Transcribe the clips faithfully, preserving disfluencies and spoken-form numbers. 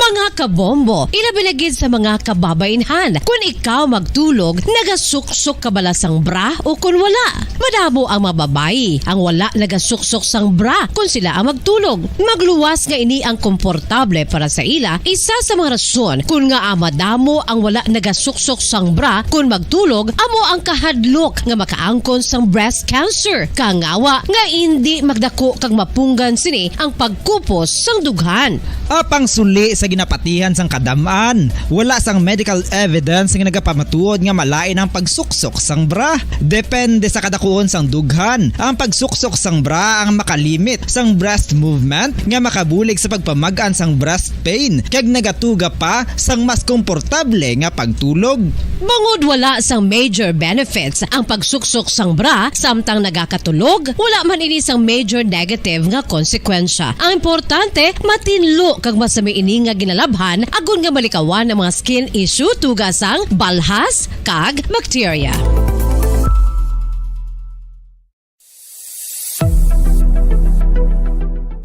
Mga kabombo, ilabi na gid sa mga kababainhan. Kun ikaw magtulog, nagasuksok ka bala sang bra o kun wala? Madamo ang mga babayi ang wala nagasuksok sang bra kun sila ang magtulog. Magluwas nga ini ang komportable para sa ila. Isa sa mga rason kun ngaa madamo ang wala nagasuksok sang bra kun magtulog amo ang kahadlok nga makaangkon sang breast cancer. Kangawa nga indi magdako kag mapunggan sini ang pagkupos sang dughan. Apang suli sa ginapatihan sang kadam-an, wala sang medical evidence nga nagapamatuod nga malain ang pagsuksok sang bra. Depende sa kadakuon sang dughan, ang pagsuksok sang bra ang makalimit sang breast movement nga makabulig sa pagpamag-an sang breast pain kag nagatuga pa sang mas komportable nga pagtulog. Bangod wala sang major benefits ang pagsuksok sang bra samtang nagakatulog, wala man ini sang major negative nga konsekwensya. Ang importante, matinlo kag masami ini nga ginalabhan agod nga malikawan ang mga skin issue tuga sang balhas kag bakterya.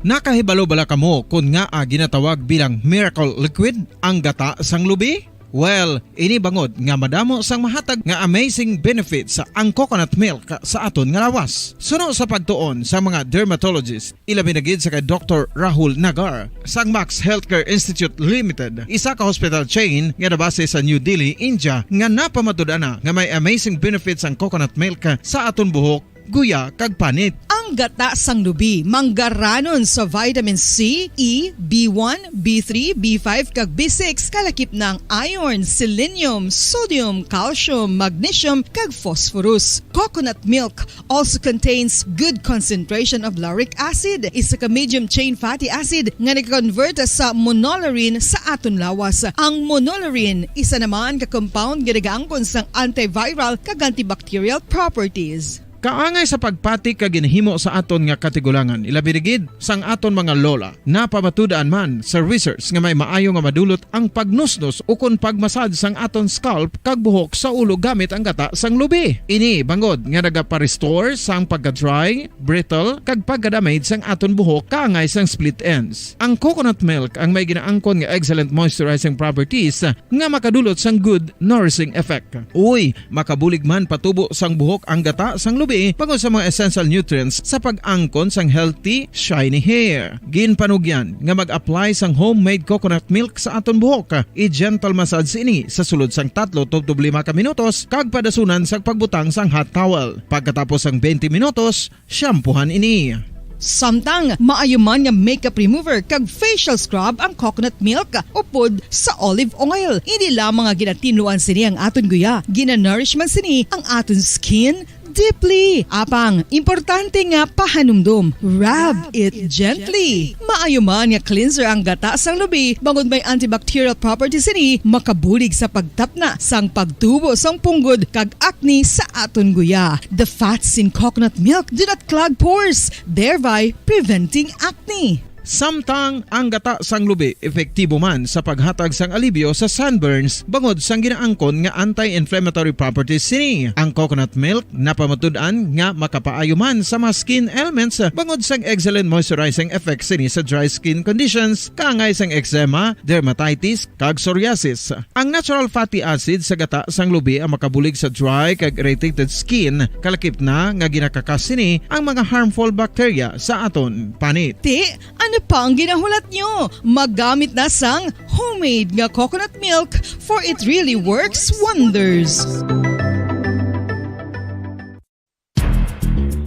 Nakahibalo bala kamo kon ngaa ginatawag bilang miracle liquid ang gata sang lubi? Well, ini bangod nga madamo sang mahatag nga amazing benefits ang coconut milk sa aton nga lawas. Suno sa pagtuon sa mga dermatologist, ilabi na gid sa kay Doktor Rahul Nagar sang Max Healthcare Institute Limited, isa ka hospital chain nga nabase sa New Delhi, India, nga napamatud-an na nga may amazing benefits ang coconut milk sa aton buhok, guya, kag panit. Ang gata sang lubi manggaranon sa vitamin C, E, B one, B three, B five, kag B six, kalakip na ang iron, selenium, sodium, calcium, magnesium, kag phosphorus. Coconut milk also contains good concentration of lauric acid, isa ka medium chain fatty acid nga nag-convert sa monolaurin sa aton lawas. Ang monolaurin isa naman ka compound nga nagaangkon sang antiviral kag antibacterial properties. Kaangay sa pagpati kag ginhimo sa aton nga katigulangan, ilabi na gid sang aton mga lola. Napamatud-an man sa research nga may maayo nga madulot ang pagnusnos ukon pagmasad sang aton scalp kag buhok sa ulo gamit ang gata sang lubi. Ini bangod nga nagapa-restore sang pagka-dry, brittle, kag pagka-damage sang aton buhok kaangay sang split ends. Ang coconut milk ang may ginaangkon nga excellent moisturizing properties nga makadulot sang good nourishing effect. Uy, makabulig man patubo sang buhok ang gata sang lubi bangod sa mga essential nutrients sa pag-angkon sang healthy, shiny hair. Ginpanugyan nga mag-apply sang homemade coconut milk sa aton buhok. I-gentle massage ini sa sulod sang tatlo tubtob lima ka minutos kag padasunan sa pagbutang sang hot towel. Pagkatapos sang twenty minutos, shampoohan ini. Samtang maayo man nga makeup remover kag facial scrub ang coconut milk upod sa olive oil. Hindi lamang nga ginatinluan sini ang aton guya, ginanourish man sini ang aton skin deeply. Apang, importante nga pahanumdom, rub it gently. Maayo man nga cleanser ang gata sang lubi, bangod may antibacterial properties sini, makabulig sa pagtapna sang pagtubo sang punggod kag acne sa aton guya. The fats in coconut milk do not clog pores, thereby preventing acne. Samtang ang gata sang lubi epektibo man sa paghatag sang alibyo sa sunburns bangod sang ginaangkon nga anti-inflammatory properties sini. Ang coconut milk napamatud-an nga makapaayo man sa mga skin ailments bangod sang excellent moisturizing effect sini sa dry skin conditions, kaangay sang eczema, dermatitis, kag psoriasis. Ang natural fatty acid sa gata sang lubi ang makabulig sa dry kag irritated skin, kalakip na nga ginakakas sini ang mga harmful bacteria sa aton panit. Ti, ano pa ang ginahulat nyo? Maggamit na sang homemade nga coconut milk, for it really works wonders.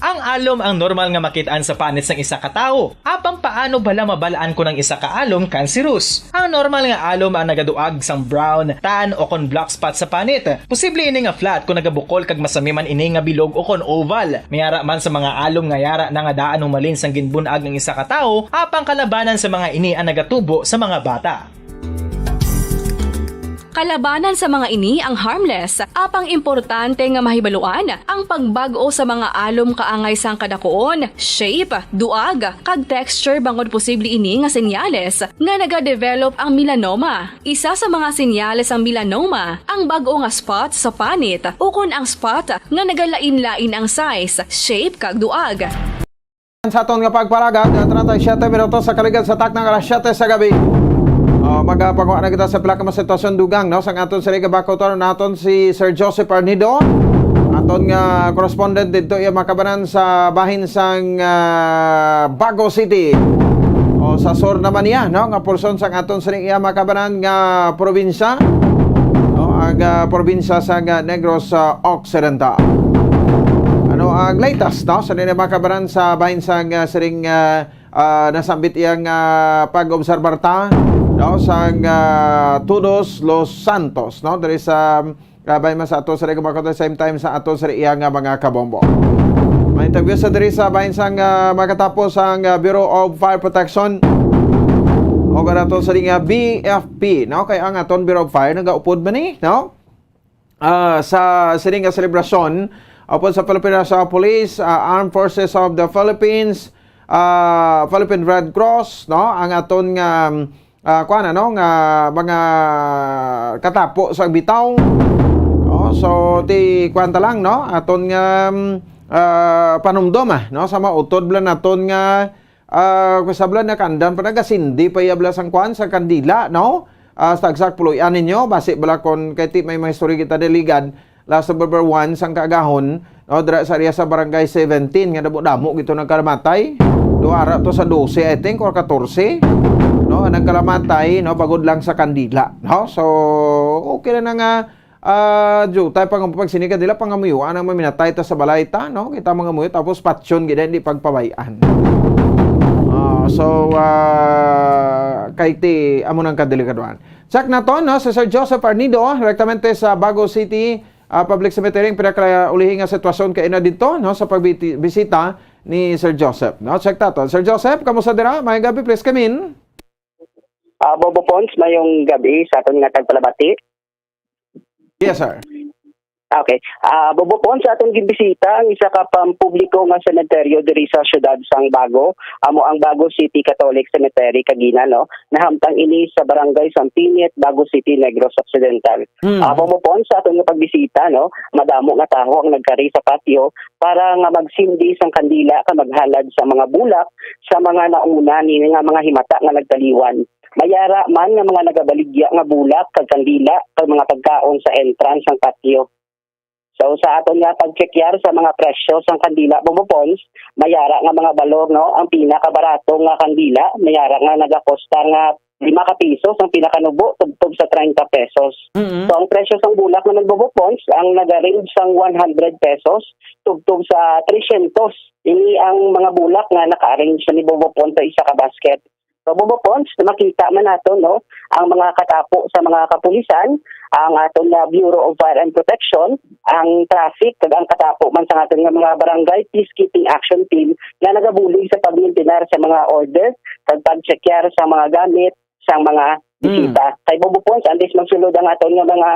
Ang alom ang normal nga makit-an sa panit sang isa ka tawo. Apang paano bala mabal-an kon ang isa ka alom cancerous? Ang normal nga alom ang nagaduag sang brown, tan, o kon black spot sa panit. Posible ini nga flat kon nagabukol kag masami man ini nga bilog o kon oval. May ara man sa mga alom nga yara na nga daan humalin sang ginbun-ag ang isa ka tawo, apang kalabanan sa mga ini ang nagatubo sa mga bata. Kalabanan sa mga ini ang harmless, apang importante nga mahibaluan ang pagbag-o sa mga alom kaangay sang kadakuon, shape, duag, kag texture, bangod posible ini nga senyales nga nagadevelop ang melanoma. Isa sa mga senyales sang melanoma ang bag-o nga spot sa panit ukon ang spot nga nagalain-lain ang size, shape, kag duag. Sa aton nga pagparagad, treinta y siete minutos sa kaligad sa takna nga alas siyete sa gabi. Ah, Magapanguha na kita sa pila ka mga sitwasyon, dugang, no? Sang aton sa Liga Bacotor naton si Sir Joseph Arnido. Aton nga correspondent dito, iya makabanan sa bahin sang, ah, Bago City. O sa sur naman niya, no? Nga porson sang aton sa iya makabanan nga probinsya. No? Ang, ah, probinsya sang, ah, Negros, ah, Occidental. Ano ang latest, no? Sa nila makabanan sa bahin sang, ah, siring, ah, ah, nasambit iyang, ah, pag-obserbar ta, no, sang, ah, Todos Los Santos, no, diri sa, ah, bahin man sa ato sa Reguma, at the same time sa ato sa iyang, ah, mga kabombo. May interview sa diri sa bahin sang, ah, makatapos ang, ah, Bureau of Fire Protection o kanato sa ring, ah, B F P, no, kay ang aton Bureau of Fire nagaupod man ni, no? Ah, sa sining nga selebrasyon, upod sa Philippine National Police, ah, Armed Forces of the Philippines, ah, Philippine Red Cross, no, ang aton nga, ah, kuwan, ano, nga mga katapo sa bitaw, no? So, ti kuwan ta lang, no, aton nga, mm, ah, panumdom, ah, no, sa mautod bala naton nga, ah, kung sablan na kandan pa, nagasindi pa iya bala sang kuwan, sa kandila, no? Ah, sa tagsak puloy-an ninyo, basi bala kon kay ti may mga istorya kita deligad, last November one sang kaagahon, no, dira sa area sa Barangay seventeen, nga damo-damo gito nagkalamatay. Duha ra to sa dose, I think, or katorse, no, ang nagkalamatay, no, bagod lang sa kandila, no? So, okay na na nga, ah, diutay pa nga pag sini kandila, pangamuyo, ang maminatay ta sa balay ta, no? Kita mangamuyo, tapos patyon gid, hindi pagpabay-an. Ah, so, ah, kay ti, amo nang kadelikaduhan. Check naton, no, si Sir Joseph Arnido, direktamente sa Bago City, ah, Public Cemetery, ang pinakaulihi nga sitwasyon kay na dito, no, sa pagbiti-, bisita ni Sir Joseph, no? Check naton. Sir Joseph, kamusta dira? Maayong gabi, please come in. Ah, Bobo Pons, mayong gabi sa aton nga tagpalabati. Yes, sir. Okay. Ah, Bobo Pons, sa aton ginbisita ang isa ka pampubliko nga sementeryo diri sa siyudad sang Bago, amo ang Bago City Catholic Cemetery kagina, no? Nahamtang ini sa Barangay Sampinit, Bago City, Negros Occidental. Mm. Ah, Bobo Pons, sa aton nga pagbisita, no, madamo nga tawo ang nagkari sa patio para nga magsindi sang kandila kag maghalad sa mga bulak sa mga nauna ni nga mga himata nga nagtaliwan. May ara man nga mga nagabaligya nga bulak kag kandila kag mga pagkaon sa entrance sang patio. So, sa aton nga pagtsekyar sa mga presyo sang kandila, Bobo Pons, may ara nga mga balor, no? Ang pinakabarato nga kandila, may ara nga nagakosta nga lima ka pisos, ang pinakanubo tubtob sa treinta pesos. Mm-mm. So, ang presyo sang bulak naman, Bobo Pons, ang nag-range sang one hundred pesos tubtob sa trescientos. Ini ang mga bulak nga naka-arrange ni Bobo Pons sa isa ka basket. So, Bobo Pons, makita man nato, no, ang mga katapo sa mga kapulisan, ang aton nga Bureau of Fire and Protection, ang traffic, kag ang katapo man sa aton nga mga barangay peacekeeping action team nga nagabulig sa pagmintinar sa mga order kag pagtsekyar sa mga gamit sang mga Mm. bisita. Kay Bobo Pons, antes magsulod ang aton nga mga,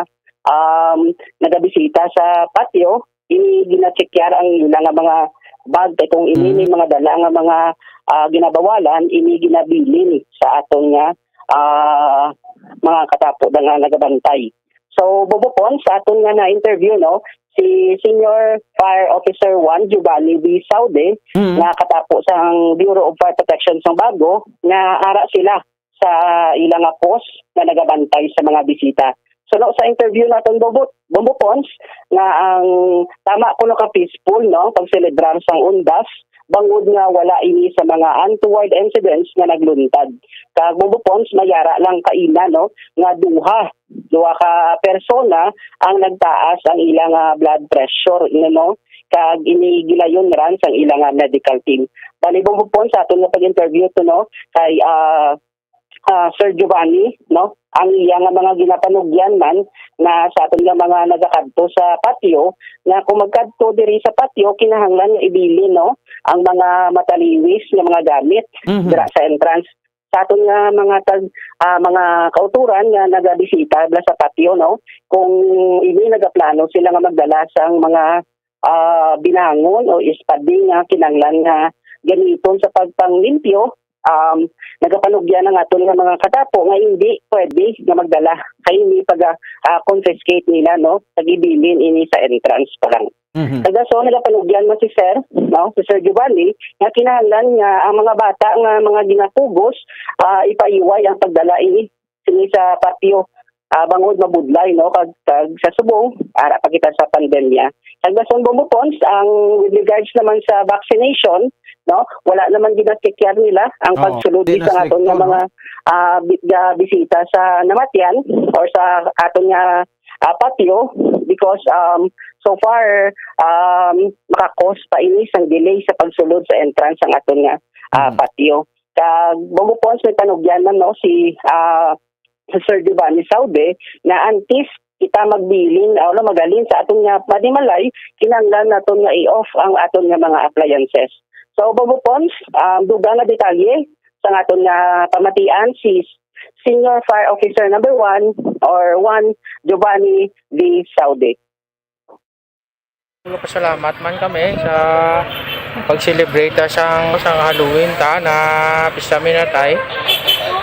um, nagabisita sa patio, ini ginatsekyar ang ila nga mga bag, kay kung ini Mm. may mga dala nga mga, ah, ginabawalan, ini ginabilin sa aton nga, ah, mga katapo na nga nagabantay. So, Bobo Pons, sa aton nga na-interview, no, si Senior Fire Officer one, Giovanni V. Saude, Mm. nga katapo sang Bureau of Fire Protection sang Bago, nga ara sila sa ila nga post nga nagabantay sa mga bisita. So, no, sa interview naton, Bobo, Bombo Pons, nga ang tama kuno ka peaceful, no, pagselebrar sang Undas, bangod nga wala ini sa mga untoward incidents nga nagluntad. Kag Bombo Pons, may ara lang kaina, no, nga duha, duha ka persona ang nagtaas ang ila nga blood pressure, no, no? Kag ini gilayon ran sang ila nga medical team. Bali, Bombo Pons, sa aton nga pag-interview to, no, kay, ah, ah, Sir Giovanni, no? Ang iya nga mga ginapanugyan man na sa aton nga mga nagakadto sa patio, nga kung magkadto diri sa patio, kinahanglan nga ibilin, no, ang mga mataliwis nga mga gamit Mhm. dira sa entrance. Sa aton nga mga tag-, ah, mga kauturan nga nagabisita dira sa patio, no, kung ini nagaplano sila nga magdala sang mga, ah, binangon o espading nga kinahanglan nga gamiton sa pagpanglimpyo, um, nagapanugyan ang aton nga mga katapo nga hindi pwede nga magdala kay hindi pag, ah, confiscate nila, no, pag-ibilin ini sa entrance pa lang. Mhm. Kag so, nagapanugyan man si Sir, no, si Sir Giovanni, nga kinahanglan nga ang mga bata nga mga ginapugos, ah, ipaiway ang pagdala ini ini sa patio, ah, bangod mabudlay, no, kag, kag sa subong ara pa kita sa pandemya. Kag dason, Bombo Pons, ang with regards naman sa vaccination, no, wala naman ginacheckar nila ang Oo, pagsulod di na sa aton nga stricto, no? mga, ah, bi-, ga-, bisita sa namatyan or sa aton nga, ah, patio because, um, so far, um, maka-cause pa ini sang delay sa pagsulod sa entrance sang aton nga, ah, Mhm. patio. Kag Bombo Pons, may panugyan man, no, si, ah, Sir Giovanni Saudi, na antes kita magbilin o magaling sa aton nga panimalay, kinahanglan naton nga i-off ang aton nga mga appliances. So, Bombo Pons, um, dugang nga detalye sa aton nga pamatian si Senior Fire Officer number one or one, Giovanni V. Saudi. Nagpasalamat man kami sa pag-celebrate ta sang, sang Halloween ta na pista minatay.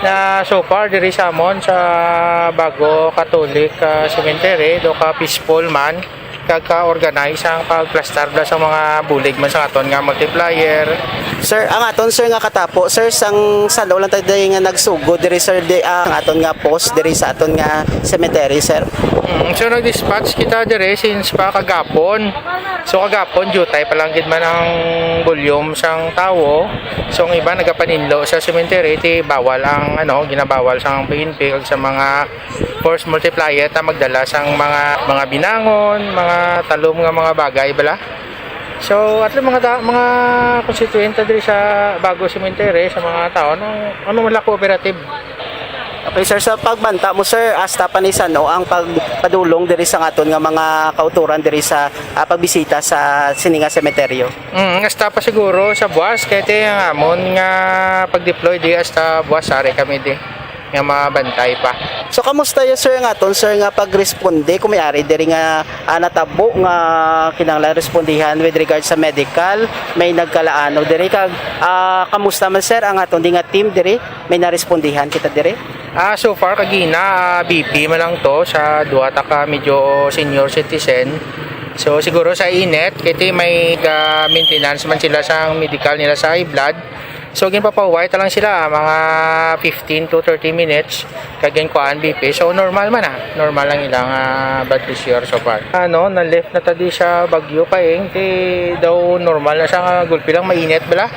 Na so far diri sa amon sa Bago Catholic, ah, Cemetery, do ka peaceful man, kag ka-organize ang pagplastar bala sa mga bulig man sa aton nga multiplier. Sir, ang aton, sir, nga katapo, sir, sang salo lang tayo nga nagsugod diri, sir, di, ah, ang aton nga post diri sa aton nga cemetery, sir. Mm, so nag-dispatch kita diri since pa kagapon. So kagapon, jutay pa lang gid man ang volume sang tawo. So ang iba nagapaninlo sa cemetery, ti bawal ang, ano, ginabawal sang P N P kag sa mga force multiplier ta magdala sang mga, mga binangon, mga talom nga mga bagay bala. So, at least mga ta-, mga konstituyente diri sa Bago Cemetery, sa mga tao, ano, ano man lang cooperative. Okay, sir, sa pagbanta mo, sir, hasta pa ni san-o ang pagpadulong diri sa aton nga mga kauturan diri sa, ah, pagbisita sa sini nga sementeryo? Mm, hasta pa siguro sa buwas, kay ti ang amon nga pag-deploy di hasta buwas, ari kami di nga mabantay pa. So, kamusta yo, sir, nga aton, sir, nga pagresponde kung may ari diri nga, ah, natabo nga kinahanglan respondihan with regard sa medical, may nagkalaano diri kag, ah, kamusta man, sir, ang aton di nga team diri? May narespondihan kita diri? Ah, so far kagina, ah, B P man lang to sa duha ta ka medyo senior citizen. So siguro sa init, kay ti may ga-maintenance man sila sa medical nila sa high blood. So ginpapahuway ta lang sila, ah, mga fifteen to thirty minutes. Kag ginkuhaan B P. So normal man, ah. Normal lang ilang, ah, blood pressure so far. Ano, na-lift na ta di sa Baguio pa, eh. Ti daw normal na siya nga gulpi lang mainit bala.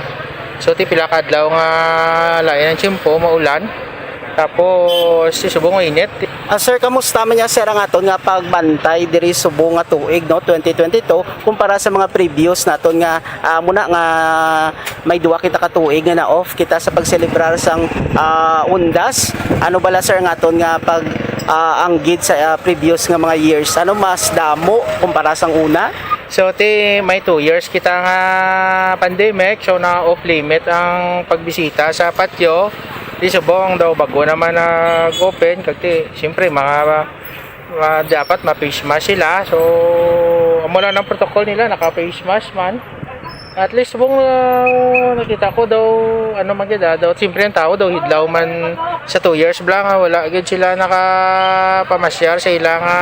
So ti pila ka adlaw nga lain ang tiyempo, maulan. Tapos, si subong nga init. Ah, sir, kamusta man niya, sir, ang aton nga pagbantay diri subong nga tuig, no, twenty twenty-two, kumpara sa mga previous naton nga, ah, muna nga may duwa kita ka tuig nga na-off kita sa pagselebrar sang, ah, Undas? Ano bala, sir, ang aton nga pag, ah, anggid sa, ah, previous nga mga years? Ano mas damo kumpara sang una? So, ti may two years kita nga pandemic, so na-off limit ang pagbisita sa patio. Di subong daw bago naman nag-open, kag ti, siyempre, mga, mga dapat ma-face mask sila. So, amo lang ang protocol nila, naka-face mask man. At least, subong, ah, nakita ko daw, ano man gid, ah, daw, siyempre, ang tao daw hidlaw man sa two years bala nga wala gid sila nakapamasyar sa ila nga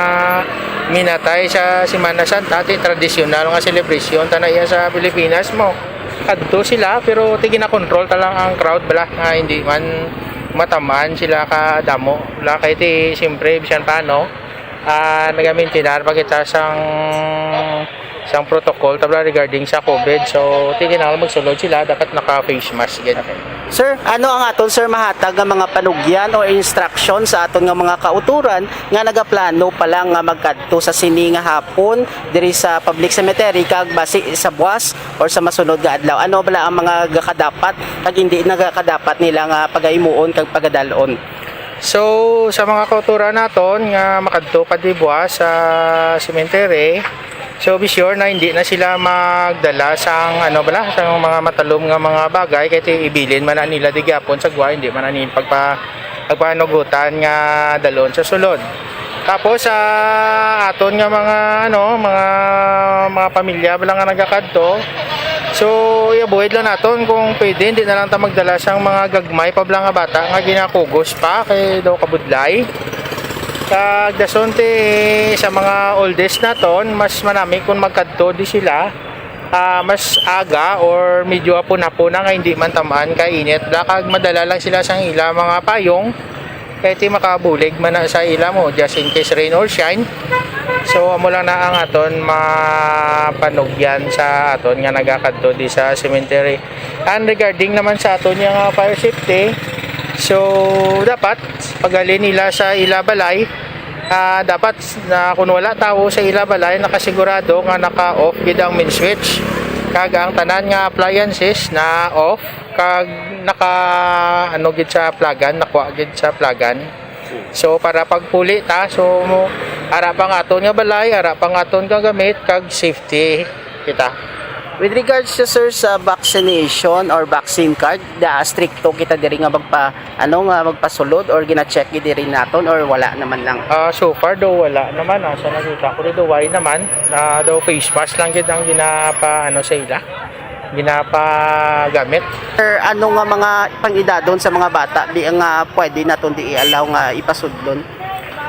minatay sa Semana Santa, ti tradisyonal nga celebration ta na iya sa Pilipinas mo. Kadto sila, pero ti ginakontrol ta lang ang crowd bala nga hindi man matamaan sila ka damo. Wala kay ti, siyempre, bisan paano, ah, nagamaintinar pa kita sang, sang protocol ta bala regarding sa COVID. So, ti kinahanglan magsulod sila, dapat naka-face mask gid. Sir, ano ang aton, sir, mahatag nga mga panugyan o instruction sa aton nga mga kautoran nga nagaplano pa lang nga magkadto sa sini nga hapon diri sa public cemetery kag basi sa buwas or sa masunod nga adlaw? Ano bala ang mga gakadapat kag hindi na gakadapat nila nga pagahimuon kag pagadal-on? So, sa mga kauturan naton nga makadto pa di buwas sa cemetery, so be sure na hindi na sila magdala sang, ano bala, sang mga matalom nga mga bagay, kay ti ibilin man na nila di gyapon sa gwa, hindi man na nila pagpa-, pagpanugutan nga dalon sa sulod. Tapos sa aton nga mga, ano, mga, mga pamilya bala nga nagakadto, so i-avoid lang naton kung pwede, hindi na lang ta magdala sang mga gagmay pa bala nga bata nga ginakugos pa kay daw kabudlay. Kag dason ti sa mga oldest naton, mas manami kung magkadto di sila, ah, mas aga or medyo hapon-hapon na nga hindi man tamaan kay init bala, kag madala lang sila sang ila mga payong. Kay ti makabulig man na sa ila mo, just in case rain or shine. So, amo lang na ang aton mapanugyan sa aton nga nagakadto di sa cemetery. And regarding naman sa aton nga fire safety, so, dapat paghalin nila sa ila balay, ah, dapat na kung wala tawo sa ila balay, nakasigurado nga naka-off gid ang main switch. Kag ang tanan nga appliances na off, kag naka, ano gid sa plagan, nakuha gid sa plagan. So, para pagpuli ta, so, mo, ara pa ang aton nga balay, ara pa ang aton nga gamit, kag safety kita. With regards to, sir, sa vaccination or vaccine card, da, stricto kita diri nga magpa, ano, nga magpasulod or gina-check gid diri naton or wala naman lang? Ah, so far daw wala naman, ah. Sa nakita ko dito, why naman? Ah, daw face mask lang gid ang ginapa, ano, sa ila, ginapagamit. Sir, ano nga mga pang-edadon sa mga bata di nga pwede naton di i-allow nga ipasudlon?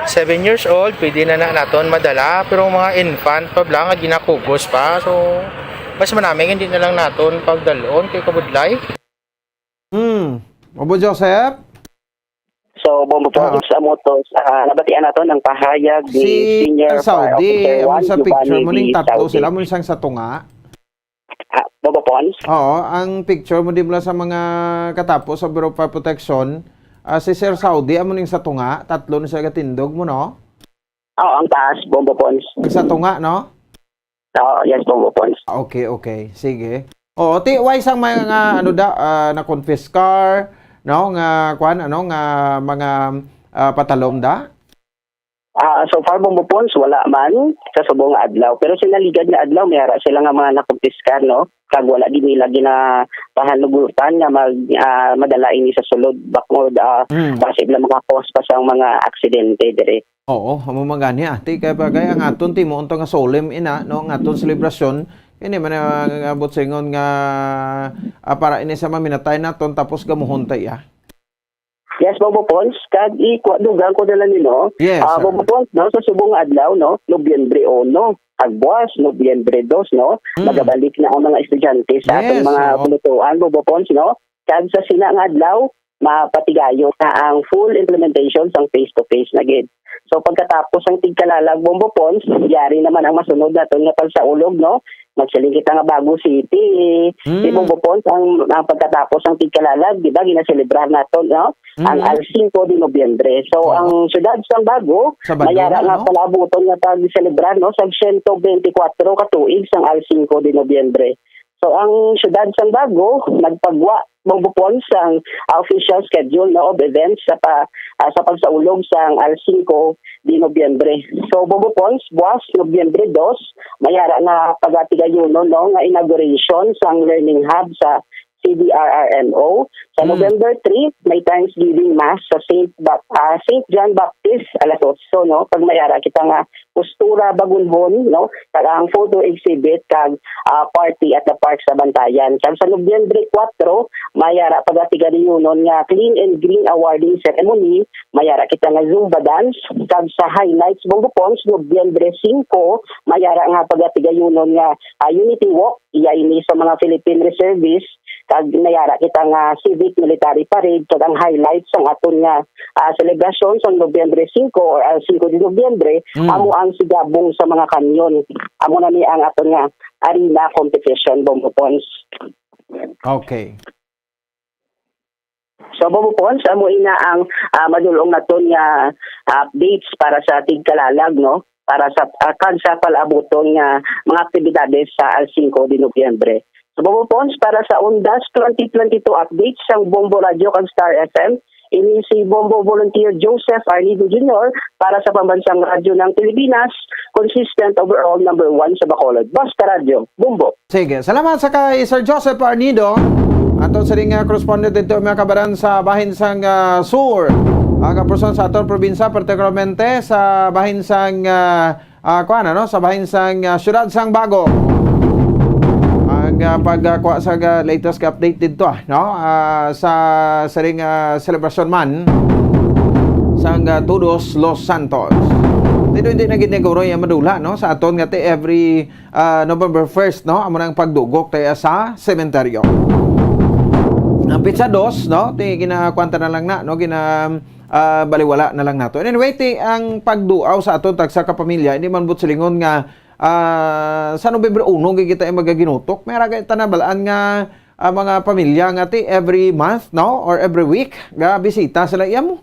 Seven years old, pwede na, na naton madala, pero mga infant pa lang nga ginakugos pa, so mas manami hindi na lang naton pagdalon kay kabudlay. Hmm. Obo Joseph? So, Bombo Ah. Pops, amo to sa nabatian naton ang pahayag ni Si Senior Fire Saudi, Officer amo One, sa picture Giovanni mo ning D. tatlo Saudi. Sila mo sang sa tunga. Ah, Bombo Pons? Oo, ang picture mo di mo lang sa mga katapo sa Bureau of Fire Protection, ah, si Sir Saudi, amo ning sa tunga, tatlo na sila gatindog mo, no? Oo, ang taas, Bombo Pons. Ang sa tunga, no? Oo, yes, Bombo Pons. Okay, okay. Sige. Oo, ti, way sang mga, ano da, ah, na-confiscar, no? Nga, kwan, ano, nga mga, ah, patalom da? Ah, so far, Bombo Pons, wala man sa subong nga adlaw. Pero sinaligad nga adlaw, may ara sila nga mga nakumpiskar, no? Kag wala gid nila ginapahanugutan nga mag, ah, madala ini sa sulod. Bakod, ah, Hmm. basi lang makakos pa sa mga aksidente dire. Oo, amo man gani, ah. Ti, kay bagay, ang aton timo, unto nga solemn ina, no? Ang aton selebrasyon, hindi man ang, ang butsingon nga, ah, para ini sa maminatay naton, tapos gamuhon ta iya. Yes, Bobo Pons, kag ikuha, dugang ko na lang nino. Yes, Ah, sir. Bobo Pons, no, sa subong nga adlaw, no, Nobyembre uno, kag buwas, Nobyembre dos, no, Mm. magabalik na ang mga estudyante sa atong Yes, mga oo. pulutuan, Bobo Pons, no. Kag sa sina nga adlaw, mapatigayon na ang full implementation sang face-to-face na gid. So, pagkatapos ang tigkalalag, Bombo Pons, yari naman ang masunod naton nga pagsaulog, no? Magsiling kita nga Bago City. Mm. Di, Bombo Pons, ang, ang pagkatapos ang tigkalalag, di ba, ginaselebrar naton, no? Ang Mm. Al Cinco de Nobyembre. So, Oo. ang siyudad sang Bago, Sabado mayara na, nga no? palaabuton nga pagselebrar, no, sa siyento bente kwatro ka tuig sang Al Cinco de Nobyembre. So, ang siyudad sang Bago nagpagwa, Bombo Pons, sang, ah, official schedule, no, of events sa pa-, ah, sa pagsaulog sang Al Cinco de Nobyembre. So, Bombo Pons, buwas, Nobyembre dos, mayara nga pagatigayunon, no, nga inauguration sang Learning Hub sa C D R R M O. Sa Mm. November three, may Thanksgiving Mass sa Saint Ba-, ah, Saint John Baptist, alas otso, no? Pag mayara kita nga postura bagunhon, no? Kag ang photo exhibit kag, ah, party at the park sa Bantayan. Kag sa Nobyembre kwatro, may ara pagatigayunon nga Clean and Green Awarding Ceremony, may ara kita nga Zumba dance. Kag sa highlights, Bombo Pons, Nobyembre singko, may ara nga pagatigayunon nga, ah, Unity Walk, iya ini sa mga Philippine Reservists, kag may ara kita nga Civic Military Parade, kag ang highlights sang aton nga ah, selebrasyon sang Nobyembre singko or, ah, singko de Nobyembre, Mm. amo ang sigabong sa mga kamyon. Amo na ni ang aton nga arena competition, Bombo Pons. Okay. So, Bombo Pons, amo ina ang, ah, madulong naton nga, ah, updates para sa tigkalalag, no? Para sa, ah, kag sa palabuton nga mga aktibidades sa Al Cinco de Nobyembre. So, Bombo Pons, para sa Ondas twenty twenty-two updates sang Bombo Radio kag Star F M, ini si Bombo Volunteer Joseph Arnido Junior para sa Pambansang Radyo ng Pilipinas, consistent overall number one sa Bacolod. Basta Radyo, Bombo. Sige, salamat sa kay Sir Joseph Arnido. Ato sa ring, ah, correspondent dito, mga kabaran, sa bahin sang, ah, Sur. Ang kapuson sa aton probinsya, partikularmente sa bahin sang, ah, ah, kuwan, ano, sa bahin sang, ah, siyudad sang Bago. Ang, ah, pagkuha sa, ah, latest nga update dito, ah, no? Ah, sa siring, ah, selebrasyon man sang, ah, Todos los Santos. Dito hindi na gid ni Guro yung madula, no? Sa aton nga ti every, ah, November first, no? Amo nang pagdugok tayo sa sementeryo. Ang petsa dos, no? Ti ginakwanta na lang na, no? Gina, ah, baliwala na lang nato. And anyway, ti, ang pagduaw sa aton tagsa ka pamilya, hindi man buot silingon nga, ah, sa Nobyembre uno gid kita magaginutok. May ara kita nabalaan nga, ah, mga pamilya nga ti every month, no? Or every week, ga bisita sila iya mo.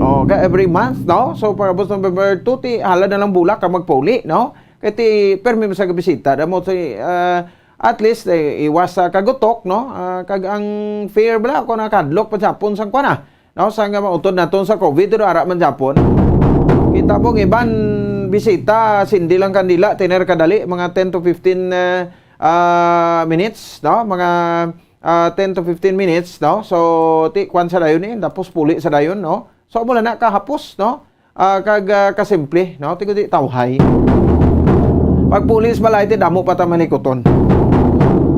Oh, ga every month, no? So, pagkabos November two, ti hala na lang bulak ka magpauli, no? Kay ti permi mo sa bisita, damo ti, ah, at least, eh, iwas sa kagutok, no? Ah, kag ang fear bala, kung nakadlok pa sa hapon sang kuwan, ah, no? Sa nga mautod naton sa covid, pero ara man Japon. Kita mo, ang iban bisita, sindi lang kandila, tiner kadali, mga ten to fifteen, eh, ah, minutes, no? Mga, ah, ten to fifteen minutes, no? So, ti, kwan sa dayon eh, tapos puli sa dayon, no? So, mula na kahapos, no? Ah, kag, ah, kasimple, no? Ti kundi tawhay. Pag pulis balay, ti damo pa ta manikuton.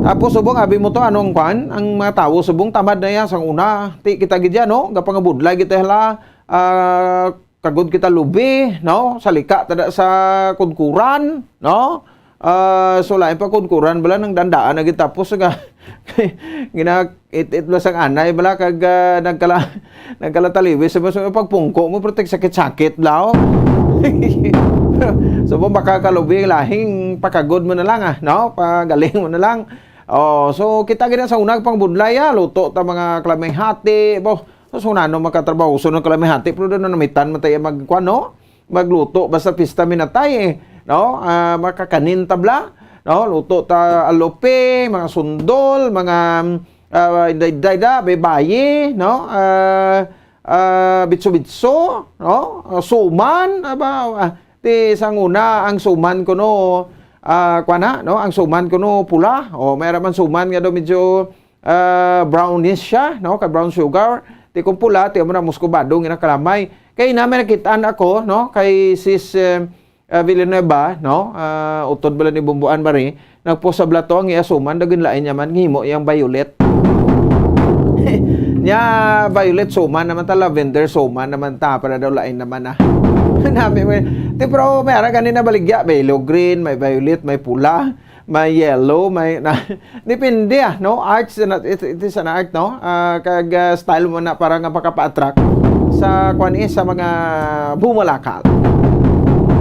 Tapos, subong, abi mo to, anong kwan? Ang mga tawo, subong, tamad na yan, sang una. Ti, kita gid yan, no? Gapangabudlay kita, hala, ah, kagod kita lubi, no? Salika ta da sa kudkuran, no? Ah, so, lain pa kudkuran bala nang dandaan na gid tapos nga gina-, it-it bala sang anay bala kag, ah, nagkala-, nagkalataliwis sa mas pagpungko mo, pero sakit-sakit bala, oh. So, baka kalubi lahing pakagod mo na lang, ah, no? Pagaling mo na lang. Oh, so kita gid sa unag pangbudlay, ah, luto ta mga kalamay hati, bo. So, sunano makatrabahoson ang kalamay hati, pero doon na namitan man tayo magkuan, no? Magluto basta pista minatay, eh, no? Ah, makakanin tabla, no? Luto ta alope, mga sundol, mga, ah, dayda, baybayi, no? Ah, ah, bitso-bitso, no? Ah, suman, aba, ah, ti sang una ang suman kuno, ah, kuan na, no? Ang suman kuno pula, o may ra man suman nga daw medyo, ah, brownish siya, no? Kay brown sugar. Ti kung pula, ti amo na muscubado nga kalamay. Kay na may nakitaan ako, no? Kay sis, eh, ah, Villanueva, no? Ah, utod bala ni Bumbuan Marie, nagpost sa bala to ang iya suman, daw ginlain niya man, ngihimo iyang violet. Nya, violet suman naman ta, lavender suman naman ta, para daw lain naman, ah. Nami mo, ti, pero may ara gani na baligya, may yellow green, may violet, may pula, may yellow, may, na, depende, ah, no? Arts, na, it, it is an art, no? Ah, kag, ah, style mo na para nga makapa-attract sa, kwan, eh, sa mga bumalakal.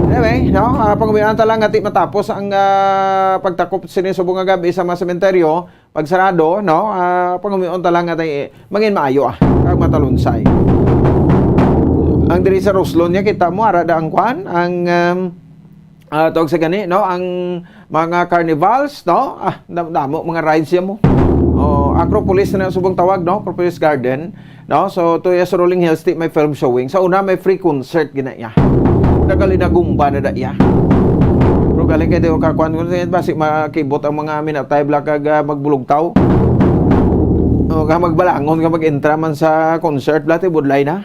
Anyway, no? Ah, pangumian ta lang nga ti matapos ang, ah, pagtakop sini subong nga gabi sa mga sementeryo, pagsarado, no? Ah, pangumion ta lang nga ti mangin maayo, ah, kag matalunsay. Ang diri sa Roslon niya, kita mo, ara da ang kwan, ang, um, ah, tawag sa gani, no? Ang mga carnivals, no? Ah, dam-, damo, mga rides yan mo. Oh, Acropolis na subong tawag, no? Acropolis Garden, no? So, to sa Rolling Hills, ti may film showing. Sa una, may free concert gina iya. Nagalinagumba na da iya. Pero galing kay Deo Kakuan, kung saan, basi makibot ang mga minatay, bla, kag, ah, magbulugtaw. O, ka magbalangon, ka mag-entra man sa concert, bla, ti budlay na.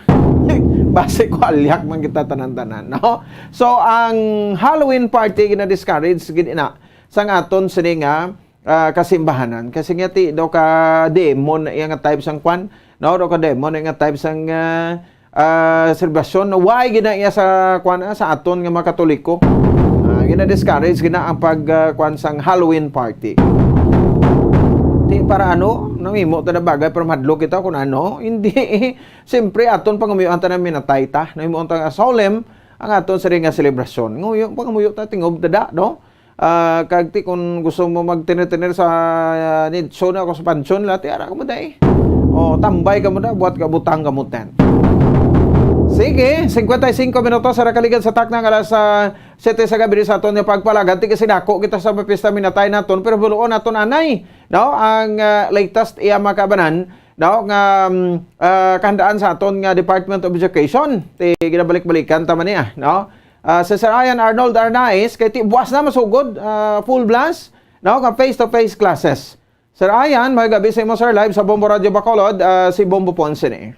Basi ko alyak man kita tanan-tanan, no? So, ang Halloween party gina-discourage gid ina sang aton sini nga, ah, kasimbahanan. Kasi nga ti daw ka demon na iya nga type sang kwan, no? Daw ka demon na iya nga type sang, ah, ah, selebrasyon. Why gina iya sa kwan, ah, sa aton nga mga Katoliko? Ah, gina-discourage gina ang pag, ah, kwan sang Halloween party. Ti para ano? Nangimo ta na bagay para mahadlok kita kung ano? Hindi. Siyempre, aton pangamuyoan ta na minatay ta. Nangimo ta nga solemn ang aton sini nga selebrasyon. Nguyo, pangamuyo ta, tingob ta da, no? Ah, kag ti, kung gusto mo magtener-tener sa, ah, nicho na ako sa pansyon, la, ti ara ka mo da eh. O, tambay ka mo da, buhat ka, butang ka mo tent. Sige, cincuenta y cinco minutos sa nakaligad sa takna nga alas, ah, siyete sa gabi sa aton nga pagpalagad. Ti kasi dako kita sa mga pista minatay naton, pero buloon naton anay, no? Ang, ah, latest iya mga kabanan, no? Nga, mm, ah, kahandaan sa aton nga Department of Education. Ti ginabalik-balikan ta man niya, no? Ah, si Sir Ian Arnold Arnaiz, kay ti buwas na masugod, ah, full blast, no, nga face-to-face classes. Sir Ian, may gabi sa imo, sir, live sa Bombo Radio Bacolod, ah, si Bombo Ponce ni.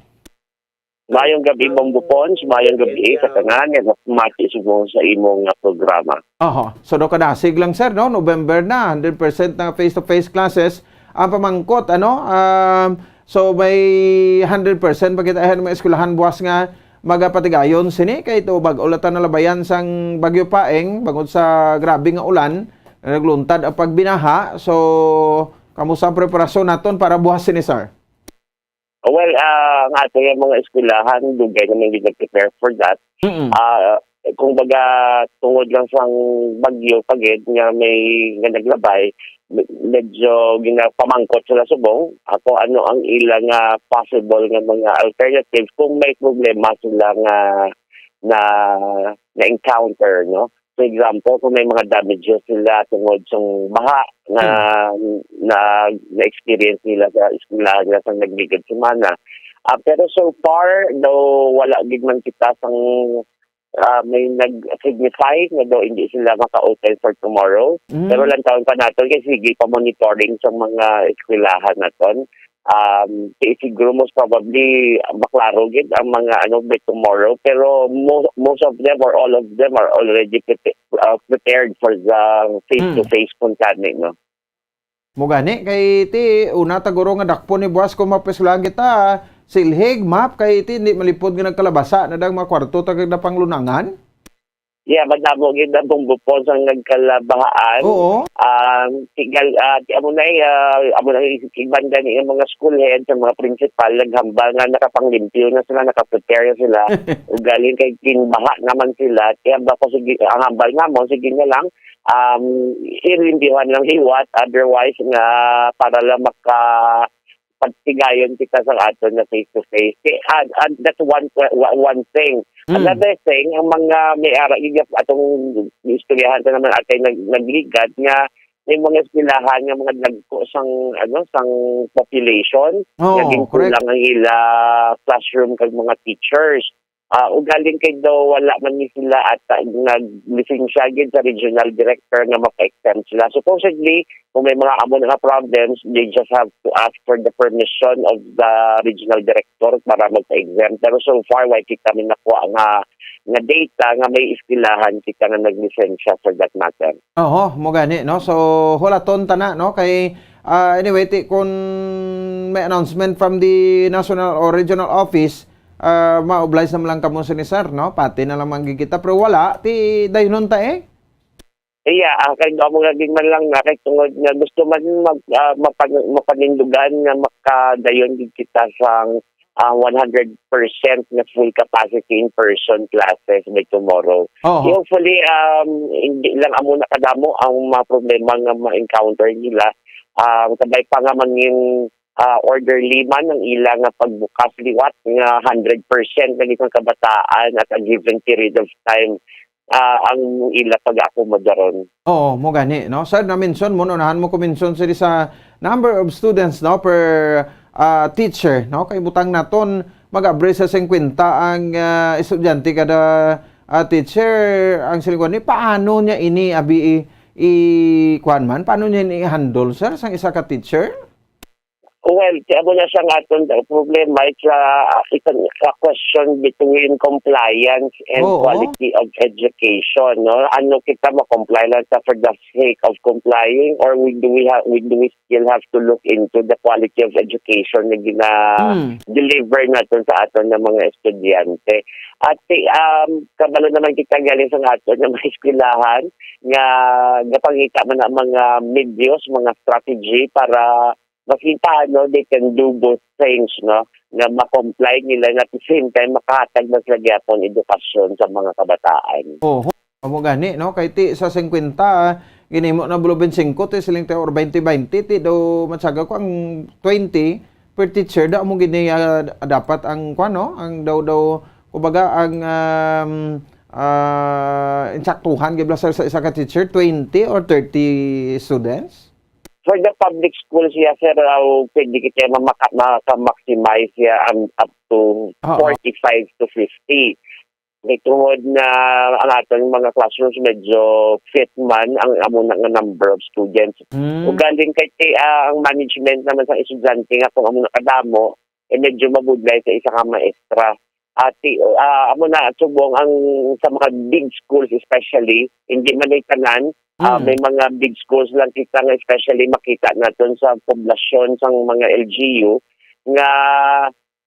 Mayong gabi, Bombo Ponce. Mayong gabi sa tanan nga nakamati subong sa imong nga programa. Oho. So, do kadasig lang, sir, no? November na, hundred percent na face-to-face classes. Ang pamangkot, ano, um, so, may hundred percent pa kita, eh, mga eskwelahan buwas nga magapatigayon sini kay ito bag-o lang ta nalabayan sang Bagyo Paeng bangod sa grabe nga ulan, nagluntad ang pagbinaha. So, kamusta ang preparasyon naton para buwas sini, sir? Well, ah, ang ato nga mga eskwelahan, dugay naman gid nag-prepare for that. Mm. Ah, kung baga, tungod lang sang bagyo pa gid nga may, nga naglabay, me-, medyo ginapamangkot sila subong, ah, kung ano ang ila nga possible nga mga alternative kung may problema sila nga na, na-encounter, no? For example, kung may mga damages sila tungod sang baha na, Hmm. na, na-experience nila sa eskwelahan nila sa nagligad semana. Ah, pero so far, daw wala gid man kita sang, ah, may nag-signify nga daw hindi sila maka-open for tomorrow. Mm. Pero lantawon pa naton kay sige pa monitoring sa mga eskwelahan naton. Um, kay siguro most probably maklaro gid ang mga ano by tomorrow, pero mo-, most of them or all of them are already prepa-, uh, prepared for the face-to-face kuntani, no? Mo gani, kay ti una ta guro nga dakpon ni buwas kung mapisulahan kita, silhig, map, kay ti hindi malipod nga nagkalabasa na dang mga kwarto ta kag napanglunangan. Yeah, madamo gid ang bumbupon sa nagkalabahaan. Oo. Um, tigal, ah, ti-, amo na, eh, ah, amo na, eh, ibanda ni ang mga school head sa mga principal, naghambal nga nakapanglimpyo na sila, nakaprepare na sila. Ugaling kay kinbaha naman sila, kaya ba ko sige, ang hambal namo, sige na lang, um, ilimpyuhan lang liwat, otherwise nga para lang maka-, pagtigayon kita sa aton na face to face. Kay, ah, ah, that's one, wa-, one thing. Mm. Another thing, ang mga may ara, yung atong istoryahan ta naman atay nag-, nagligad nga may mga eskwelahan nga mga dagko sang, ano, sang population, Oo, naging correct. Kulang ang ila classroom kag mga teachers. Ah, ugaling kay daw wala man ni sila ata naglisensya gid sa regional director nga mapa-exempt sila. Supposedly, kung may mga amo na nga problems, they just have to ask for the permission of the regional director para magpa-exempt. Pero so far, wala kita may nakuha nga, nga data nga may eskwelahan kita nga naglisensya for that matter. Oho, mo gani, no? So, hulaton ta na, no? Kay, ah, anyway, ti, kung may announcement from the national or regional office, ah, ma-oblige naman lang kamo sini, sir, no? Pati na lang man gid kita, pero wala, ti dayonon ta, eh. Iya, ah, kay amo nga gid man lang na, kay tungod nga gusto man mag, ah, mapan-, mapanindugan nga makadayon gid kita sang, ah, one hundred percent nga full capacity in-person classes by tomorrow. Oho. Hopefully, um, hindi lang amo na kadamo ang mga problema nga ma-encounter nila. Um, kabay pa nga mangin ah, orderly man ang ila nga pagbukas liwat nga hundred percent na gid ang kabataan at a given period of time, ah, ang ila pag-akomodaron. Oo, mo gani, no? Sir, na-mention mo, no, unahan mo ko mention sila sa number of students, no, per, ah, teacher, no? Kay butang naton, mag-abre sa singkwenta ang, ah, estudyante kada, ah, teacher. Ang siling ko ni, paano niya ini abi i-, i-, kuwan man? Paano niya ini i-handle, sir, sang isa ka teacher? Well, ti-, amo na siya nga aton problema, it's a, it's a, a question between compliance and Oo. Quality of education, no? Ano kita ma-comply lang sa for the sake of complying, or we, do we have, we, do we still have to look into the quality of education na gina-deliver naton sa aton nga mga estudyante? At ti-, um, kabalo naman kita galing sa aton nga mga eskwelahan nga gapangita man ang mga medios, mga strategy para basin paano they can do both things, no? Nga ma-comply nila, nga at the same time makahatag man sila gyapon edukasyon sa mga kabataan. Oho. Amo gani, no? Kay ti sa singkwenta, ginhimo na bulo bente singko, ti siling ti, or bente bente, ti daw matsaga ko ang twenty per teacher, daw amo gid ni, ah, dapat ang, kuwan, no? Ang daw, daw, kumbaga, ang, um, ah, insaktuhan, gid, sa, sa isa ka teacher, twenty or thirty students? For the public schools, yeah, sir, uh, pwede kita mamaka-, maka-maximize, yeah, um, up to Oo. forty-five to fifty. May tungod na ang aton mga classrooms medyo fit man ang amo na nga number of students. Hmm. Ugaling kay, kay, ah, ang management naman sa estudyante nga kung amo na kadamo, eh, medyo mabudlay sa isa ka maestra. At ti-, ah, amo na, subong ang sa mga big schools especially, hindi man ay tanan, ah, Mm. may mga big schools lang kita nga especially makita naton sa poblasyon sang mga L G U nga,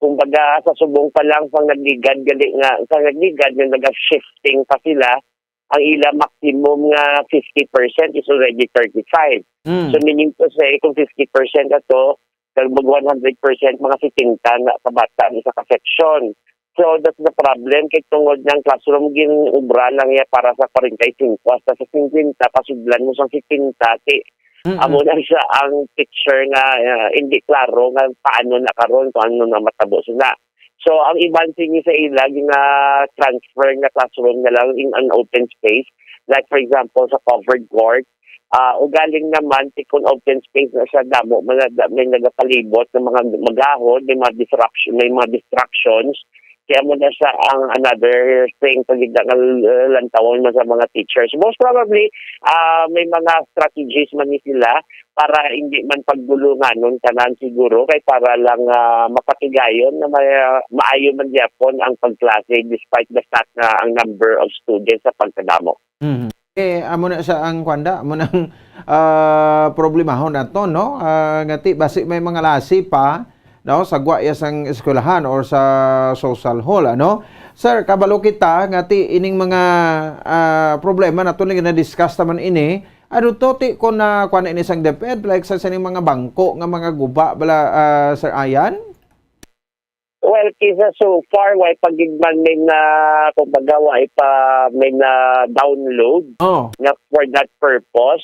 kumbaga, sa subong pa lang sang nagligad, gali nga, sa nagligad nga naga-shifting pa sila, ang ila maximum nga fifty percent is already thirty-five. Mm. So, meaning to say, kung fifty percent ato, Kag mag one hundred percent, mga setenta na ka bata ang isa ka section. So, that's the problem. Kay tungod nga ang classroom, gin-obra lang niya para sa forty-five hasta sa fifty, pasudlan mo sa setenta, ti Mm-mm. amo na siya ang picture nga, ah, hindi klaro nga paano na karon, kung ano na matabo sila. So, ang iban sini sa ila, gina-transfer nga classroom na lang in an open space. Like, for example, sa covered court, ah, ugaling naman, ti kun open space na siya, damo man na, may nagapalibot ng mga magahod, may mga disruption, may mga distractions. Kaya mo na siya ang another thing, pag nga, uh, lantawon mo sa mga teachers. Most probably, ah, may mga strategies man ni sila para hindi man pagbulunganon tanan siguro, kay para lang, ah, mapatigayon na may, ah, maayo man gyapon ang pagklase despite the fact na ang number of students sa pagkadamo. Mhm. Eh, amo na sa ang kwanda, amo nang, ah, problemahon nato, no? Ah, nga ti, basi may mga lasi pa, no? Sa gwa ya sang eskwelahan or sa social hall, ano? Sir, kabalo kita nga ti ining mga, ah, problema nato nga na-discuss naman ini, ano to, ti, kung na, kuwan ini sang DepEd, like sa sining mga bangko nga mga guba bala, ah, Sir Ayan? Well, kisa so far, way pa gid man may na, kumbaga, way pa may na download Oh. nga for that purpose.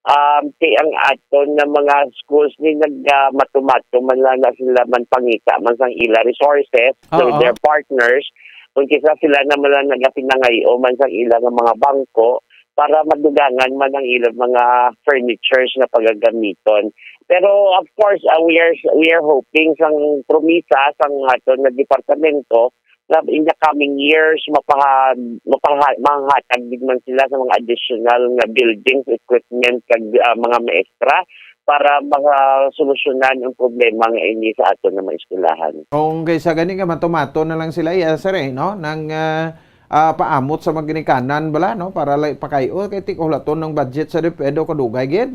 Um, ti ang aton nga mga schools ni nag, ah, mato-mato man lang na sila man pangita man sang ila resources to Oo. their partners, kung kisa sila naman lang nagapinangayo man sang ila nga mga bangko, para madugangan man ang ilang mga furnitures nga pagagamiton. Pero of course, ah, we are, we are hoping sang promisa sang aton nga departamento nga in the coming years, mapaha-, mapaha-, mahahatag din man sila sa mga additional nga buildings, equipment, kag, ah, mga maestra para masolusyonan ang problema nga ini sa aton nga mga eskwelahan. Kung kaysa gani nga mato-mato na lang sila, iya, sir, eh, no? Nang, ah, ah, paamot sa mga ginikanan bala, no? Para lang ipakayo, kay ti kahulaton ng budget sa DepEd o kadugay gid.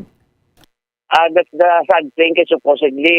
Ah, that's the sad thing, kay supposedly,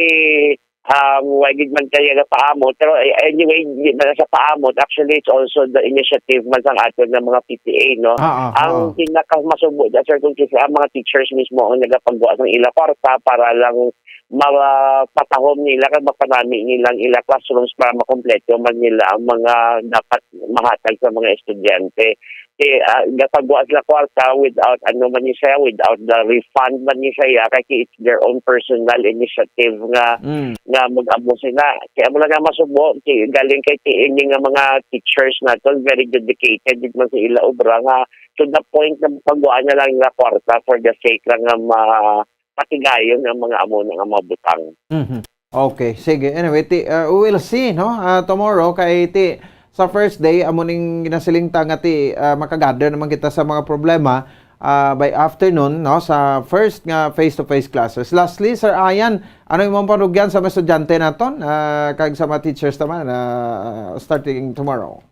um, why gid man kaya nga paamot? Pero, eh, anyway, hindi man sa paamot. Actually, it's also the initiative man sang aton nga mga P T A, no? Ah, ah, Ang ah. pinakamasubo na, sir, kung kisa ang mga teachers mismo ang nagapagwa sang ila kwarta para lang mapatahom nila kag mapanami nilang ila classrooms para makompleto man nila ang mga dapat mahatag sa mga estudyante. Kay, ah, gapagwa sila kwarta without, ano man ni siya, without the refund man ni siya, kay it's their own personal initiative nga, Mm. nga mag-amo sila. Kaya mo lang nga masubo, kay galing kay ti ini nga mga teachers naton, very dedicated gid man sa ila obra nga to the point na pagwaan na lang nga kwarta for the sake lang nga ma-, patigayon ang mga amo na nga mga butang. Mhm. Okay, sige. Anyway, ti, uh, we will see, no? Uh, tomorrow, kay ti, sa first day, amo ning ginasiling ta nga ti, uh, makagather naman kita sa mga problema, uh, by afternoon, no? Sa first nga face-to-face classes. Lastly, Sir Ayan, ano imong panugyan sa mga estudyante naton, uh, kag sa mga teachers naman, uh, starting tomorrow?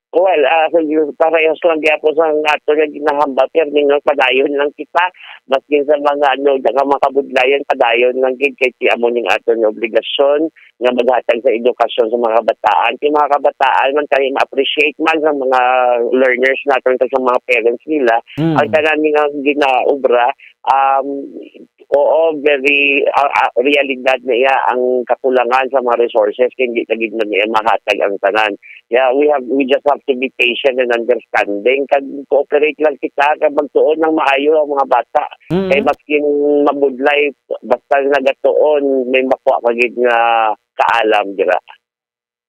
Well, ah, so, yun, parehas lang gyapon sa ato nga ginahambal, pirmi nga padayon lang kita, maskin sa mga, ano, nga mga kabudlayan, padayon lang gid kay ti amo ning ato nga obligasyon nga maghatag sa edukasyon sa mga kabataan. Kay mga kabataan man kay ma-appreciate man sa mga learners naton kag sa mga parents nila, Mm. ang tanan nga ginaobra, um, oo, very, ah, ah, realidad na iya ang kakulangan sa mga resources, kay hindi na gid man niya mahatag ang tanan. Yeah, we have, we just have to be patient and understanding. Kag cooperate lang kita, kag magtuon ng maayo ang mga bata. Mm. Kay maskin mabudlay, basta nagatuon, may makuha ka gid nga kaalam, dira.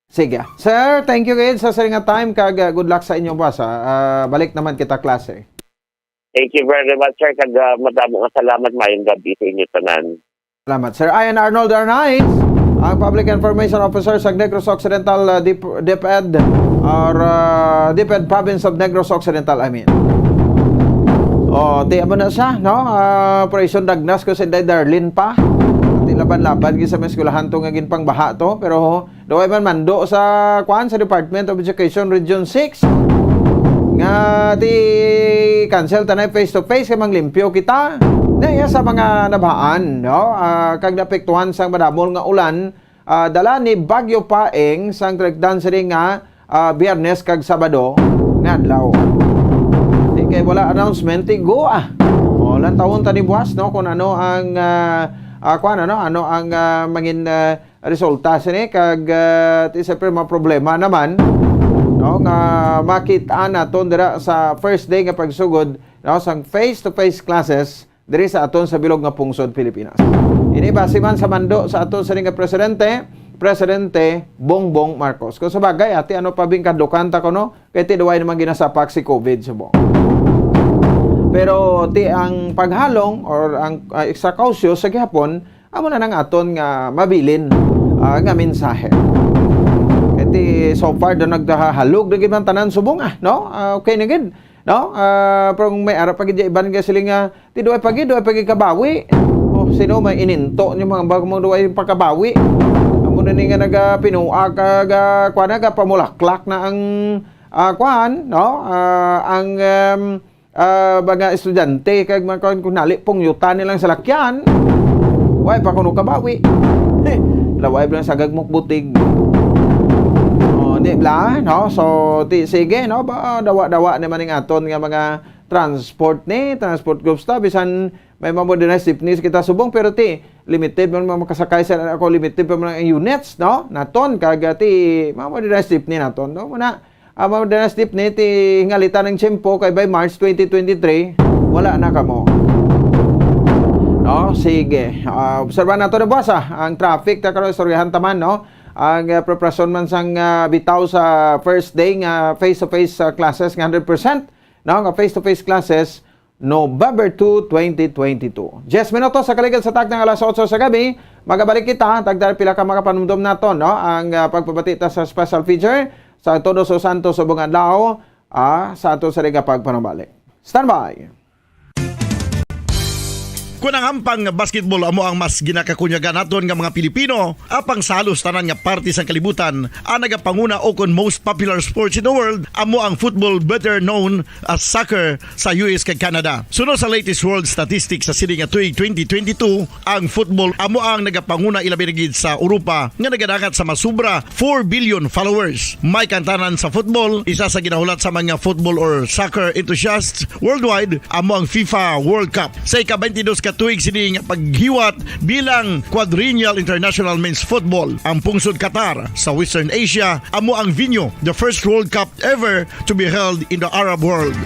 Sige. Sir, thank you gid sa sir nga time, kag, uh, good luck sa inyo, boss, ah. Ah, balik naman kita klase. Thank you very much, sir. Kag, ah, madamo nga salamat. Mayong gabi sa inyo tanan. Salamat. Sir Ian Arnold Arnaiz, ang Public Information Officer sa Negros Occidental, ah, Dep-, DepEd, or, ah, DepEd Province of Negros Occidental, I mean. Oh, ti amo na siya, no? Ah, Operation Dagnas ko si Inday Darlene pa. Ti laban-laban gid sa mga eskwelahan to nga ginpangbaha to, pero Daw ay man mando sa, kuan, sa Department of Education Region six nga ti cancel tanay face to face kay manglimpyo kita. Na iya sa mga nabahaan, no? Ah, kag naapektuhan sang madamol nga ulan, ah, dala ni Bagyo Paeng sang kaligdan sini nga, ah, Biyernes kag Sabado nga adlaw. Di kay wala announcement, ti go, ah. O, lantawon ta ni buwas, no, kung ano ang, ah, ah, kuwan, ano, ano ang, ah, mangin, ah, resulta sini, kag, ah, ti siyempre mga problema naman, no, nga makita naton dira sa first day nga pagsugod, no, sang face-to-face classes diri sa aton sa bilog nga pungsod Pilipinas. Ini base man sa mando sa aton sini nga presidente, Presidente Bongbong Marcos. Kung sa bagay, ati, ano pa bing kadukan ta kuno? Kay ti duway naman ginasapak si covid subong. Pero ti ang paghalong or ang, ah, extra cautious sa gihapon, amo na nang aton nga mabilin, ah, nga mensahe. Kay ti so far do nagkahalog na gid man tanan subong, ah, no? Ah, okay na gid, no? Ah, pero kung may ara pa gid iban nga sila nga ti duway pa gid, duway pa gid kabawi. Oh, sino may ininto ni mga bagong duway pagkabawi? Amo na ni nga nagapinua ka ga, kuwan na, gapamulaklak na ang, ah, kuwan, no? Ah, ang, em, ah, mga estudyante kag mga kuwan, kung nali, pungyutan nilang salakyan. Way pa kuno kabawi. Laway lang sa gagmok butig. Oh, di bla, no? So, ti, sige, no? Ba, dawa-dawa naman ning aton nga mga transport ni, transport groups ta, bisan may mga modernized jeepneys kita subong, pero ti, limited man mga makasakay sa ako, limited pa man ang units, no? Naton, kag, ah, ti, mga modernized jeepney naton, no? Muna, ang mga modernized jeepney, ti, hingalitan ng tiyempo, kay by March twenty twenty-three, wala na kamo. No? Sige. Ah, obserbahan nato na buwas, ah, ang traffic, ta karon istoryahan taman, no? Ang, ah, preparasyon man sang, ah, bitaw sa first day nga face-to-face, ah, classes nga hundred percent, no, nga face-to-face classes, November two, twenty twenty-two. Diyes minutos sa kaligad sa taknang alas otso sa gabi, magabalik kita, tagda pila ka mga panumdom naton, no? Ang, ah, pagpabati ta sa special feature sa Todos os Santos subong adlaw, ah, sa aton sa nga pagpanambalik. Standby! Kung ang ampang basketball amo ang mas ginakakunyagan naton nga mga Pilipino, apang sa halos tanan nga parte sang kalibutan, ang nagapanguna o kon most popular sports in the world amo ang football, better known as soccer, sa U S kag Canada. Suno sa latest world statistics sa sini nga tuig twenty twenty-two, ang football amo ang nagapanguna, ilabi na gid sa Europa nga nagadangat sa masubra four billion followers. May kantanan sa football, isa sa ginahulat sa mga football or soccer enthusiasts worldwide amo ang FIFA World Cup. Sa ika-twenty-dos ka tuig sini nga paghiwat bilang Quadrennial International Men's Football, ang pungsod Qatar sa Western Asia amo ang venue, the first World Cup ever to be held in the Arab world.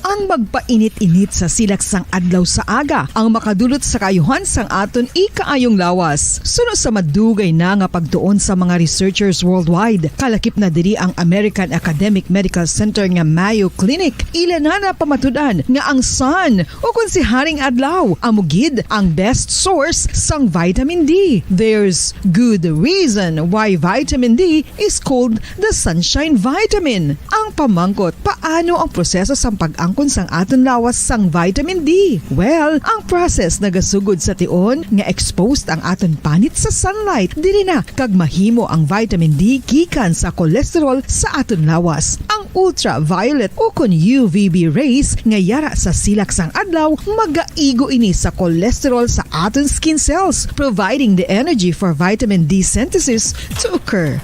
Ang magpainit-init sa silak sang adlaw sa aga ang makadulot sa kaayuhan sang aton ikaayong lawas. Suno sa madugay na nga pagtuon sa mga researchers worldwide, kalakip na diri ang American Academic Medical Center nga Mayo Clinic. Ila na napamatud-an nga ang sun, o kon si Haring Adlaw, amo gid ang best source sang vitamin D. There's good reason why vitamin D is called the sunshine vitamin. Ang pamangkot, paano ang proseso sang pag-angkon sang aton lawas sang vitamin D? Well, ang process nagasugod sa tion nga exposed ang aton panit sa sunlight. Diri na kag mahimo ang vitamin D gikan sa cholesterol sa aton lawas. Ang ultraviolet o kon U V B rays nga yara sa silak sang adlaw magaigo ini sa cholesterol sa aton skin cells, providing the energy for vitamin D synthesis to occur.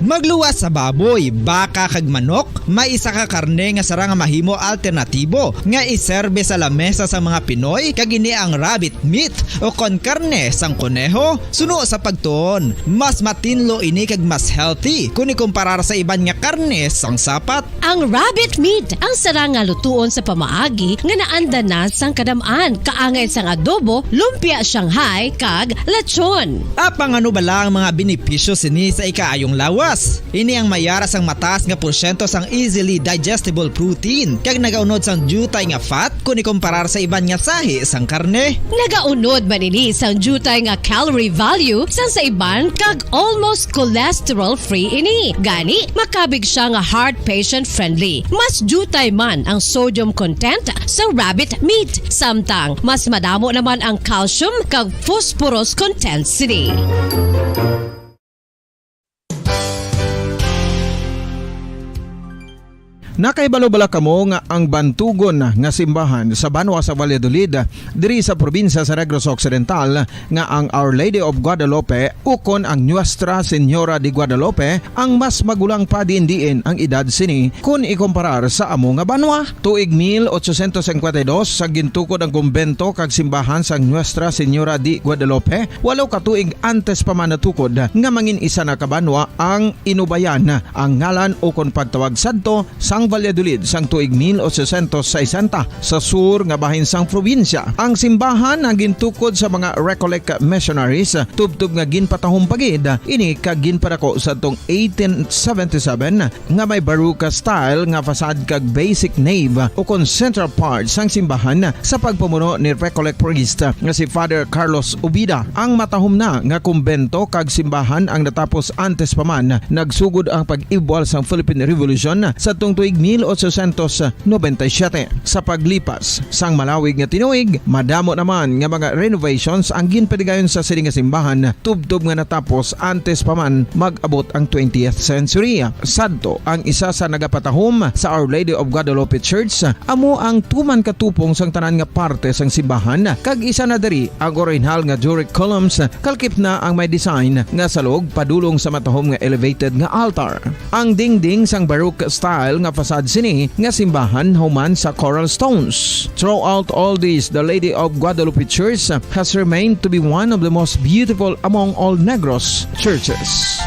Magluwas sa baboy, baka kag manok, may isa ka karne nga sarang nga mahimo alternatibo nga iserbe sa lamesa sa mga Pinoy, kag ini ang rabbit meat o kon karne sang koneho. Suno sa pagtuon, mas matinlo ini kag mas healthy kon ikumparar sa iban nga karne sang sapat. Ang rabbit meat ang sarang nga lutuon sa pamaagi nga naanda na sang kadam-an, kaangay sang adobo, lumpia Shanghai, kag lechon. Apang ano bala ang mga benepisyo sini sa ikaayong lawas? Ini ang mayara sang mataas nga porsyento sang easily digestible protein, kag nagaunod sang diutay nga fat kon ikumparar sa iban nga sahi sang karne. Nagaunod man ini sang diutay nga calorie value sang sa iban, kag almost cholesterol-free ini. Gani, makabig sia nga heart patient-friendly. Mas diutay man ang sodium content sa rabbit meat, samtang mas madamo naman ang calcium kag phosphorus content sini. Nakahibalo bala kamo nga ang bantugon nga simbahan sa banwa sa Valladolid, diri sa probinsya sa Negros Occidental, nga ang Our Lady of Guadalupe ukon ang Nuestra Señora de Guadalupe ang mas magulang pa diin-diin ang edad sini kon ikumparar sa amo nga banwa? Tuig mil ochocientos cincuenta y dos, sa gintukod ang kumbento kag simbahan sang Nuestra Señora de Guadalupe, walo ka tuig antes pa man natukod nga mangin isa na ka banwa ang Inubayan, ang ngalan ukon pagtawag sadto sang Valladolid sang tuig mil ochocientos sesenta, sa sur nga bahin sang probinsya. Ang simbahan ang gintukod sa mga Recollect missionaries, tubtob nga ginpatahom pa gid ini kag ginpadako sadtong eighteen seventy-seven, nga may Baroque style nga facade kag basic nave ukon central part sang simbahan sa pagpamuno ni Recollect priest nga si Father Carlos Ubida. Ang matahom na nga kumbento kag simbahan ang natapos antes pa man nagsugod ang pag-ibwal sang Philippine Revolution sadtong tuig mil ochocientos noventa y siete. Sa paglipas sang malawig nga tinuig, madamo naman nga mga renovations ang ginpadigayon sa sini nga simbahan, tubtob nga natapos antes pa man mag-abot ang twentieth century. Sadto, ang isa sa nagapatahom sa Our Lady of Guadalupe Church amo ang tuman ka tupong sang tanan nga parte sang simbahan, kag isa na diri ang orihinal nga Doric columns, kalkip na ang may design nga salog padulong sa matahom nga elevated nga altar. Ang dingding sang Baroque style nga facade sini nga simbahan human sa coral stones. Throughout all this, the Lady of Guadalupe Church has remained to be one of the most beautiful among all Negros churches.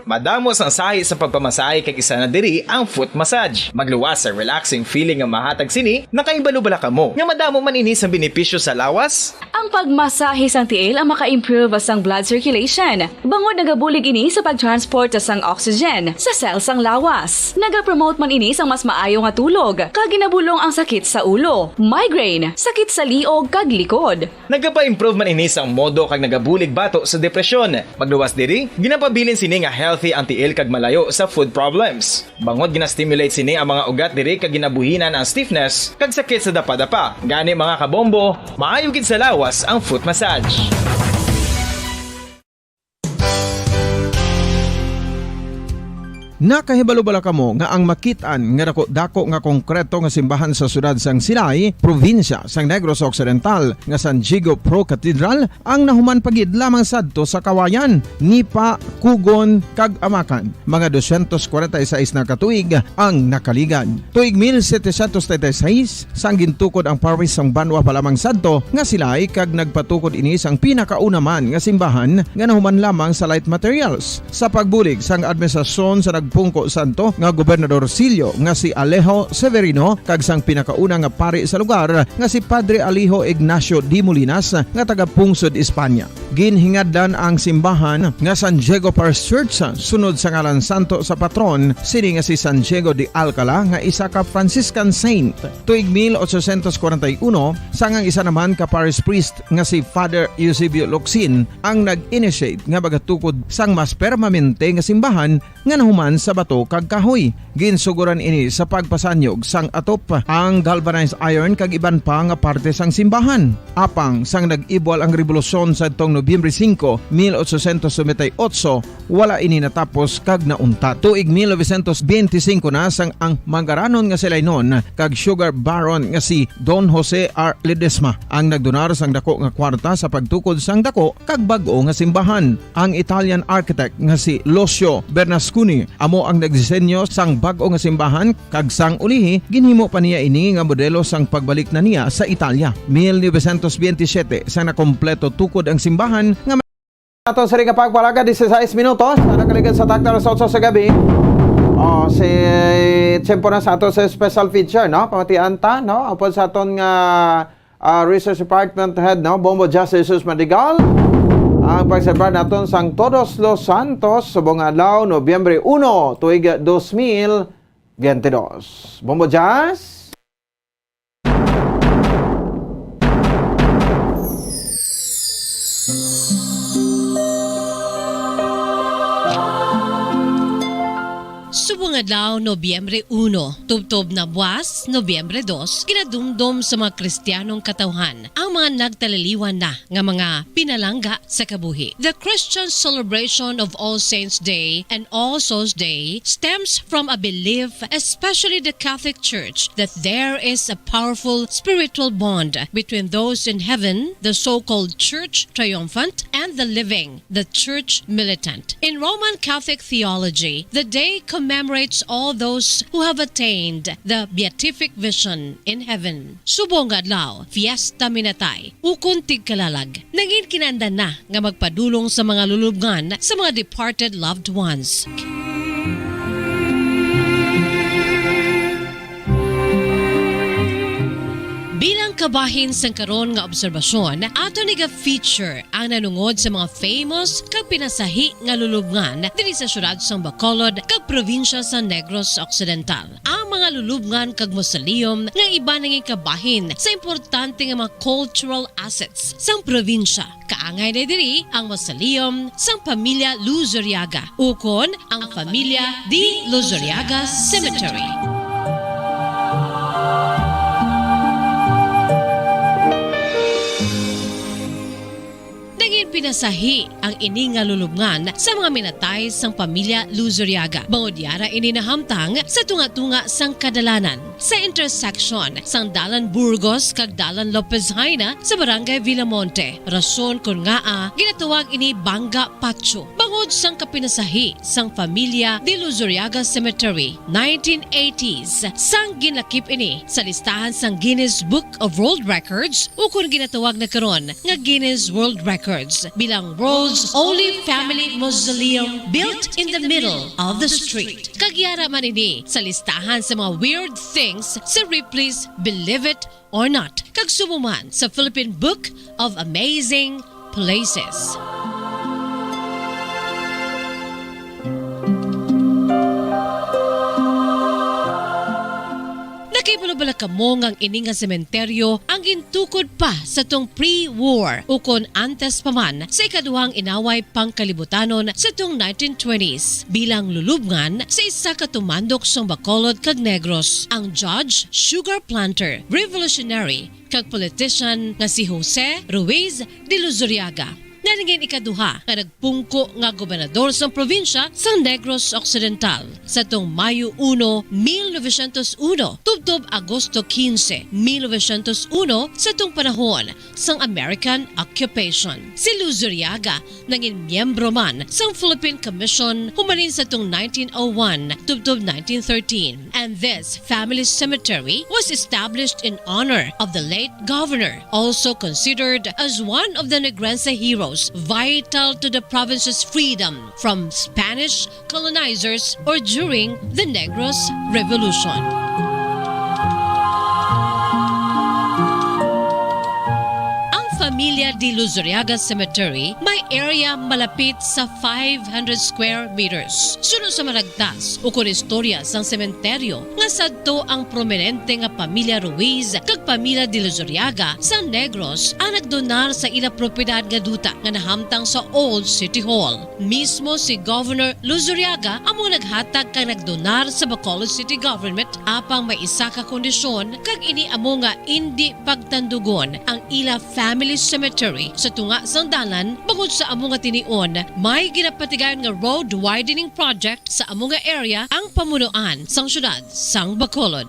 Madamo sang sahi sa pagpamasahe, kag isa na diri ang foot massage. Magluwas sa relaxing feeling nga mahatag sini. Nakahibalo bala kamo nga madamo man ini sang benepisyo sa lawas? Ang pagmasahe sang tiil ang maka-improve sang blood circulation, bangod nagabulig ini sa pag-transport sang oxygen sa cell sang lawas. Nagapromote man ini sang mas maayo nga tulog, kag ginabulong ang sakit sa ulo, migraine, sakit sa liog, kag likod. Nagapa-improve man ini sang modo kag nagabulig bato sa depresyon. Magluwas diri, ginapabilin sini nga healthy ang tiil kag malayo sa foot problems. Bangod gina-stimulate sini ang mga ugat diri kag ginabuhinan ang stiffness kag sakit sa dapadapa. Gani, mga kabombo, maayo gid sa lawas ang foot massage. Nakahibalo bala kamo nga ang makit-an nga dako-dako nga konkreto nga simbahan sa siyudad sang Silay, probinsya sang Negros Occidental, nga San Diego Pro Cathedral, ang nahuman pa gid lamang sadto sa Kawayan, Nipa, Cugon, kag Amacan, mga dosyentos kwarenta y seis na ka tuig ang nakaligad. Tuig mil setecientos treinta y seis, sang gintukod ang parish sang banwa pa lamang sadto nga Silay, kag nagpatukod ini sang pinakauna man nga simbahan nga nahuman lamang sa light materials. Sa pagbulig sang administrasyon sa nagpungko sadto nga Gobernador Silyo nga si Alejo Severino kag sang pinakauna nga pari sa lugar nga si Padre Alejo Ignacio de Molinas nga taga-pungsod Espanya. Ginhingadlan ang simbahan nga San Diego Parish Church sunod sa ngalan santo sa patron sini nga si San Diego de Alcala nga isa ka Franciscan saint. Tuig mil ochocientos kwarenta y uno, sang ang isa naman ka parish priest nga si Father Eusebio Locsin ang nag-initiate nga magatukod sang mas permanente nga simbahan nga nahuman sa bato kag kahoy. Ginsuguran ini sa pagpasanyog sang atop, ang galvanized iron kag iban pa nga parte sang simbahan. Apang sang nag-ibwal ang rebolusyon sadtong Nobyembre singko, mil ochocientos noventa y ocho, wala ini natapos kag nauntat. Tuig mil novecientos benti singko na sang ang mangaranon nga Silaynon kag sugar baron nga si Don Jose R. Ledesma ang nagdonar sang dako nga kwarta sa pagtukod sang dako kag bag-o nga simbahan. Ang Italian architect nga si Lucio Bernasconi amo ang nagdisenyo sang bag-o nga simbahan, kag sang ulihi ginhimo pa niya ini nga modelo sang pagbalik na niya sa Italia. Mil novecientos benti siyete, sang nakompleto tukod ang simbahan nga may Ato sa ring pagpalaga, dieciséis minutos na nakaligad sa takna alas otso sa gabi. Oh, si tiyempo na sa ato sa special feature, no? Pamatian ta, no? Upod sa aton nga ah, Research Department Head, no, Bombo Jazz Jesus Madrigal. Ang pagselebrar naton sang Todos los Santos subong nga adlaw, Nobyembre uno, tuig dos mil biyente dos. Bombo Jazz. Subong nga Adlaw, Nobyembre uno, tubtob na buwas, Nobyembre dos, ginadumdom sa mga Kristiyanong katawhan ang mga nagtaliliwan na nga mga pinalangga sa kabuhi. The Christian celebration of All Saints Day and All Souls Day stems from a belief, especially the Catholic Church, that there is a powerful spiritual bond between those in heaven, the so-called church triumphant, and the living, the church militant. In Roman Catholic theology, the day commemorates all those who have attained the beatific vision in heaven. Subong nga adlaw, Fiesta Minatay, ukon tigkalalag, nangin kinahanglan na nga magpadulong sa mga lulubngan sa mga departed loved ones. Bilang kabahin sang karon nga obserbasyon, ato ni ga-feature ang nanungod sa mga famous kag pinasahi nga lulubngan diri sa siyudad sang Bacolod kag probinsya sa Negros Occidental. Ang mga lulubngan kag mausoleum nga iban nangin kabahin sa importante nga mga cultural assets sang probinsya. Kaangay na diri ang mausoleum sang pamilya Luzuriaga, ukon ang Familia de Luzuriaga Cemetery. Nangin pinasahi ang ini nga lulubngan sa mga minatay sang pamilya Luzuriaga. Bangod yara ini nahamtang sa tunga-tunga sang kadalanan, sa intersection sang Dalan Burgos kag Dalan Lopez Jaena sa Barangay Villamonte, rason kon ngaa ginatawag ini Banga Patio. Bangod sang kapinasahi sang Familia de Luzuriaga Cemetery, nineteen eighties, sang ginlakip ini sa listahan sang Guinness Book of World Records, ukon ginatawag na karon nga Guinness World Records, bilang world's only family mausoleum built in the middle of the street. Kag yara man ini sa listahan sa mga weird things sa Ripley's Believe It or Not, kag subong man sa Philippine Book of Amazing Places. Nakahibalo bala kamo nga ang ini nga sementeryo ang gintukod pa sa tong pre-war, ukon antes pa man sa ikaduhang inaway pangkalibutanon sa tong nineteen twenties, bilang lulubngan sa isa ka tumandok sang Bacolod kag Negros, ang judge, sugar planter, revolutionary, kag politician nga si Jose Ruiz de Luzuriaga, nga nangin ikaduha nga nagpungko nga gobernador sang probinsya sang Negros Occidental, sa tong Mayo uno, mil novecientos uno, tubtob Agosto quince, mil novecientos uno, sa tong panahon sang American occupation. Si Luzuriaga nangin miyembro man sang Philippine Commission humalin sa tong nineteen oh one tubtob nineteen thirteen, and this family cemetery was established in honor of the late governor, also considered as one of the Negrense heroes vital to the province's freedom from Spanish colonizers or during the Negros Revolution. Ang Familia de Luzuriaga Cemetery may area malapit sa five hundred square meters. Suno sa maragtas ukon istorya sang sementeryo nga sadto ang prominente nga pamilya Ruiz kag pamilya de Luzuriaga sa Negros ang nagdonar sa ila propiedad nga duta nga nahamtang sa Old City Hall. Mismo si Governor Luzuriaga amo naghatag kag nagdonar sa Bacolod City Government, apang may isa ka kondisyon, kag ini amo nga indi pagtandugon ang ila family cemetery sa tunga sang dalan, bangod sa amo nga tinion may ginapatigayon nga road widening project sa amo nga area ang pamunuan sang siyudad sang Bacolod.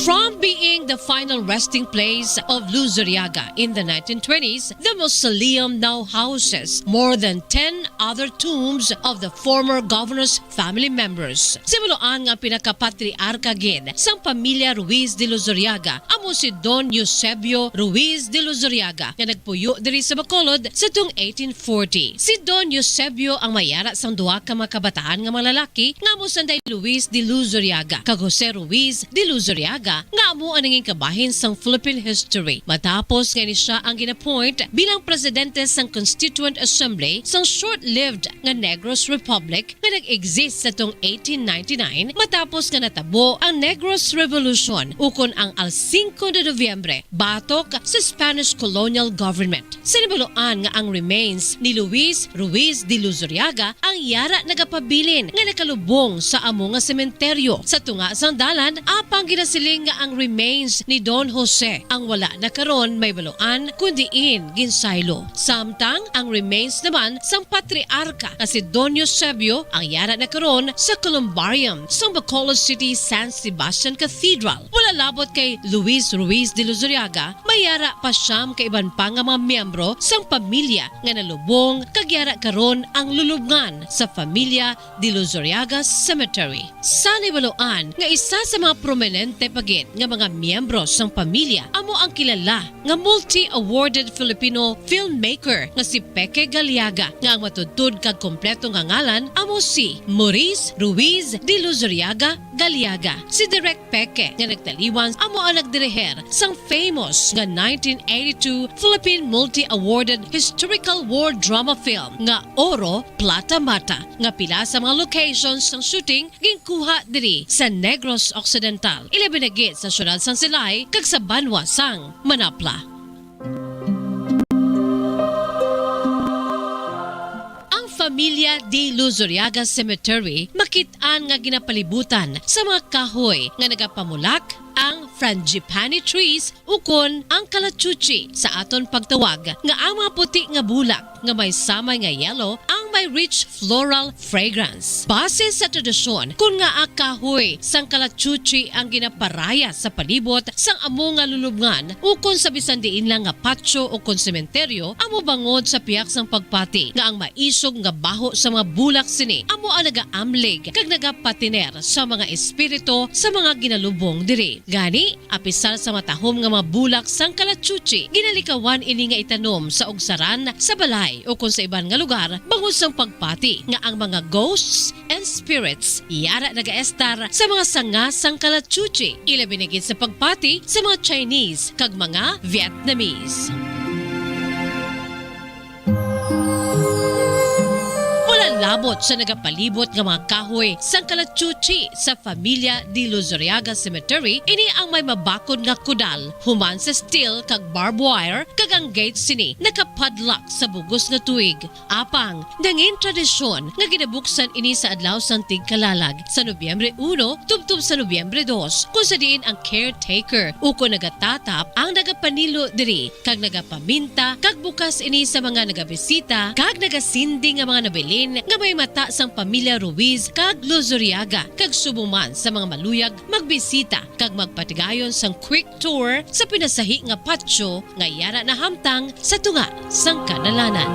From being the final resting place of Luzuriaga in the nineteen twenties, the mausoleum now houses more than ten other tombs of the former governor's family members. Simuloan nga ang pinakapatriarka gid sang pamilya Ruiz de Luzuriaga amo si Don Eusebio Ruiz de Luzuriaga, nga nagpuyo diri sa Bacolod sa tong eighteen forty. Si Don Eusebio ang may ara sang duha ka mga kabataan nga mga lalaki nga amo sanday Luis de Luzuriaga kag Jose Ruiz de Luzuriaga, nga amo ang kabahin sang Philippine history, matapos nga ini sia ang gin-appoint bilang presidente sang Constituent Assembly sang short-lived nga Negros Republic nga nag-exist sa tong eighteen ninety-nine, matapos nga natabo ang Negros Revolution, ukon ang Al Cinco de Noviembre, batok sa Spanish colonial government. Sa nabaluan nga ang remains ni Luis Ruiz de Luzuriaga ang yara nagapabilin nga nakalubong sa amo nga sementeryo sa tunga sang dalan, apang ginasiling nga ang remains ni Don Jose ang wala na karon may baluan, kun diin ginsaylo. Samtang ang remains naman sang patriarka nga si Don Eusebio ang yara na karon sa columbarium sang Bacolod City San Sebastian Cathedral. Wala labot kay Luis Ruiz de Luzuriaga, may yara pa siyam ka iban pa nga mga miyembro sang pamilya nga nalubong, kag yara karon ang lulubngan sa Familia de Luzuriaga Cemetery. Sa nahibaluan nga isa sa mga prominente pa gid nga mga miyembro sang pamilya amo ang kilala nga multi-awarded Filipino filmmaker nga si Peke Galiaga, nga ang matudtod kag kompleto nga ngalan amo si Maurice Ruiz de Luzuriaga Galiaga. Si Direk Peke nga nagtaliwan amo ang nagdiriher sang famous nga nineteen eighty-two Philippine Multi-Awarded Historical War Drama Film nga Oro, Plata, Mata, nga pila sa mga locations sang shooting ginkuha diri sa Negros Occidental, ilabi na gid sa siyudad sang Silay kag sa banwa sang Manapla. Ang Familia de Luzuriaga Cemetery makit-an nga ginapalibutan sa mga kahoy nga nagapamulak, ang frangipani trees ukon ang kalachuchi sa aton pagtawag, nga ang mga puti nga bulak nga may samay nga yellow ang may rich floral fragrance. Base sa tradisyon, kun ngaa kahoy sang kalachuchi ang ginaparaya sa palibot sang amo nga lulubngan ukon sa bisan diin lang nga patio ukon sementeryo, amo bangod sa pihak sang pagpati nga ang maisog nga baho sa mga bulak sini amo ang nagaamlig kag nagapatiner sa mga espiritu sa mga ginalubong diri. Gani, apisar sa matahom nga mga bulak sang kalachuchi, ginalikawan ini nga itanom sa ugsaran, sa balay, o kon sa iban nga lugar, bangod sang pagpati nga ang mga ghosts and spirits yara nagaestar sa mga sanga sang kalachuchi, ilabi na gid sa pagpati sa mga Chinese kag mga Vietnamese. Wala labot sa nagapalibot nga mga kahoy sang kalachuchi sa Familia de Luzuriaga Cemetery, ini ang may mabakod nga kudal human sa steel kag barbed wire, kag ang gate sini nakapadlock sa bug-os nga tuig. Apang nangin tradisyon nga ginabuksan ini sa adlaw sang Tigkalalag, sa Nobyembre uno tubtob sa Nobyembre dos, kung sa diin ang caretaker ukon nagatatap ang nagapanilo diri kag nagapaminta kag bukas ini sa mga nagabisita kag nagasindi nga mga nabilin nga may mata sang pamilya Ruiz kag Luzuriaga, kag subong man sa mga maluyag magbisita kag magpatigayon sang quick tour sa pinasahi nga patio nga yara nahamtang sa tunga sang kadalanan.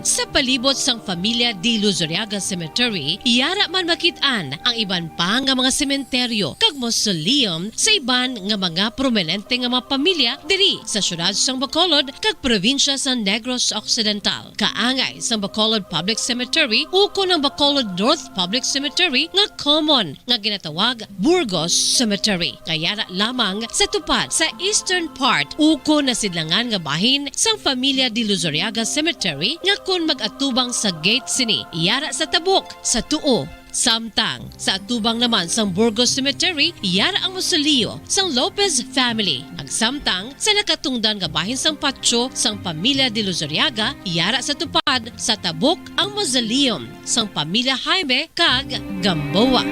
Sa palibot sang Familia de Luzuriaga Cemetery, yara man makit-an ang iban pa nga mga sementeryo kag mausoleum sa iban nga mga prominente nga mga pamilya diri sa siyudad sang Bacolod kag probinsya sa Negros Occidental. Kaangay sang Bacolod Public Cemetery ukon ang Bacolod North Public Cemetery nga common nga ginatawag Burgos Cemetery, nga yara lamang sa tupad sa eastern part ukon nasidlangan nga bahin sang Familia de Luzuriaga Cemetery, nga kon mag-atubang sa gate sini, yara sa tabok sa tuo. Samtang sa atubang naman sang Burgos Cemetery, yara ang mausoleo sang Lopez family. Ag samtang sa nakatungdan nga bahin sang patio sang Pamilya de Luzuriaga, yara sa tupad sa tabok ang mausoleum sang Pamilya Jaime kag Gamboa.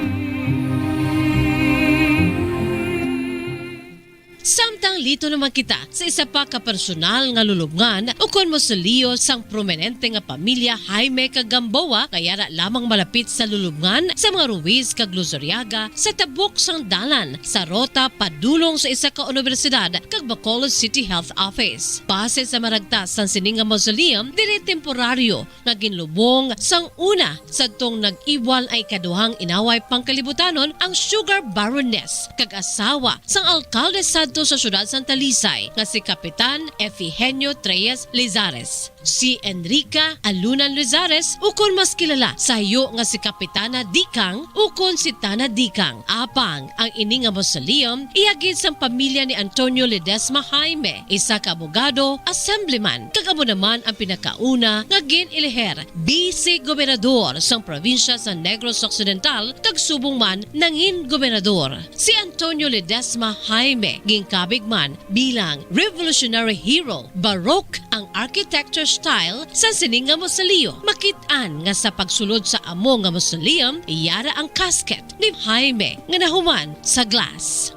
Samtang lito naman kita sa isa pa ka personal nga lulubngan ukon mausoleo sang prominente nga pamilya Jaime kag Gamboa, nga yara lamang malapit sa lulubngan sa mga Ruiz kag Luzuriaga sa tabok sang dalan sa rota padulong sa isa ka unibersidad kag Bacolod City Health Office. Base sa maragtas sang sini nga mausoleum, diri temporaryo nga ginlubong sang una sadtong nag-ibwal ang ikaduhang inaway pangkalibutanon ang sugar baroness kag asawa sang alkalde sadto sa siyudad sang Talisay nga si Kapitan Efigenio Treyes Lizares. Si Enrica Alunan Lizares, ukon mas kilala sa hayo nga si Kapitana Dikang ukon si Tana Dikang. Apang ang ini nga mausoleum iya gid sang pamilya ni Antonio Ledesma Jaime, isa ka abogado, assemblyman, kag amo naman ang pinakauna nga gin-eleher bise gobernador sang probinsya sa Negros Occidental kag subong man nangin gobernador. Si Antonio Ledesma Jaime ginkabig man bilang revolutionary hero. Baroque ang architecture style sa sini nga mausoleo. Makit-an nga sa pagsulod sa amo nga mausoleum, yara ang casket ni Jaime nga nahuman sa glass.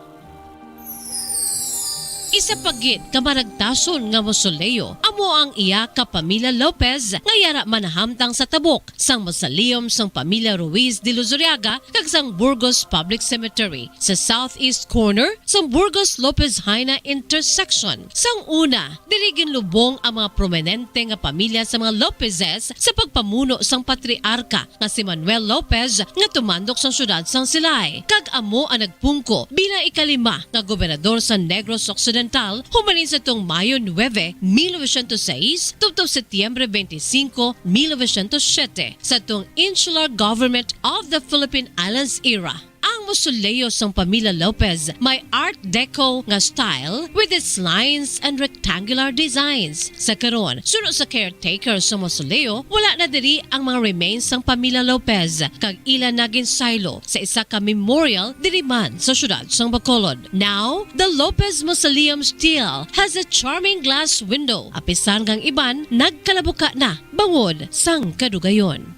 Isa pa gid ka maragtason nga mausoleo amo ang iya ka pamilya Lopez nga yara man nahamtang sa tabok sang mausoleum sang pamilya Ruiz de Luzuriaga kag sang Burgos Public Cemetery sa southeast corner sang Burgos Lopez Jaena intersection. Sang una, diri ginlubong ang mga prominente nga pamilya sa mga Lopezes sa pagpamuno sang patriarka nga si Manuel Lopez nga tumandok sang siyudad sang Silay, kag amo ang nagpungko bilang ikalima nga gobernador sa Negros Occidental humalin sa tung Mayo nuebe, mil novecientos sais, tubtob Setyembre bente singko, mil novecientos siyete, sa tung Insular Government of the Philippine Islands era. Ang mausoleo sang pamilya Lopez may Art Deco nga style with its lines and rectangular designs. Sa karon, suno sa caretaker sa mausoleo, wala na diri ang mga remains sang pamilya Lopez, kag ila na ginsaylo sa isa ka memorial diri man sa siyudad sang Bacolod. Now, the Lopez Mausoleum still has a charming glass window, apisan nga ang iban nagkalabuka na bangod sang kadugayon.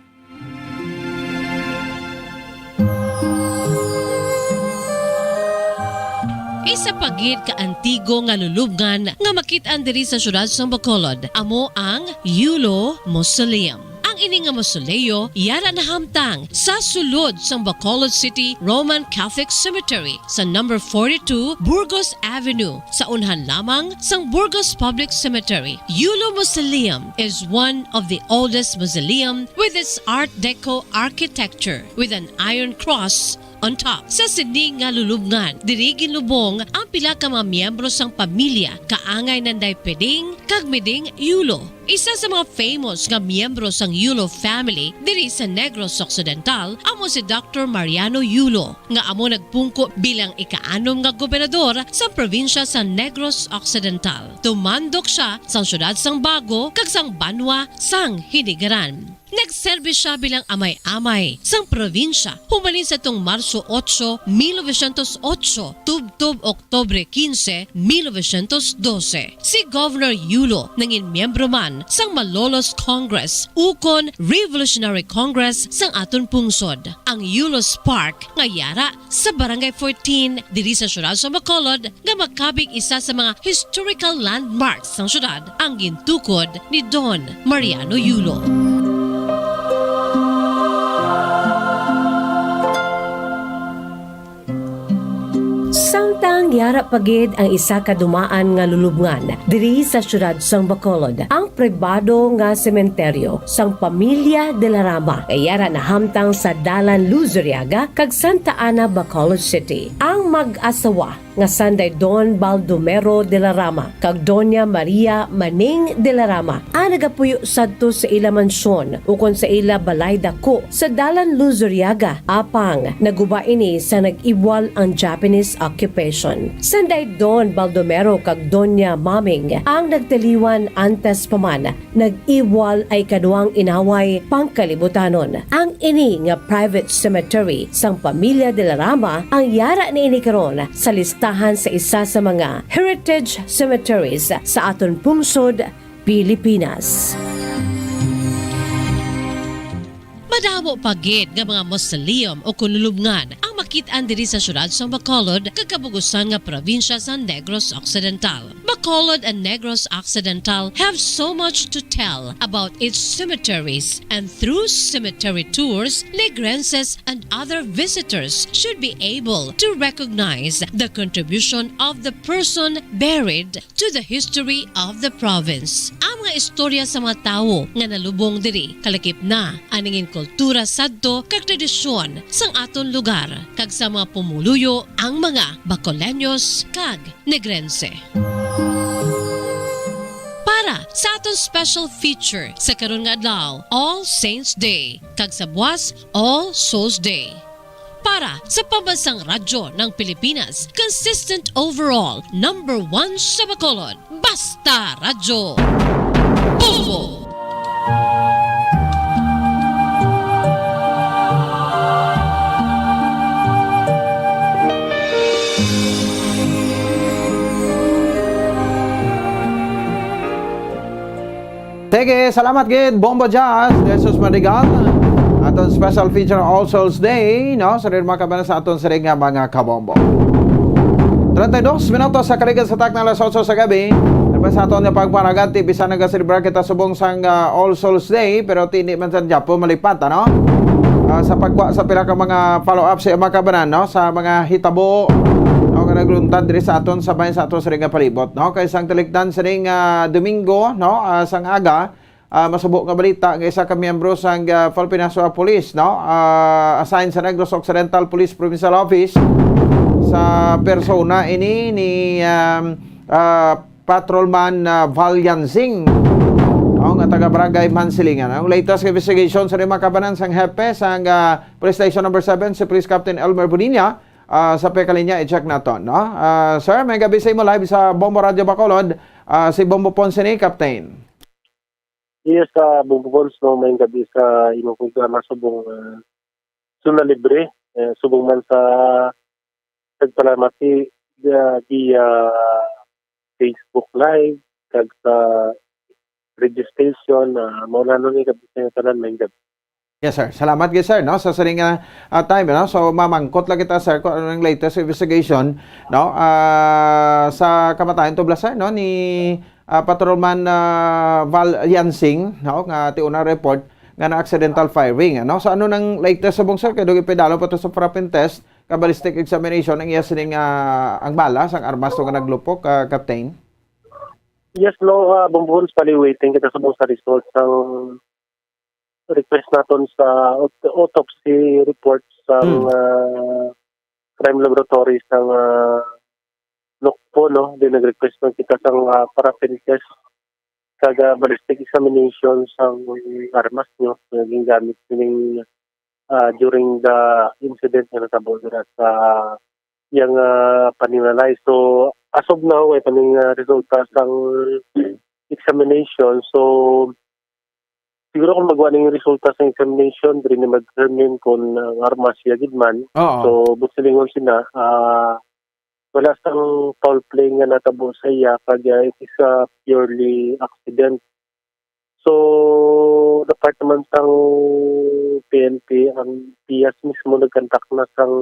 Isa pa gid ka antigo nga lulubngan nga makit-an diri sa siyudad sang Bacolod amo ang Yulo Mausoleum. Ang ini nga mausoleo yara nahamtang sa sulod sang Bacolod City Roman Catholic Cemetery sa number forty-two Burgos Avenue, sa unhan lamang sang Burgos Public Cemetery. Yulo Mausoleum is one of the oldest mausoleum with its Art Deco architecture with an iron cross on top. Sa sini nga lulubngan, diri ginlubong ang pila ka mga miyembro sang pamilya, kaangay nanday Peding kag Meding Yulo. Isa sa mga famous nga miyembro sang Yulo family diri sa Negros Occidental amo si Doctor Mariano Yulo, nga amo nagpungko bilang ikaanom nga gobernador sa probinsya sa Negros Occidental. Tumandok sia sang siyudad sang Bago kag sang banwa sang Hinigaran. Nagserbi sia bilang amay-amay sang probinsya humalin sa tung Marso otso, mil novecientos otso, tubtob Oktubre kinse, mil novecientos dose. Si Governor Yulo nangin miyembro man sang Malolos Congress ukon Revolutionary Congress sang aton pungsod. Ang Yulo's Park nga yara sa Barangay fourteen diri sa siyudad sa Bacolod nga makabig isa sa mga historical landmarks sang siyudad ang gintukod ni Don Mariano Yulo. Samtang yara pa gid ang isa ka dumaan nga lulubngan diri sa siyudad sang Bacolod, ang pribado nga sementeryo sang pamilya De La Rama nga yara nahamtang sa Dalan Luzuriaga kag Santa Ana, Bacolod City. Ang mag-asawa nga sanday Don Baldomero de la Rama kag Doña Maria Maning de la Rama ang nagapuyo sadto sa ila mansyon ukon sa ila balay dako sa Dalan Luzuriaga, apang naguba ini sa nag-iwal ang Japanese occupation. Sanday Don Baldomero kag Doña Maming ang nagtaliwan antes pa man nag-iwal ay ikaduhang inaway pangkalibutanon. Ang ini nga private cemetery sang pamilya De La Rama ang yara niini karon sa listahan sa isa sa mga heritage cemeteries sa aton pungsod, Pilipinas. Madamo pa gid nga mga mausoleum o kunulubngan ang makit-an diri sa siyudad sa Bacolod kag kabugusan nga probinsya sa Negros Occidental. Bacolod and Negros Occidental have so much to tell about its cemeteries, and through cemetery tours, Negrenses and other visitors should be able to recognize the contribution of the person buried to the history of the province. Ang mga istorya sa mga tawo nga nalubong diri, kalakip na ang nangin kultura sadto kag tradisyon sang aton lugar, kag sa mga pumuluyo ang mga Bacoleños kag Negrense. Para sa aton special feature sa karon nga adlaw, All Saints Day, kag sa buwas, All Souls Day. Para sa pambansang radyo ng Pilipinas, consistent overall, number one sa Bacolod, Basta Radyo. Bombo! Sige, salamat gid, Bombo Jazz, Jesus Madrigal. Aton special feature All Souls Day, no? Sa rin mga kabanan sa aton siring nga mga kabombo. Treinta y dos minutos sa kaligan sa takna alas otso sa gabi. Nagpas sa aton nga pagpanagat, ti bisan nagaselebrar kita subong sang, ah, All Souls Day, pero ti hindi man sa Japo malipat, ano? Ah, sa pagkuha sa pila ka mga follow-up sa mga kabanan, no? Sa mga hitabo, no? Nga nagluntad diri sa aton, sa bayan sa aton siring nga palibot, no? Kay sang talikdan siring, ah, Domingo, no? Ah, sang aga, ah, masubo nga balita nga isa ka miyembro sang, ah, Philippine National Police, no? Ah, assigned sa Negros Occidental Police Provincial Office sa persona ini ni, um, ah, Patrolman, ah, Val Yansing, no? Nga taga Barangay Mansilingan. Ang latest investigation sa lima kabanan sang hepe sang, ah, Police Station Number Seven, si Police Captain Elmer Bonilla, ah, sa pekalinya, i-check naton, no? Ah, sir, may gabi sa imo live sa Bombo Radio Bacolod. Ah, si Bombo Ponce ni, Captain. Yes, sa Bubons, no, may gabi sa imong programa subong, ah, Zona Libre, eh, subong man sa nagpalamati, ah, via Facebook Live, kag sa radio station, ah, mao na nun, eh, gabi sa inyo tanan, may gabi. Yes, sir. Salamat gid, sir, no, sa siring nga, ah, time, no? So, mamangkot lang kita, sir, kung ano ang latest investigation, no? Ah, sa kamatayon tubla, sir, no, ni, ah, Patrolman, ah, Val Yansing, no, nga ti una report nga na accidental firing, ano? So, ano nang latest subong, sir? Kay dugay pa dalo pa to sa frapin test, ka ballistic examination ang iya sining, ah, ang bala sang armas to nga naglupok, ah, Captain? Yes, no, ah, Bumbuhon, pali waiting kita subong sa result sang request naton sa aut-, autopsy report sang, Hmm. ah, crime laboratory sang, ah, Nokpo, no? Di nag-request man kita sang, ah, paraffin test kag, ah, ballistic examination sang armas, no, nga gingamit sining, ah, during the incident nga natabo dira sa iyang, ah, paninalay. So, as of now, way pa ning, ah, resulta sang examination. So, siguro kung magwa ning resulta sa examination, diri ni mag-determine kung, ah, armas siya gid man. Oo. So, buot silingon sina, ah, wala sang foul play nga natabo sa iya, kag, ah, it is a purely accident. So, the part naman sang P N P, ang P I A S mismo nagkontak na sang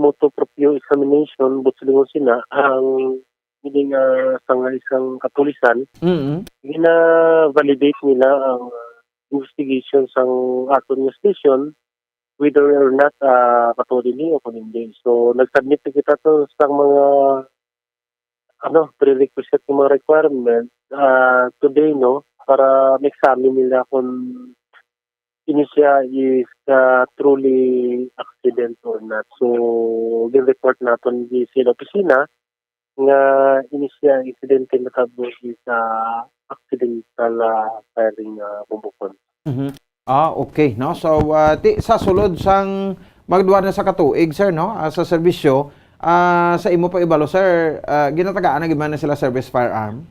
motu proprio examination, buot silingon sina, ang ini nga sangay sang kapulisan, Mm. gina-validate nila ang, ah, investigation sang aton nga station, whether or not, ah, matuod ini o kung hindi. So, nag-submit na kita to sa mga, ano, prerequisite nga mga requirement, ah, today, no, para ma-examine nila kung ini siya is, ah, truly accident or not. So, gin-report naton di sa opisina nga ini siya insidente natabo sa accidental, ah, firing, ah, bumbukon. Mhm. Ah, okay, no? So, ah, ti-, sa sulod sang magduwa na sa katuig, sir, no? Ah, sa serbisyo, ah, sa imo pag-ibalo, sir, ah, ginatagaan na gid man na sila service firearm?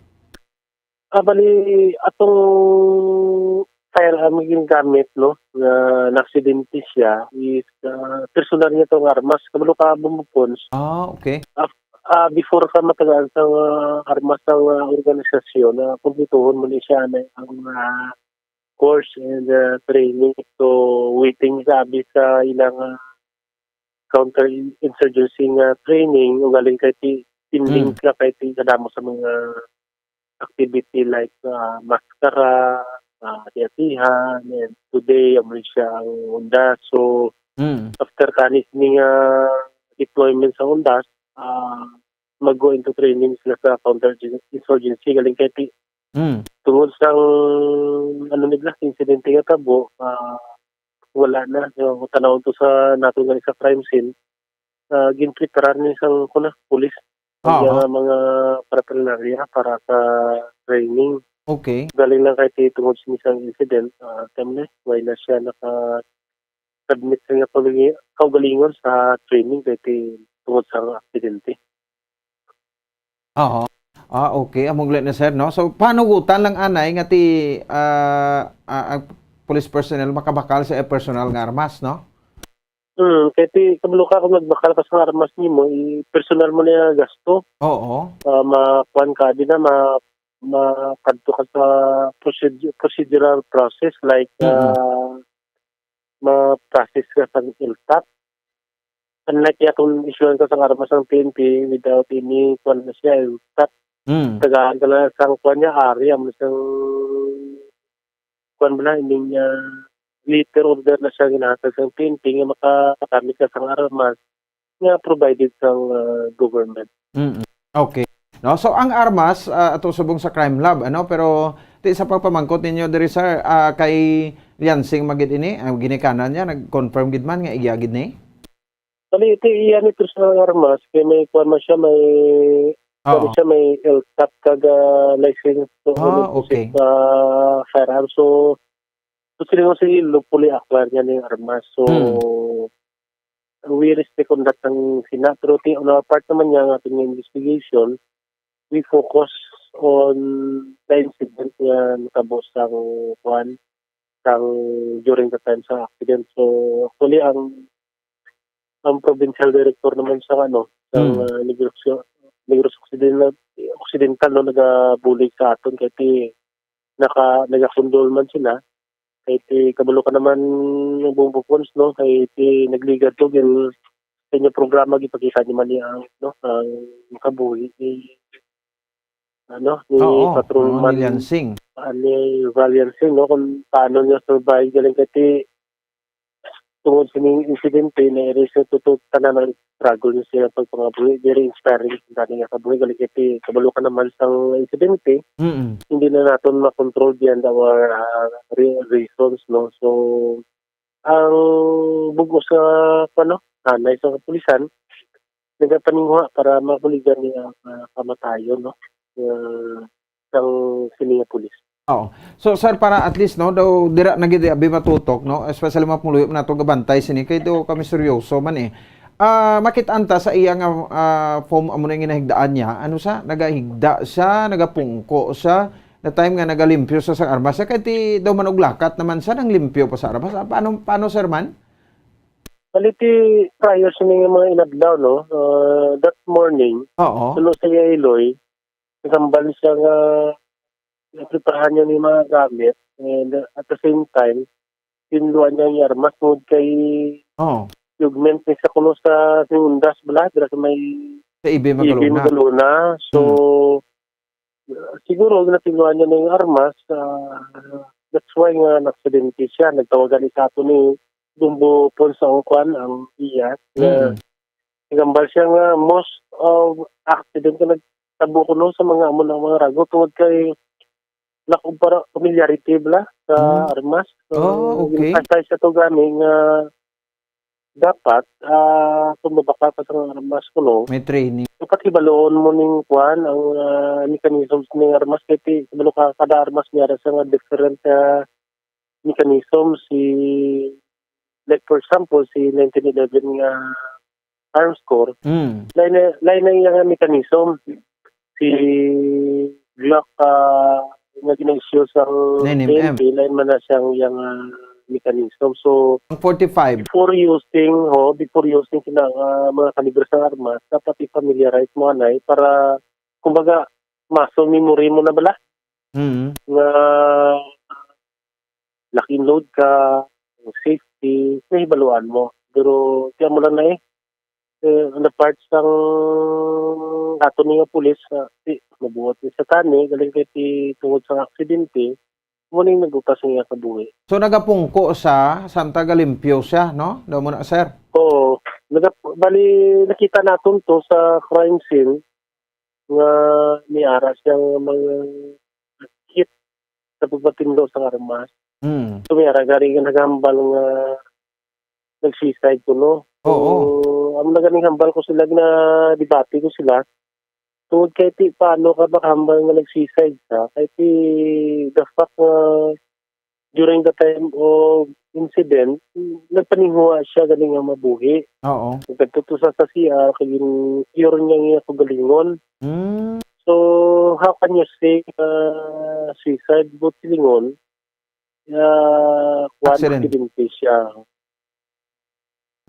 Ah, bali, atong firearm nga ginagamit, no, nga naaksidente siya is, ah, personal niya tong armas. Kabalo ka, Bombo Pons. Ah, okay. Ah, ah, before ka matagaan sa, ah, armas sa, ah, organisasyon, na kumplituhon mo ni siya na ang, ah, course and, ah, training. So, waiting sa abi sa ilang, ah, counter-insurgency nga training, ugaling kay ti-, pending Mm. sila kay ti-, kadamo sa mga activity like, ah, maskara, ah, hati-hatihan, and today, amo siya ang undas. So, Mm. after kanis ni nga deployment sa undas, ah, mag-go into training sila sa counter-insurgency, galing kay ti-, Mm. tungod sang, ano nila, insidente nga tabo, ah, wala na. So, tan-awon to sa nato nga isa crime scene, ah, ginpreparar ni sang, kuna, pulis. Ang Aha. Iya nga mga paraphernalia para sa training. Okay. Galing lang kay ti tungod sa isang incident, ah, time na, wala na siya naka-submit sa iya kaugalingon sa training kay ti tungod sa aksidente. Oo. Ah, okay. Among na, sir, no? So, panugutan lang anay nga ti, ah, ah, ang police personnel makabakal sa personal nga armas, no? Hmm, kay ti, kabalo ka kung nagbakal ka sa armas nimo, i-personal mo na gasto. Oo. Ah, makuan ka, di na, ma-, makadto ka sa proced-, procedural process, like, Mm-mm. ah, ma-process ka sa L T O P. Unlike ya kung isyuhan ka sa armas ang P N P without any, kuan na siya, L T O P. Mm. Tagaan ka na sang kuan niya, area mo sang kuan mo na, ining, ah, letter order na siya ginahatag sang P N P nga makagamit ka sang armas nga provided sang, ah, government. Mm. Okay. No, so ang armas, ah, ato subong sa crime lab, ano, pero ti sa pagpamangkot ninyo diri, sir, ah, kay Liansing magid ini, ang ginikanan niya, nag-confirm gid man nga iya gid ni? Bali, ito iya ni personal nga armas, kay may kuwan man siya, may, kuwan Ah, siya, may L T O P kag, ah, license to, ah, may okay. Possess, ah, firearm. So, so, sila mo si lawfully acquire niya ni armas. So, Hmm. we respect on that ang sina, pero ti-, on our part naman niya, nga ating investigation, we focus on the incident nga natabo sang, kuwan, sang during the time sa accident. So, actually, ang, ang provincial director naman sa, ano, sa, Hmm. ah, Negros, Negros Occidental, Occidental, no, nagabulig sa aton kay ti naka-, nagakondol man sila. Kay ti kabalo ka naman yung buong Bucons, no? Kay ti nagligad to, gin-, sa inyo programa, gipakita niyo man niya ang, no, ang kabuhi ni, ano, ni Oo, Patrolman, oo, ni Liansing. Ah, ni Valiansing, no? Kung paano niya survive, galing kay ti tungod sa ning insidente, na-erase na tuto tanan ang struggle niya sa iyang pagpangabuhi. Very inspiring ang dani nga kabuhi. Galing kay ti kabalo ka naman sang insidente, Mm. hindi na naton makontrol beyond our, ah, re-, reasons, no? So, ang bug-os nga, ano, anay sa kapulisan, nagapaninguha para mabuligan niya ang, ah, kamatayon, no? Ah, sang sini nga pulis. Oo. So, sir, para at least, no, daw dira na gid abi matutok, no, especially mga pumuluyo nato gabantay sini kay daw kami seryoso man, eh. Ah, makit-an ta sa iya nga, ah, form amo na yung ginahigdaan niya. Ano sa? Nagahigda siya, nagapungko siya, na time nga nagalimpyo siya sa armas. Siya kay ti daw man og lakat naman siya, nang limpyo pa sa armas. Ah, paano, paano, sir, man? Bali, ti prior sa mga, mga inadlaw, no? Ah, that morning, Oo. Suno sa iya iloy, nagambal siya nga napreparahan niya ni mga gamit, and, uh, at the same time, tinluan niya ang armas tungod kay Oo. Augment ni sa kuno sa Undas bala, dira sa may Sa Ibi Ibi Magalona. Magalona. So, Hmm. uh, siguro ginatinluan niya na yung armas, uh, that's why nga naksidente siya. Nagtawagan ni sa ato ni Dumbo Pons ang kwan, ang iya. Mm. Nagambal siya nga most of accident nga nagtabo kuno sa mga amo na mga rago tungod kay lack of para familiarity bala sa Mm. armas. So, Oh, okay. Emphasize sa to gani nga dapat, ah, kung mabakal ka sa armas kuno, May training. Dapat hibaluon mo ning kuan, ang, ah, mechanisms ning armas kay ti-, kabalo ka, kada armas niya ra sa nga different, ah, mechanism. Si, like, for example, si nineteen eleven nga arms core, Mm. lain na, lain na iya nga mechanism. Si Glock, ah, nga gina-issue sa Nine M M. P N P, lain man na siyang iya nga mechanism. So, Ang forty-five. Before using, ho, before using sina, ah, mga kalibre sa armas, dapat i-familiarize mo anay para, kumbaga, muscle memory mo na bala. Mm. Nga lock and load ka, safety, nahibaluan mo. Pero kaya mo lang na eh, eh, on the part sang ato ni nga pulis, ah, di, mabuhat ni sa tani, galing kay ti tungod sa aksidente, mo ning nagutas niya kabuhi. So, nagapungko sa Santa Galimpyo siya, no? Daw mo na, sir? Oo. Nagap-, bali, nakita naton to sa crime scene nga niara siya nga mga hit sa pagpatinlo sa armas. Mm. So, may ara gani nga naghambal nga nag-suicide kuno. So, Oo. Amo na ganing hambal ko sila, na debate ko sila. Tungod kay ti paano ka makahambal nga nag-suicide ka? Kay ti the fact nga during the time of incident, nagpaninguha siya gani nga mabuhi. Oo. Nagkadto to sa, sa C R, kay gin-cure niya ang iyang kaugalingon. Mm. So, how can you say, ah, suicide? But silingon, ah, kuwan, Accident. Aksidente siya.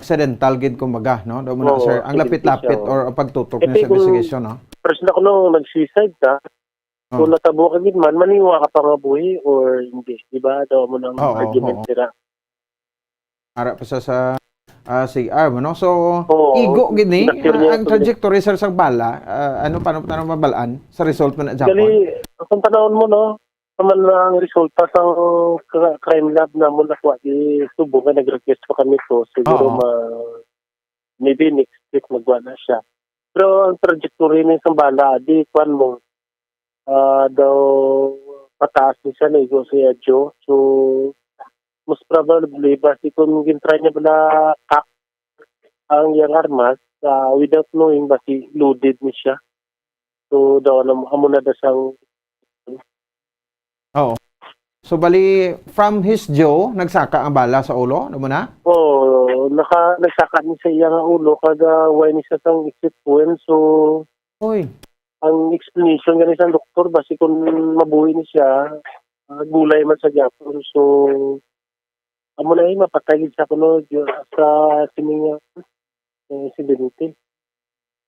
Accidental gid, kumbaga, no? Daw mo na, Oo, sir, ang aksidente lapit-lapit siya, oh. Or ang pagtutok Kasi niya sa kung investigation, no? First na kuno, nag-suicide ka, Oh. kung natabo ka gid man, maniwa ka pa nga buhi or hindi, di ba? Daw mo nang Oo, argument oo. sila. Ara pa sa, sa, ah, C R mo, no? So, Oo, igo gid ni, nakir niya ang to, trajectory, sir, sa bala, ah, ano, paano, paano mabalaan sa result mo na, Japon? Gali, kung panahon mo, no? Naman ang resulta sa cra-, crime lab namon, nakuha di subong nga nag-request pa kami to. Siguro Oo. ma-, maybe next week magwa na siya. Pero ang trajectory ni isang bala, di, kuwan mo, ah, daw pataas ni siya, naigo sa iya jaw. So, most probably, basi kung gintry niya bala cock ang iyang armas, ah, without knowing, basi loaded ni siya. So, daw, ano, amo na daw siyang Oo. So, bali, from his jaw, nagsaka ang bala sa ulo? Ano mo na? Oo, naka-, nagsaka ni sa iya nga ulo, kag, ah, way ni siya sang exit wound. So, Uy. ang explanation gani sa doktor, basi kung mabuhi ni siya, ah, gulay man sa gyapon. So, amo na, eh, mapatay gid siya kuno, di-, sa sining, ah, insidente.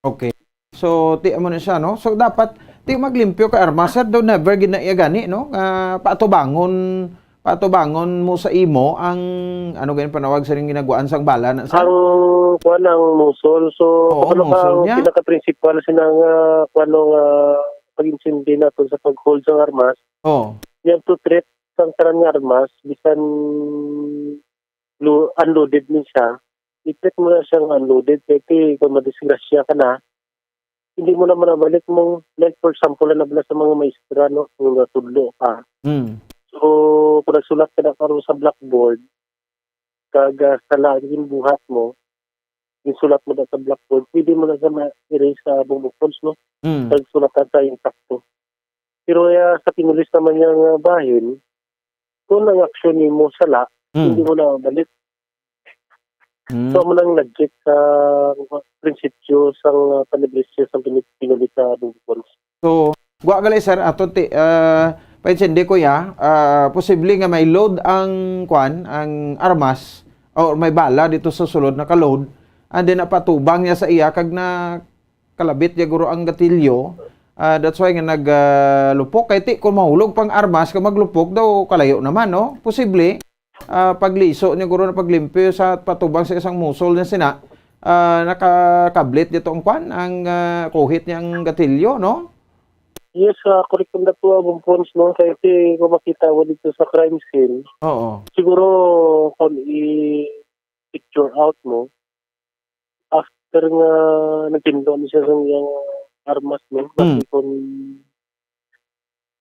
Okay. So, ti amo na siya, no? So, dapat, ti maglimpyo ka armas, sir, daw never gid na iya gani, no? Nga paatubangon, paatubangon mo sa imo ang, ano gani panawag sa ginagwaan sang bala na, sir? Ang, kuwan, ang muzzle. So, Oo, ano ka, muzzle ang niya. Pinaka-principal sina nga, kuwan, nga pag-intindi nato sa pag-hold sang armas. Oh. You have to treat sang tanan nga armas, bisan lo-, unloaded ni siya, i-treat mo na siya nga unloaded, kay ti, kung madisgrasya ka na, hindi mo na manabalik mo, like, for example, na bala sa mga maestra, no, kung natudlo ka. Mm. So, kung nagsulat ka na karon sa blackboard, kag, ah, sala ang ginbuhat mo, ginsulat mo na sa blackboard, pwede mo na siya ma-erase sa bumbong fonts, no? Mm. Kag sulatan sa insakto. Pero, ah, sa pinulis naman niya nga bahin, kung ang aksyon nimo sala, Mm. hindi mo na mabalik. Mm. So, amo nang nag-check sa prinsipyo sang, ah, paniblisyo sa pinu-, pinulis sa bumbong fonts. So, gwa gali, sir, ato ti, ah, paintindi ko ya, ah, posible nga may load ang, kwan, ang armas, or may bala dito sa sulod, naka-load, and then napatubang niya sa iya, kag nakalabit niya guro ang gatilyo. Ah, that's why nga nag, ah, lupok. Kay ti, kung mahulog pang armas, kag maglupok daw, kalayo naman, no? Posible. Ah, pagliso niya guro na paglimpyo sa patubang sa isang musol niya sina, ah, nakakablit dito ang kwan, ang, ah, kuhit niya ang gatilyo, no? Yes, ah, correct po na po ang bumbong fonts, no? Kaya ti, kung makita mo dito sa crime scene, Oo. siguro kung i-picture out mo, after nga nagtindog ni siya sa iyang armas, no? Mm. Basi kung,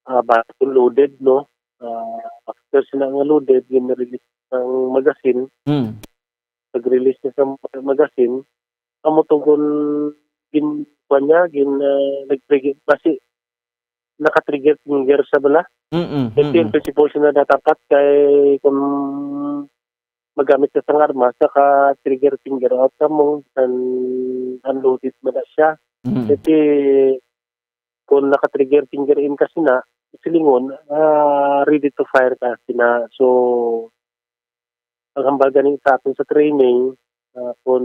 ah, basi kung loaded, no? Ah, after sila nga loaded, gin-release ang magazine. Mm. Pag-release niya sa magazine, amo to kung gin-, kuwan niya, gin-, ah, nag-trigger, basi naka-trigger finger sa bala. Mm, Ito yung mm. principle siya na dapat kay kung magamit ka sa armas, naka-trigger finger out ka mo, and unloaded mo na siya. Mm. Kasi kung naka-trigger finger in ka sina, silingon, ah, ready to fire ka sina. So, ang hambal gani sa aton sa training, ah, kung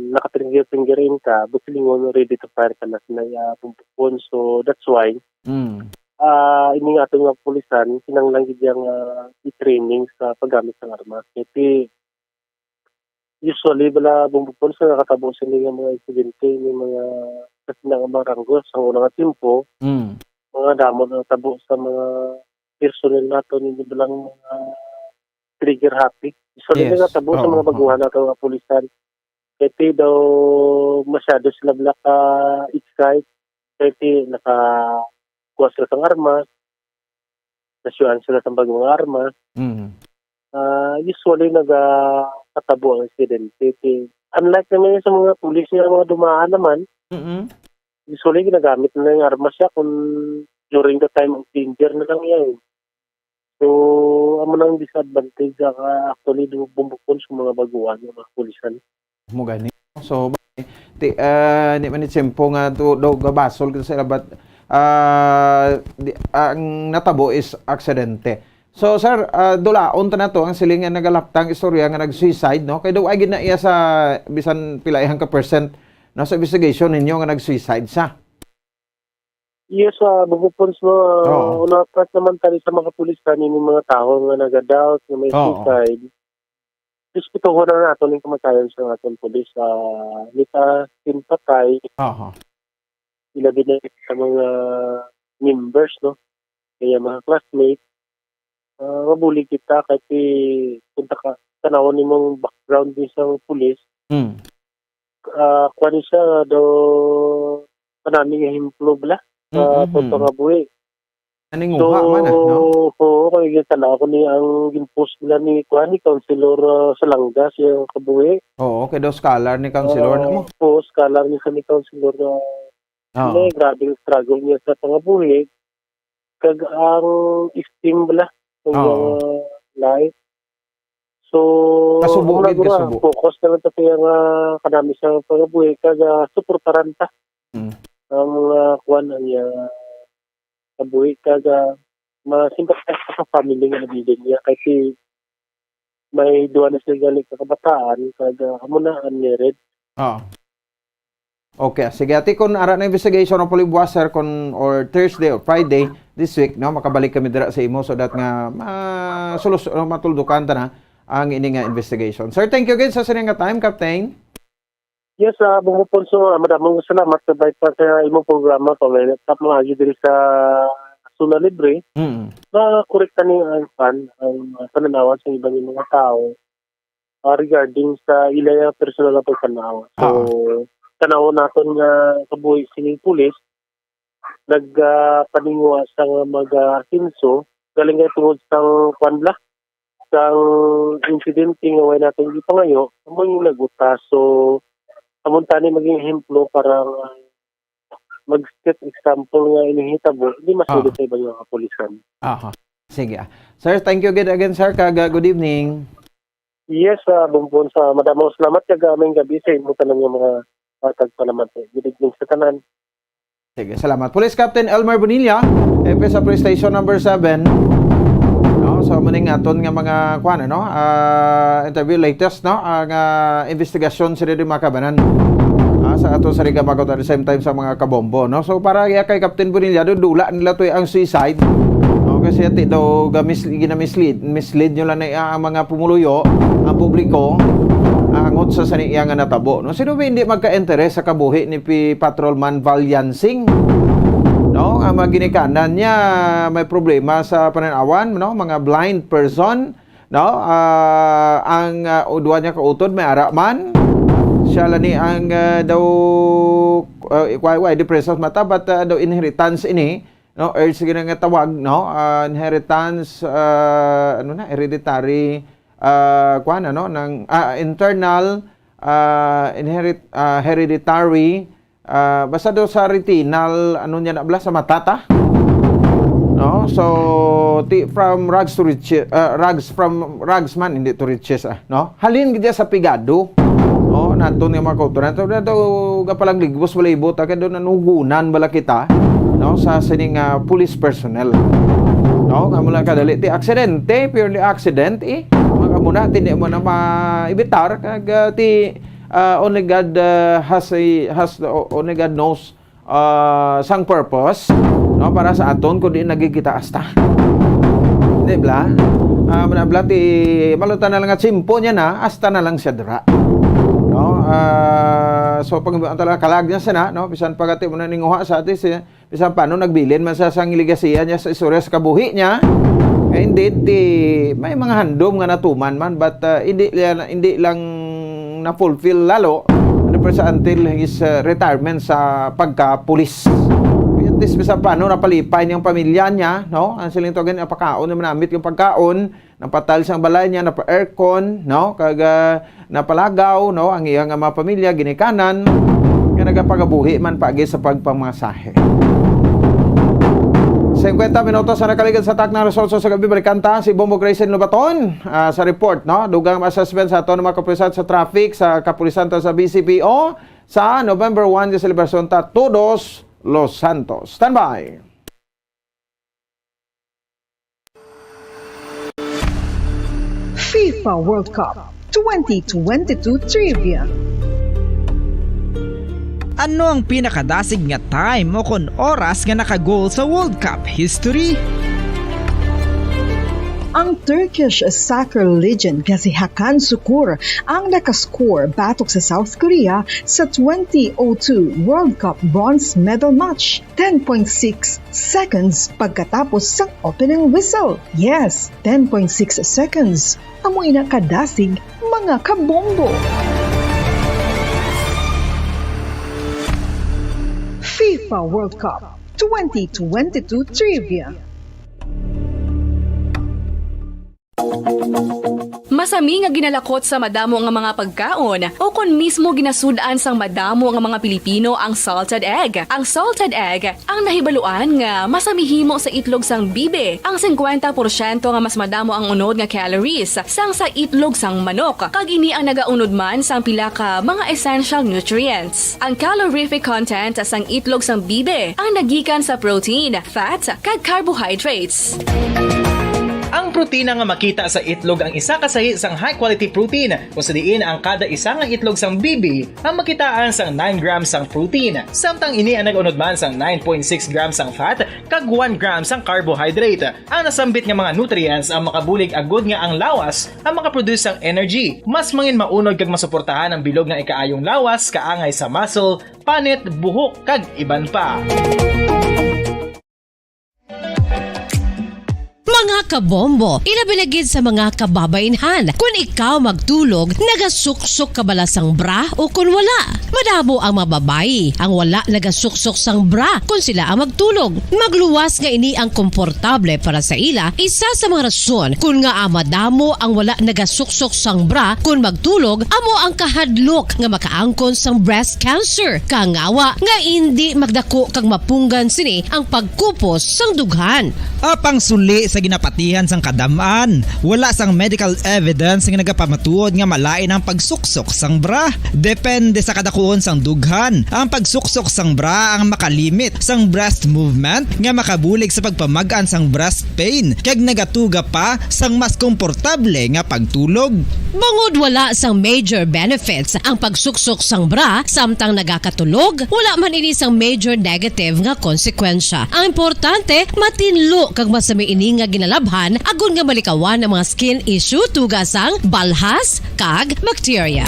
naka-trigger finger in ka, busilingon, ready to fire ka na sina, ah, bumbukon. So, that's why, Mm. ah, ini nga aton nga kapulisan, kinahanglan gid yang, ah, i-training sa paggamit sang armas. Kay ti, usually, bala, bumbukon sa nakatabo sini nga mga insidente, may mga, kasi na nga mga ranggo sa una nga tiyempo, Mm. mga damo na tabo sa mga personnel nato, hindi ba lang mga trigger happy. So, Yes. hindi nga tabo sa Oo, mga oo. baguhan nato nga kapulisan. Kaya ti daw masyado sila bala ka-excite. Kaya ti nakakuha sila sang armas, nasyuan sila sa bag-o nga armas. Mm. Ah, usually, nagakatabo ang insidente. Ti, unlike naman sa mga pulis nga mga dumaan naman, Mm. Usually, ginagamit na yung armas siya kung during the time of danger na lang yan. So, amo na ang disadvantage sa, ah, actually, do-, bumbukon sa mga baguhan, yung mga pulisan. Mo gani. So, ti, ah, di man ni tiyempo nga to, daw gabasol kita sa ila, but, ah, di, ang natabo is aksidente. So, sir, ah, dulaon ta na to ang siling nga nagalaptang istorya nga nag-suicide, no? Kay daw ay gid na iya sa bisan pila ihang ka percent, no, sa investigation ninyo nga nag-suicide sa. Yes, ah, bukod po sa mga Oo. Una, part naman tani sa mga pulis, tani may mga tao nga naga-doubt nga may Oo. Suicide. Respetuhon na nato ning kamatayon sa aton pulis, ah, kita, patay, Aha. Ilabi na sa mga members, no? Kaya mga classmates, ah, mabulig kita kay ti-, kung taka-, tanawon nimong background din sa pulis, Mm. ah, kuwan siya, do, kanami nga ehemplo bala sa Mm, mm, punto mm. Nga buhi. Naninguha So, man, ah, no? Oo, kay gitanaw ko ni ang gin-post nila ni, kuwan, ni Councilor, ah, Salanga, siya kabuhi. Oo, kay daw scholar ni Councilor na mo. Ah, oo, scholar ni sa ni Councilor na Oo. May grabing struggle niya sa pangabuhi, kag ang esteem bala, kag Oo. Mga life. So, Kasubo ang gid, nagura, kasubo. Focus na lang ta kaya nga kanami sa pangabuhi, kag, ah, suportaran ta Mm. Ang mga kuwan, ang, ah, kabuhi, kag, ah, masimpatizar sa family nga nabilin niya, kay si, may duha na sila gani ka kabataan, kag, ah, amo na, unmarried. Oo. Okay, sige. Ati, kung ara na investigation ang puli buwas, sir, kung, or Thursday or Friday this week, no, makabalik kami dira sa imo so that nga ma-, solusyon, matuldukan ta na ang ini nga investigation. Sir, thank you again sa sining nga time, Captain. Yes, ah, Bong Ponso, ah, madamong salamat sa balik pa sa imong programa, pa may tap mo agi diri sa Zona Libre. Mm. Na korekta ni ang pan, ang, ah, pananawan sa iban nga mga tao, ah, regarding sa ila nga personal nga pagtanaw. So, Oo. Tanawon naton nga kabuhi sining pulis, nag, ah, paninguha sa nga mag, ah, asenso, galing nga tungod sa kwan bala, sang insidente nga way natin gipangayo, amo yung nagutas. So, amo tani maging ehemplo para nga mag-set example nga ining hitabo, hindi masulit Ah. Sa ibang mga kapulisan. Aha. Sige, ah. Sir, thank you again, again, sir, kag, ah, good evening. Yes, ah, Bumbon, sa madamong salamat, kag, ah, maayong gabi sa imo tanan nga mga, ah, tagpanaman. Good evening sa tanan. Sige, salamat. Police Captain Elmer Bonilla, F S sa Police Station Number Seven. No, so, muning aton nga mga, kuwan, ano, ah, interview latest, no, ang, ah, investigasyon sa diri mga kabanan. Ah, sa ato sa Riga Magot at the same time sa mga kabombo, no. So, para iya kay Captain Bonilla, do, dula nila to ang suicide. No, kasi ati daw gamis-, ginamislead, mislead nyo lang na ang mga pumuluyo, ang publiko, angot sa sani iya nga natabo, no. Sino ba hindi magka-interes sa kabuhi ni P-, Patrolman Valyansing? No, ang mga ginikanan niya may problema sa pananawan, no, mga blind person, no? Ah, ang, ah, udwa niya kautod may ara man. Siya lang ni ang, ah, daw, ah, why, why, depression mata, but, ah, daw inheritance ini, no? Or sige na nga tawag, no? Ah, inheritance, ah, ano na, hereditary, ah, kuwan, ano, ng, ah, internal, ah, inherit-, ah, hereditary, ah, basta daw sa retinal, ano niya na bala, sa matata. No? So, ti-, from rags to riches, ah, rags, from rags man, hindi to riches, ah, no? Halin gid sa pigado. No? Naton nga mga kautoran. Ito na daw, gapalagligos, balibot, ah, kaya daw nanugunan bala kita, no? Sa sining, ah, police personnel. No? Nga mula kadali, ti aksidente, purely accident, eh. Mga muna, ti di mo na ma-evitar, kag, ah, ti, ah, only God, ah, has a, has the, only God knows, ah, sang purpose, no, para sa aton, kundi nagigita asta. Di ba? Ah, manabla ti, malutan na lang nga tsimpo niya na, asta na lang siya dira. No? Ah, so, pag ang talaga kalag niya sana, no, bisan pagati mo na ninguha sa atin siya, bisan paano nagbilin man sa sang legasiya niya sa istorya sa kabuhi niya. Nga indeed, ti, may mga handom nga natuman man, but, ah, hindi, hindi lang na-fulfill lalo, hundred percent until his, ah, retirement sa pagka-pulis. At least, bisan paano napalipay niyang pamilya niya, no? Ang siling to, again, napakaon naman namit yung pagkaon, napatile sang balay niya, napa-aircon, no? Kag, ah, napalagaw, no? Ang iyang mga pamilya, ginikanan. Nga nagapagabuhi man paagi sa pagpamasahe. Singkwenta minutos ang nakaligad sa takna alas otso sa gabi. Balikan ta si Bombo Grayson Lobaton, ah, sa report, no? Dugang assessment sa aton mga kapulisan sa traffic sa kapulisan ta sa B C P O sa November one, nga selebrasyon ta Todos Los Santos. Standby. FIFA World Cup twenty twenty-two Trivia. Ano ang pinakadasig nga time o kon oras nga naka-goal sa World Cup history? Ang Turkish soccer legend nga si Hakan Sukur ang nakascore batok sa South Korea sa twenty oh two World Cup bronze medal match, ten point six seconds pagkatapos sang opening whistle. Yes, ten point six seconds. Amo ina kadasig, mga kabombo. FIFA World Cup twenty twenty-two Trivia. Masami nga ginalakot sa madamo nga mga pagkaon, o kon mismo ginasud-an sang madamo nga mga Pilipino ang salted egg. Ang salted egg ang nahibaluan nga masami himo sa itlog sang bibi. Ang singkwenta porsyento nga mas madamo ang unod nga calories sang sa itlog sang manok, kag ini ang nagaunod man sang pila ka mga essential nutrients. Ang calorific content sang itlog sang bibi ang nagikan sa protein, fat, kag carbohydrates. Ang protina nga makita sa itlog ang isa ka sahi sang high-quality protein, kung sa diin ang kada isa nga itlog sang bibi ang makitaan sang nine grams sang protein, samtang ini ang nag-unod man sang nine point six grams sang fat kag one gram sang carbohydrate. Ang nasambit nga mga nutrients ang makabulig agud nga ang lawas ang makaproduce sang energy, mas mangin maunod kag masuportahan ang bilog nga ikaayong lawas kaangay sa muscle, panit, buhok, kag iban pa. Mga kabombo, ilabi na gid sa mga kababaynhan, kun ikaw magtulog, nagasuksok ka bala sang bra o kun wala? Madamo ang mga babayi ang wala nagasuksok sang bra kun sila ang magtulog. Magluwas nga ini ang komportable para sa ila. Isa sa mga rason kun ngaa madamo ang wala nagasuksok sang bra kun magtulog amo ang kahadlok nga makaangkon sang breast cancer. Kangawa nga indi magdako kag mapunggan sini ang pagkupos sang dughan. Apang suli sa ginapatihan sang kadam-an, wala sang medical evidence nga nagapamatuod nga malain ang pagsuksok sang bra. Depende sa kadakuon sang dughan. Ang pagsuksok sang bra ang makalimit sang breast movement nga makabulig sa pagpamag-an sang breast pain kag nagatuga pa sang mas komportable nga pagtulog. Bangod wala sang major benefits ang pagsuksok sang bra samtang nagakatulog, wala man ini sang major negative nga konsekwensya. Ang importante, matinlo kag masami ini nga ginalabhan agod nga malikawan ang mga skin issue, tuga sang balhas kag bakterya.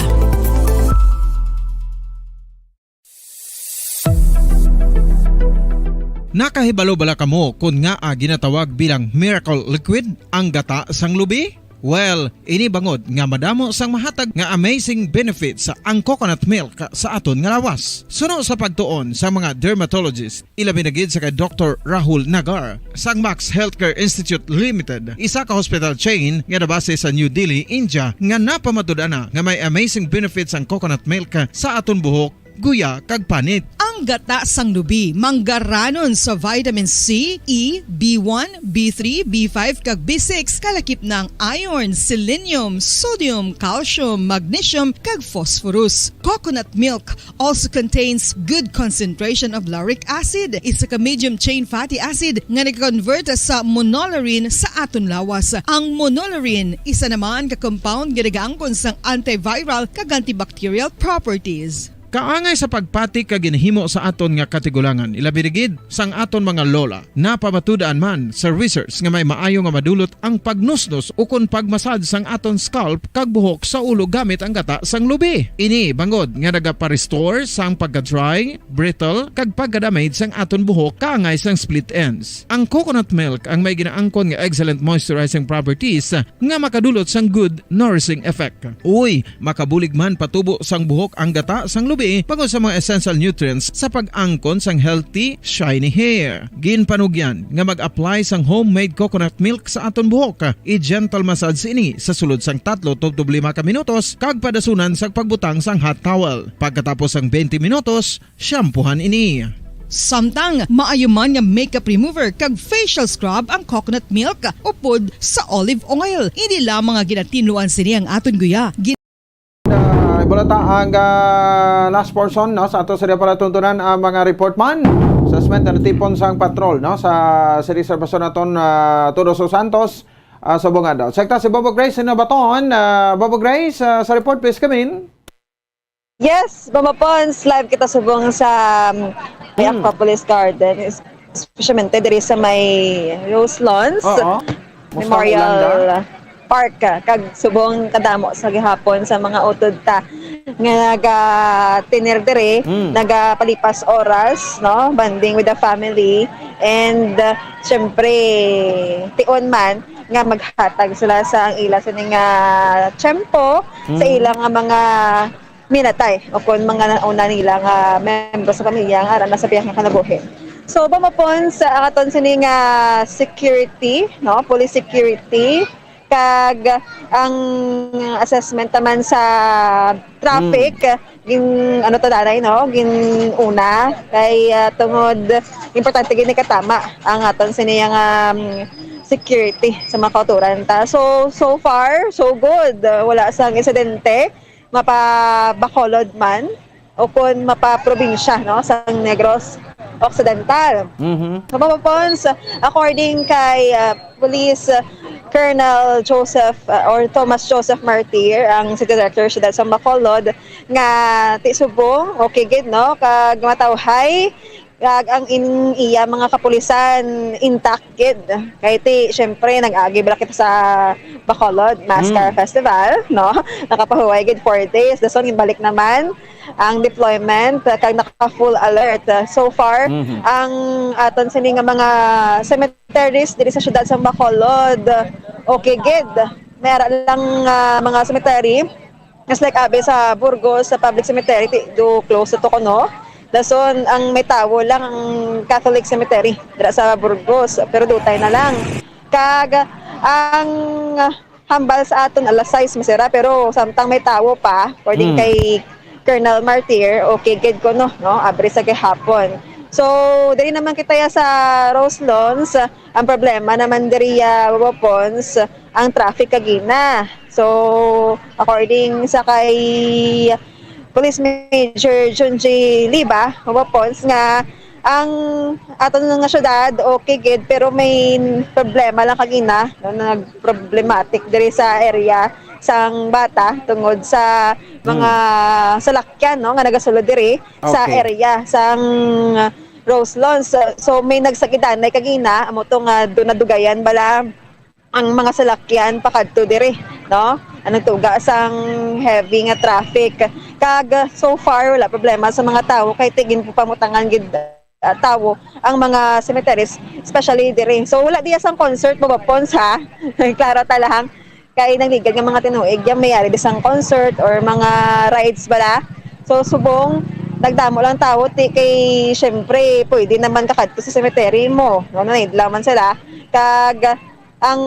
Nakahibalo bala kamo kon ngaa ginatawag bilang miracle liquid ang gata sang lubi? Well, ini bangod nga madamo sang mahatag nga amazing benefits ang coconut milk sa aton nga lawas. Suno sa pagtuon sa mga dermatologist, ilabi na gid sa kay Doktor Rahul Nagar sang Max Healthcare Institute Limited, isa ka hospital chain nga nabase sa New Delhi, India, nga napamatud-an na nga may amazing benefits ang coconut milk sa aton buhok, guya, kag panit. Ang gata sang lubi manggaranon sa vitamin C, E, B one, B three, B five, kag B six, kalakip na ang iron, selenium, sodium, calcium, magnesium, kag phosphorus. Coconut milk also contains good concentration of lauric acid, isa ka medium chain fatty acid nga nag-convert sa monolaurin sa aton lawas. Ang monolaurin isa naman ka compound nga nagaangkon sang antiviral kag antibacterial properties. Kaangay sa pagpati kag ginhimo sa aton nga katigulangan, ilabi na gid sang aton mga lola. Napamatud-an man sa research nga may maayo nga madulot ang pagnusnos ukon pagmasad sang aton scalp kag buhok sa ulo gamit ang gata sang lubi. Ini bangod nga nagapa-restore sang pagka-dry, brittle, kag pagka-damage sang aton buhok kaangay sang split ends. Ang coconut milk ang may ginaangkon nga excellent moisturizing properties nga makadulot sang good nourishing effect. Uy, makabulig man patubo sang buhok ang gata sang lubi. bangod sa mga essential nutrients sa pag-angkon sang healthy, shiny hair. Ginpanugyan nga mag-apply sang homemade coconut milk sa aton buhok. I-gentle massage ini sa sulod sang tatlo tubtob lima ka minutos kag padasunan sa pagbutang sang hot towel. Pagkatapos sang twenty minutos, shampoohan ini. Samtang maayo man nga makeup remover kag facial scrub ang coconut milk upod sa olive oil. Hindi lamang nga ginatinluan sini ang aton guya. Gin- Ah, ibulata ang, ah, last portion, no, sa ato sa palatuntunan ang mga report man sa sment na natipon sang patrol, no, sa City Salvacion naton, ah, Todos Santos, ah, sa Bungado. Sekta si Bobo Grace Sinabaton. Ah, Bobo Grace, ah, sa report, please come in. Yes, Mama Pons, live kita subong sa, um, may Hmm. Acropolis Garden, es-, especially diri sa may Rose Lawns Oo. Musta ang Memorial Park, ah, kag subong kadamo sa gihapon sa mga utod ta nga nagatinir diri, Hmm. nagapalipas oras, no? Bonding with the family. And, uh, syempre, tion man nga maghatag sila sa ang ila sini nga tiyempo, sa Hmm. ila nga mga minatay o kon mga nauna nila nga membro sa pamilya nga ara na sa biyahang kinabuhi. So, Mama Pons, sa aton sini nga security, no? Police security, kag ang assessment naman sa traffic, Mm. gin-, ano to, Danay, no? Gin-una kay, ah, tungod importante gid ni katama ang aton sini nga, um, security sa mga kauturan ta. So, so far, so good. Wala sang insidente, mapa Bacolod man o kon mapa probinsya, no, sang Negros Occidental. Mhm. So, Mama Pons, according kay, uh, Police, uh, Colonel Joseph, uh, or Thomas Joseph Martir, ang City Director sa Siyudad sang Bacolod, nga ti subong, okay gid, no, kag matawhay, kag ang in-, iya mga kapulisan intact gid. Kay ti, syempre, nag-agi bala kita sa Bacolod, NASCAR Mm. Festival, no? Nakapahuway gid four days. Dason, ginbalik naman ang deployment, uh, kag naka-full alert. Uh, so far, Mhm. ang aton sini nga mga cemeteries diri sa siyudad sa Bacolod, uh, okay gid. May ara lang, uh, mga cemetery, just like abi sa Burgos, sa public cemetery, ti-, do close to kuno. Dason, ang may tawo lang ang Catholic Cemetery dira sa Burgos, pero dutay na lang. Kag ang hambal sa aton alas sais masira, pero samtang may tawo pa, according Hmm. kay Colonel Martir, okay gid kuno, no? Abri sa gihapon. So, diri naman kita ya sa Rose Lawns. Ang problema naman diri ya, Mama Pons, ang traffic kagina. So, according sa kay Police Major Junji Liba, Mama Pons, nga ang aton nga syudad, okay gid, pero may problema lang kagina, no, nag-problematic diri sa area sang Bata tungod sa mga Hmm. salakyan, no, nga nagasulod diri sa Okay. area sang Rose Lawns. So, so may nagsakidanay kagina, amo to nga do-, nadugayan bala ang mga salakyan pakadto diri, no? Ang nagtuga sang heavy nga traffic. Kag, so far, wala problema sa mga tawo kay ti ginpamutangan gid, ah, tawo ang mga cemeteries, especially diri. So, wala diya sang concert, Mama Pons, ha? Klaro ta lang. Kay nagligad nga mga tinuig, yan may ari di sang concert or mga rides bala. So, subong, nagdamo lang tawo, ti kay, syempre, pwede naman kakadto sa cemetery mo, no? Nanidlaw man sila. Kag, ang,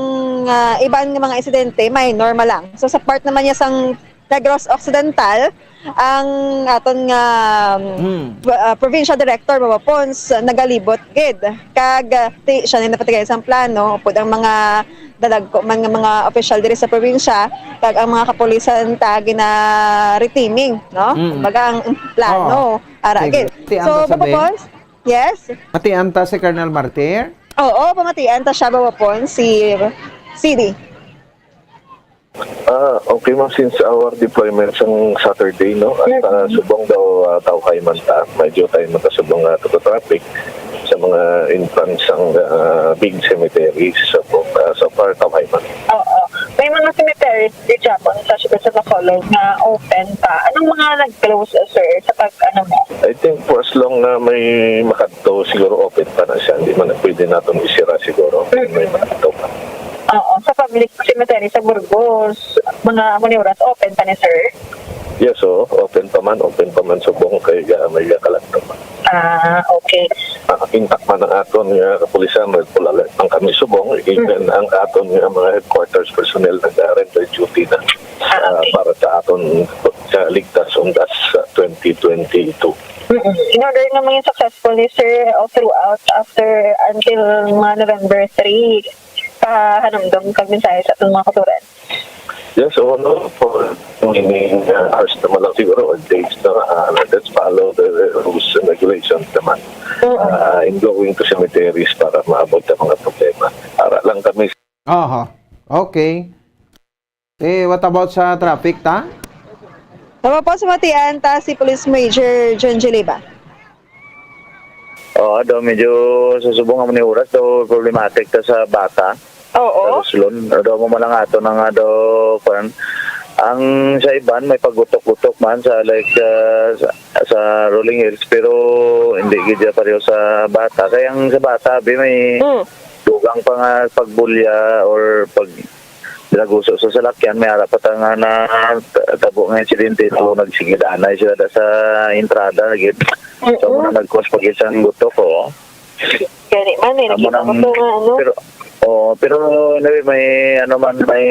ah, iban nga mga insidente, minor man lang. So, sa part naman niya sang Negros Occidental, ang aton nga, Hmm. ah, provincial director, Mama Pons, nagalibot gid. Kag, ah, ti, siya na napatigay sang plano, pud ang mga dalagko man nga mga opisyal diri sa probinsya, kag ang mga kapulisan ta gina-reteaming, no? Mm. Kumbaga, ang plano, Oo. ara Sige. gid. Ti, So, ang Mama sabi? Pons, yes? Matian ta si Colonel Martir? Oo, pamatian ta siya, Mama Pons, si C D. Ah, okay, ma'am, since our deployment sang Saturday, no, at, ah, Mm-hmm. subong daw, ah, tawhay man ta, medyo tayo man ta subong, ah, to traffic sa mga entrance sang, ah, big cemeteries. So, ah, so far, tawhay man. Oo. May mga cemeteries di Japon sa siyudad sa Bacolod nga open pa. Anong mga nag-close, sir, sa pag, ano mo? I think for as long na may makadto, siguro open pa na siya. Hindi man pwede naton isira siguro. May Mm-hmm. makadto pa. Oo, sa public cemetery sa Burgos, mga amo ni oras open pa ni sir? Yes, oo. Open pa man, open pa man subong kay, ah, may kalanto. Ah, okay. Ah, intact man ang aton nga kapulisan, Red Bull Alert man kami subong, even ang aton nga mga headquarters personnel nag-render duty na, ah, okay, para sa aton sa Ligtas Undas sa twenty twenty-two. Mm-mm. In order nga maging successful ni Sir, uh, throughout, after, until mga November three, pahanumdom kag mensahe sa atong mga kautoran. Yes, so, no, for remaining, uh, hours naman lang siguro, or days na, uh, let's follow the rules and regulations naman. Oo. Uh, in going to cemeteries para maabot ang mga problema. Para lang kami. Aha. Okay. Eh, what about sa traffic, ta? Sa Mapos, Matian, ta si Police Major John G. Liba. Oo, daw medyo sa subong nga ni oras, daw problematic ta sa bata. Oo. Sa Roslon. Daw mo man lang ato na nga daw, kuwan. Ang sa iban, may pagutok-gutok man sa, like, uh, sa, sa Rolling Hills, pero hindi gid siya pareho sa bata. Kaya ang sa bata, abi, may Mm. dugang pa nga pagbulya or pag dinaguso sa salakyan, may ara pa ta nga na tabo nga insidente, so nagsigid anay sila da sa entrada gid. So, Mm-mm. Muna nag-cause pa gid sang gutok, oo. Gani man, eh, Amo nakita ko nang to nga, ano. Pero, oo, pero anyway, may ano man, may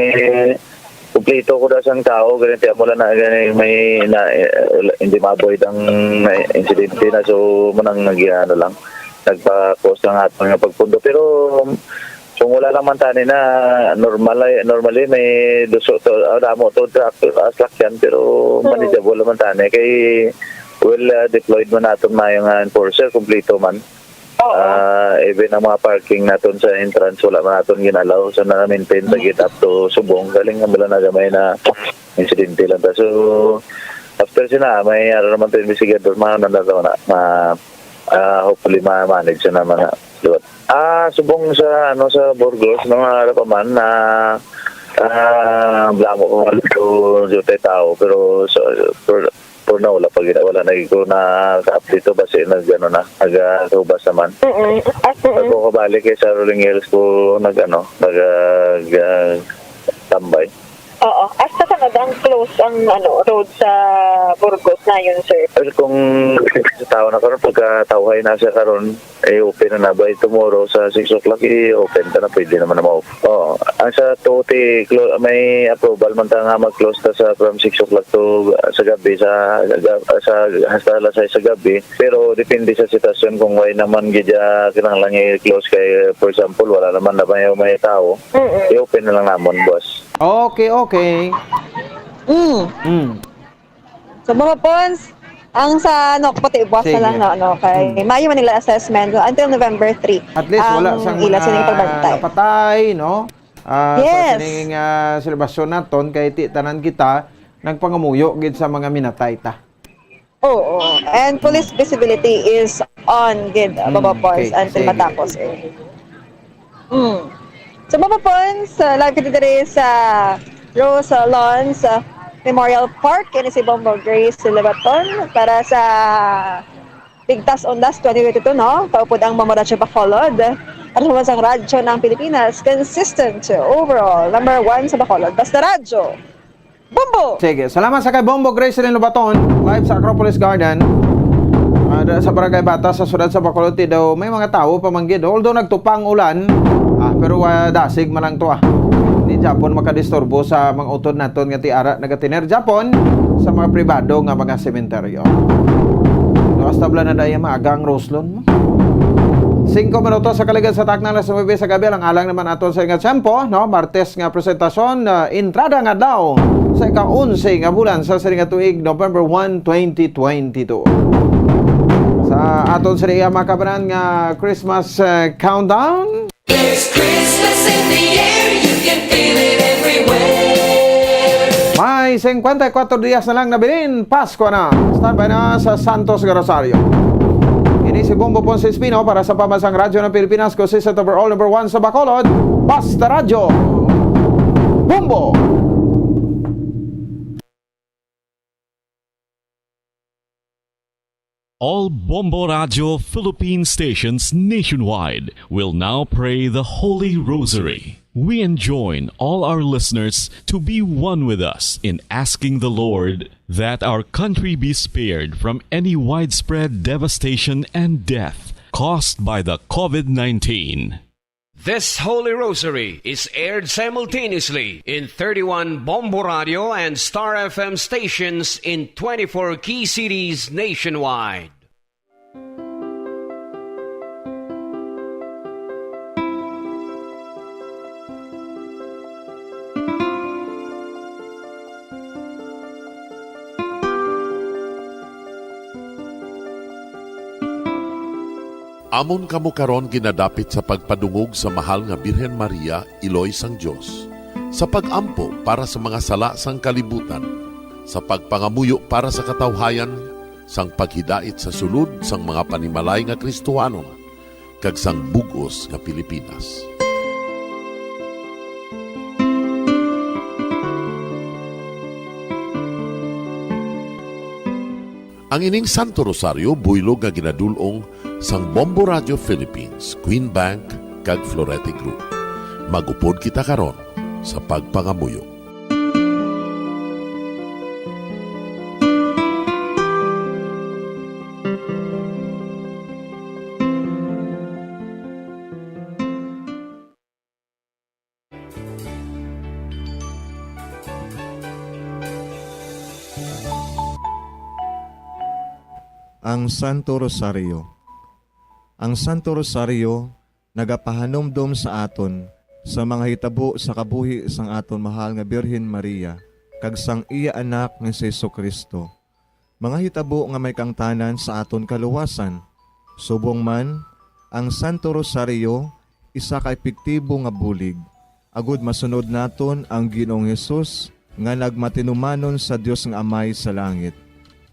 kumplito ko da sang tao, gani, tiyan mo lang na, gani, may na, eh, hindi ma-avoid ang, eh, insidente na, so, muna nag, ano lang, nagpa-cause lang ato nga pagpundo. Pero, kung wala lang man tani na normal, ay, normally may duso to, ah, damo to truck, ah, sakyan, pero Mm. manageable naman tani kay well, ah, deployed man naton mayo nga enforcer, kumplito man. Oo. Ah, even ang mga parking naton sa entrance, wala man naton gin-allow. So, na-maintain sa gate up to subong. Galing nga wala na gamay na insidente lang ta. So, after sina, may ara naman to investigador, mga nandang na, ma-, ah, hopefully ma-manage na naman na liwat. Ah, subong sa, ano, sa Burgos, mga ano pa man, na, ah, blamo ko nga dito, dito tayo tao, pero sa, for, for now, wala pa gina-, wala na ko na ka-update to, basi nag, ano na, nag, ah, hubas naman. Mm-mm. As, mm-mm. Ako kabalik kay sa Rolling Hills ko nag, ano, nag, ah, ga-, tambay. Oo. Hasta sa nadang close ang, ano, road sa Burgos na yun, sir? Well, kung sa tao na karon, pagka tawhay na siya karon, eh, open na na. By tomorrow sa six o'clock, i-open ta na. Pwede naman na ma-open. Oo. Ang sa Tuti, clo-, may approval man ta nga mag-close ta sa from six o'clock to, ah, sa gabi, sa, sa, hasta alas sais sa gabi. Pero depende sa sitwasyon kung why naman gid, ah, kinahanglan i-close kay, for example, wala naman na may, may tao. Mm-mm. I-open na lang namon, boss. Okay, okay. Mm. Mm. So, mga pons, ang sa, ano, pati buwas na Sige. lang, no, ano, kay Mm. Mayo Manila assessment until November three At least, wala ang sang ila mga sining pagbantay. napatay, no? Ah, sa Yes. sining, ah, selebrasyon naton, kay ti-, tanan kita nagpangamuyo gid sa mga minatay ta. Oo. And police visibility is on gid, ah, Mm, Baba Pons, okay. until Sige. matapos, eh. Mm. So, Baba Pons, ah, live kita diri sa Rose Lawns, ah, Memorial Park, ini si Bombo Grace Lebaton para sa Ligtas Undas twenty twenty-two, no? Kaupod ang Bombo Radyo Bacolod. Ano naman sang radyo ng Pilipinas, consistent overall, number one sa Bacolod. Basta Radyo. Bombo! Sige, salamat sa kay Bombo Gracelyn Lobaton, live sa Acropolis Garden. Ah, da-, sa Barangay Bata, sa siyudad sa Bacolod, ti daw may mga tawo pa man gid. Although nagtupang ulan, ah, pero, ah, dasig man lang to, ah. Di japon makadisturbo sa mga utod naton nga ti ara nagatiner japon sa mga pribado nga mga sementeryo. No, hasta bala na daya maaga ang Roslon mo. Singko minutos sa kaligad sa takna, alas nuebe sa gabi, alang-alang naman aton sa ingat tempo, no? Martes nga presentasyon, ah, entrada nga adlaw sa ika-onse nga bulan sa sining nga tuig, November one, twenty twenty-two. Sa aton sa iya makabanan nga Christmas, ah, countdown. There's Christmas in the air, you can feel it everywhere. May singkwenta y kuwatro diyas na lang nabilin, Pasko na. Standby na sa Santos nga Rosario. Ini si Bombo Ponce Espino para sa Pambansang Radyo ng Pilipinas, consistent overall number one sa Bacolod, Basta Radyo. Bombo! All Bombo Radio Philippine stations nationwide will now pray the Holy Rosary. We enjoin all our listeners to be one with us in asking the Lord that our country be spared from any widespread devastation and death caused by the COVID nineteen. This Holy Rosary is aired simultaneously in thirty-one Bombo Radio and Star F M stations in twenty-four key cities nationwide. Amon kamo karon ginadapit sa pagpadungog sa Mahal nga Birhen Maria, Iloy sang Dios, sa pag-ampo para sa mga sala sang kalibutan, sa pagpangamuyo para sa katawhayan, sang paghidait sa sulod sang mga panimalay nga Kristohanon, kag sang bug-os nga Pilipinas. Ang ining Santo Rosario buylog nga ginadul-ong sang Bombo Radio Philippines, Queen Bank, kag Florete Group. Mag-upod kita karon sa pagpangamuyo. Ang Santo Rosario. Ang Santo Rosario nagapahanumdom sa aton sa mga hitabo sa kabuhi sang aton mahal nga Birhen Maria kag sang iya anak nga si Jesu-Cristo, mga hitabo nga may kaangtanan sa aton kaluwasan. Subong man, ang Santo Rosario isa ka epektibo nga bulig agod masunod naton ang Ginoong Hesus nga nagmatinumanon sa Dios nga Amay sa langit.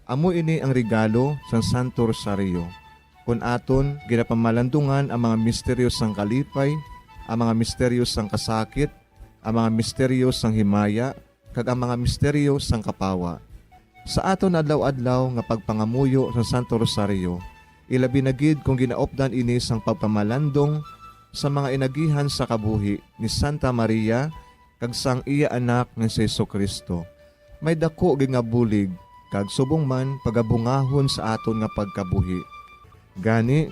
Amo ini ang regalo sang Santo Rosario. Kon aton ginapamalandungan ang mga misteryo sang kalipay, ang mga misteryo sang kasakit, ang mga misteryo sang himaya, kag ang mga misteryo sang kapawa. Sa aton adlaw-adlaw nga pagpangamuyo sa Santo Rosario, ilabi na gid kon ginaupdan ini sang pagpamalandong sa mga inagihan sa kabuhi ni Santa Maria kag sang iya Anak nga si Jesu-Cristo, may daku gid nga bulig kag subong man pagabungahon sa aton nga pagkabuhi. Gani,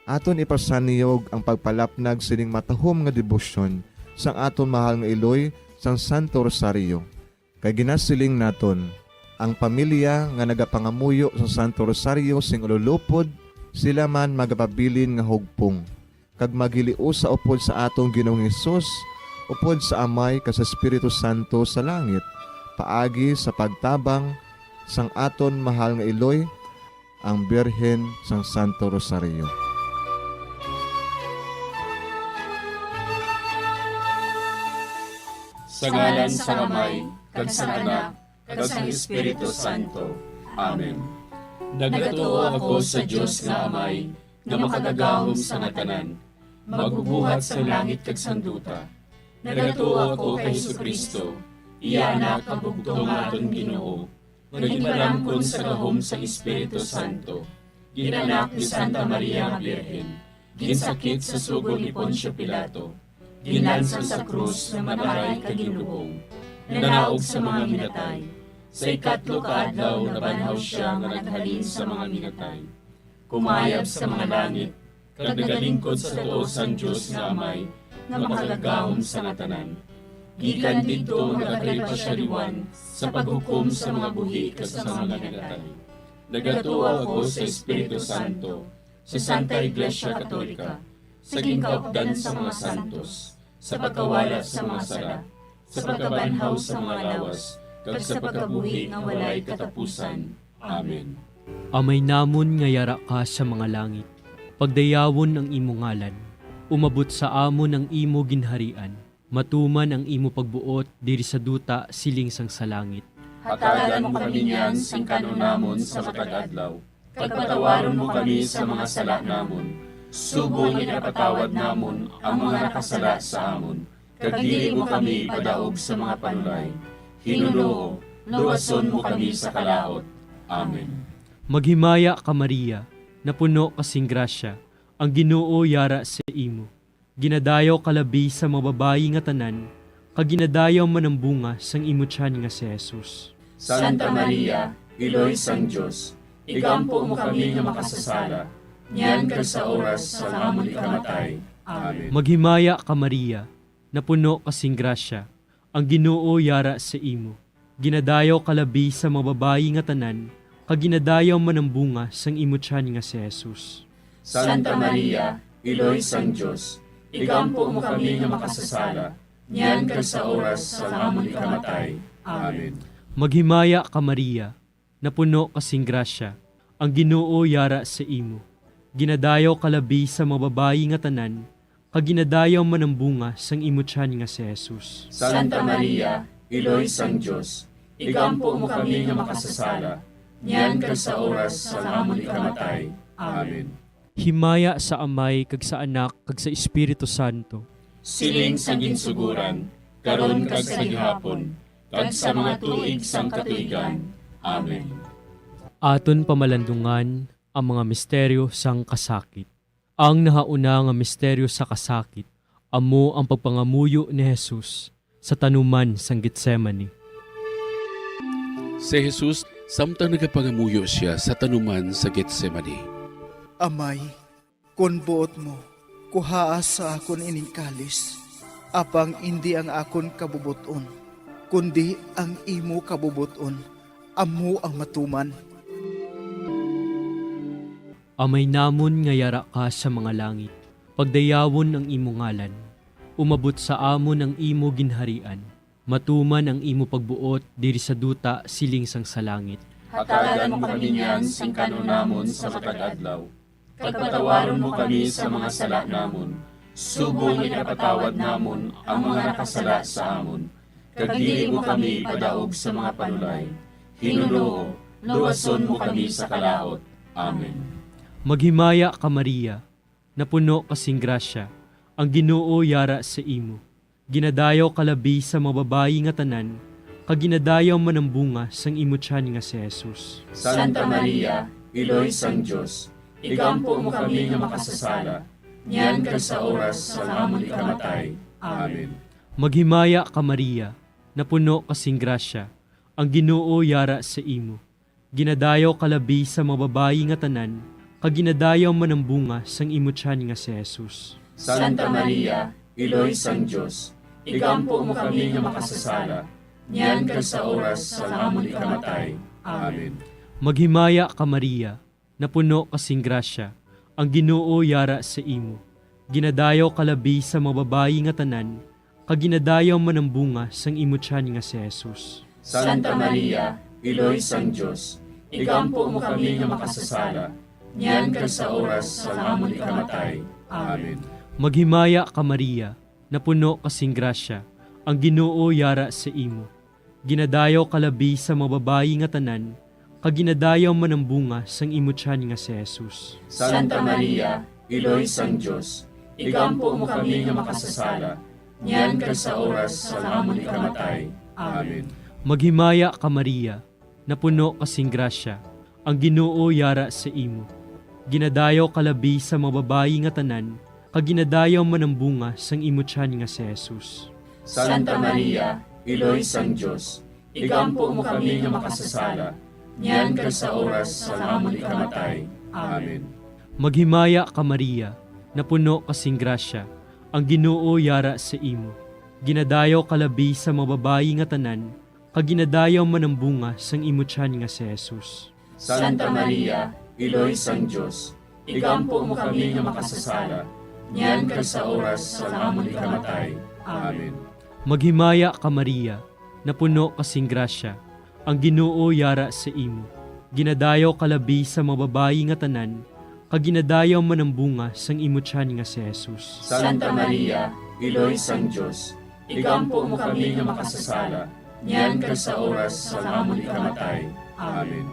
aton ipasanyog ang pagpalapnag sining matahom nga debosyon sang aton mahal nga iloy sang Santo Rosario. Kay ginasiling naton, ang pamilya nga nagapangamuyo sa Santo Rosario sing ululupod, sila man magapabilin nga hugpong, kag maghiliusa upod sa aton Ginoong Hesus, upod sa Amay kag sa Espiritu Santo sa langit, paagi sa pagtabang sang aton mahal nga iloy, ang Birhen sang Santo Rosario. Sa ngalan sang Amay, kag sang Anak, kag sang Espiritu Santo. Amen. Nagatuo ako sa Dios nga Amay, nga makagagahom sa nga tanan, magbubuhat sang langit kag sang duta. Nagatuo ako kay Jesu-Cristo, iya Anak nga bugtong nga aton Ginoo, nga ginparamkon sa gahom sang Espiritu Santo, gin-anak ni Santa Maria nga Birhen, ginsakit sa sugo ni Poncio Pilato, ginlansang sa krus nga maaray kag ginlubong, nanaog sa mga minatay, sa ikatlo ka adlaw nabanhaw sia nga naghalin sa mga minatay, kumayab sa mga langit, kag nagalingkod sa tuo sang Dios nga Amay, nga makagagahom sa nga tanan. Gikan didto nagakari pa sia liwan sa paghukom sa mga buhi kag sa mga minatay. Nagatuo ako sa Espiritu Santo, sa Santa Iglesia Katolika, sa ginkaupdan sa mga santos, sa pagkawala sa mga sala, sa pagkabanhaw sa mga lawas, kag sa pagkabuhi nga walay katapusan. Amen. Amay namon nga yara ka sa mga langit, pagdayawon ang imo ngalan. Umabot sa amon ang imo ginharian. Matuman ang imo pagbuot diri sa duta siling sang sa langit. Hatagan mo kami niyan sing kan-on namon sa matag adlaw, kag patawaron mo kami sa mga sala namon, subong nga ginapatawad namon ang mga nakasala sa amon, kag dili mo kami ipadaog sa mga panulay. Ginoo, luwason mo kami sa kalaut. Amen. Maghimaya ka, Maria, napuno ka sing grasya, ang Ginoo yara sa imo. Ginadayaw ka labi sa mga babayi nga tanan, kag ginadayaw man ang bunga sang imo tiyan nga si Jesus. Santa Maria, Iloy sang Dios, igampo mo kami nga makasasala, niyan kag sa oras sang amon ikamatay. Amen. Maghimaya ka, Maria, napuno ka sing grasya, ang Ginoo yara sa imo. Ginadayaw ka labi sa mga babayi nga tanan, kag ginadayaw man ang bunga sang imo tiyan nga si Jesus. Santa Maria, Iloy sang Dios, igampo mo kami nga makasasala, niyan kag sa oras sang amon ikamatay. Amen. Maghimaya ka, Maria, napuno ka sing grasya, ang Ginoo yara sa imo. Ginadayaw ka labi sa mga babayi nga tanan, kag ginadayaw man ang bunga sang imo tiyan nga si Jesus. Santa Maria, Iloy sang Dios, igampo mo kami nga makasasala, niyan kag sa oras sang amon ikamatay. Amen. Himaya sa Amay, kag sa Anak, kag sa Espiritu Santo. Siling sa ginsuguran, karon kag sa gihapon, kag sa mga tuig sang katuigan. Amen. Aton pamalandungan ang mga misteryo sang kasakit. Ang nahauna nga misteryo sa kasakit amo ang pagpangamuyo ni Jesus sa tanuman sang Getsemani. Si Jesus, samtang nagapangamuyo sia sa tanuman sa Getsemani. Amay, kon buot mo, kuhaa sa akon ining kalis, apang indi ang akon kabubot-on, kundi ang imo kabubot-on amo ang matuman. Amay namon nga yara ka sa mga langit, pagdayawon ang imo ngalan. Umabot sa amon ang imo ginharian. Matuman ang imo pagbuot diri sa duta siling sang sa langit. Hatagan mo kami niyan sing kan-on namon sa matag adlaw, kag patawaron mo kami sa mga sala namon, subong nga ginapatawad namon ang mga nakasala sa amon, kag dili mo kami ipadaog sa mga panulay. Hinunoo, luwason mo kami sa kalaut. Amen. Maghimaya ka, Maria, napuno ka sing grasya, ang Ginoo yara sa imo. Ginadayaw ka labi sa mga babayi nga tanan, kag ginadayaw man ang bunga sang imo tiyan nga si Jesus. Santa Maria, Iloy sang Dios, igampo mo kami nga makasasala, niyan kag sa oras sang amon ikamatay. Amen. Maghimaya ka, Maria, napuno ka sing grasya, ang Ginoo yara sa imo. Ginadayaw ka labi sa mga babayi nga tanan, kag ginadayaw man ang bunga sang imo tiyan nga si Jesus. Santa Maria, Iloy sang Dios, igampo mo kami nga makasasala, niyan kag sa oras sang amon ikamatay. Amen. Maghimaya ka, Maria, napuno ka sing grasya, ang Ginoo yara sa imo. Ginadayaw ka labi sa mga babayi nga tanan, kag ginadayaw man ang bunga sang imo tiyan nga si Jesus. Santa Maria, Iloy sang Dios, igampo mo kami nga makasasala, niyan kag sa oras sang amon ikamatay. Amen. Maghimaya ka, Maria, napuno ka sing grasya, ang Ginoo yara sa imo. Ginadayaw ka labi sa mga babayi nga tanan, kag ginadayaw man ang bunga sang imo tiyan nga si Jesus. Santa Maria, Iloy sang Dios, igampo mo kami nga makasasala, niyan kag sa oras sang amon ikamatay. Amen. Maghimaya ka, Maria, napuno ka sing grasya, ang Ginoo yara sa imo. Ginadayaw ka labi sa mga babayi nga tanan, kag ginadayaw man ang bunga sang imo tiyan nga si Jesus. Santa Maria, Iloy sang Dios, igampo mo kami nga makasasala, niyan kag sa oras sang amon ikamatay. Amen. Maghimaya ka, Maria, napuno ka sing grasya, ang Ginoo yara sa imo. Ginadayaw ka labi sa mga babayi nga tanan, kag ginadayaw man ang bunga sang imo tiyan nga si Jesus. Santa Maria, Iloy sang Dios, igampo mo kami nga makasasala, niyan kag sa oras sang amon ikamatay. Amen. Maghimaya ka, Maria, napuno ka sing grasya, ang Ginoo yara sa imo. Ginadayaw ka labi sa mga babayi nga tanan, kag ginadayaw man ang bunga sang imo tiyan nga si Jesus. Santa Maria, Iloy sang Dios, igampo mo kami nga makasasala, niyan kag sa oras sang amon ikamatay. Amen.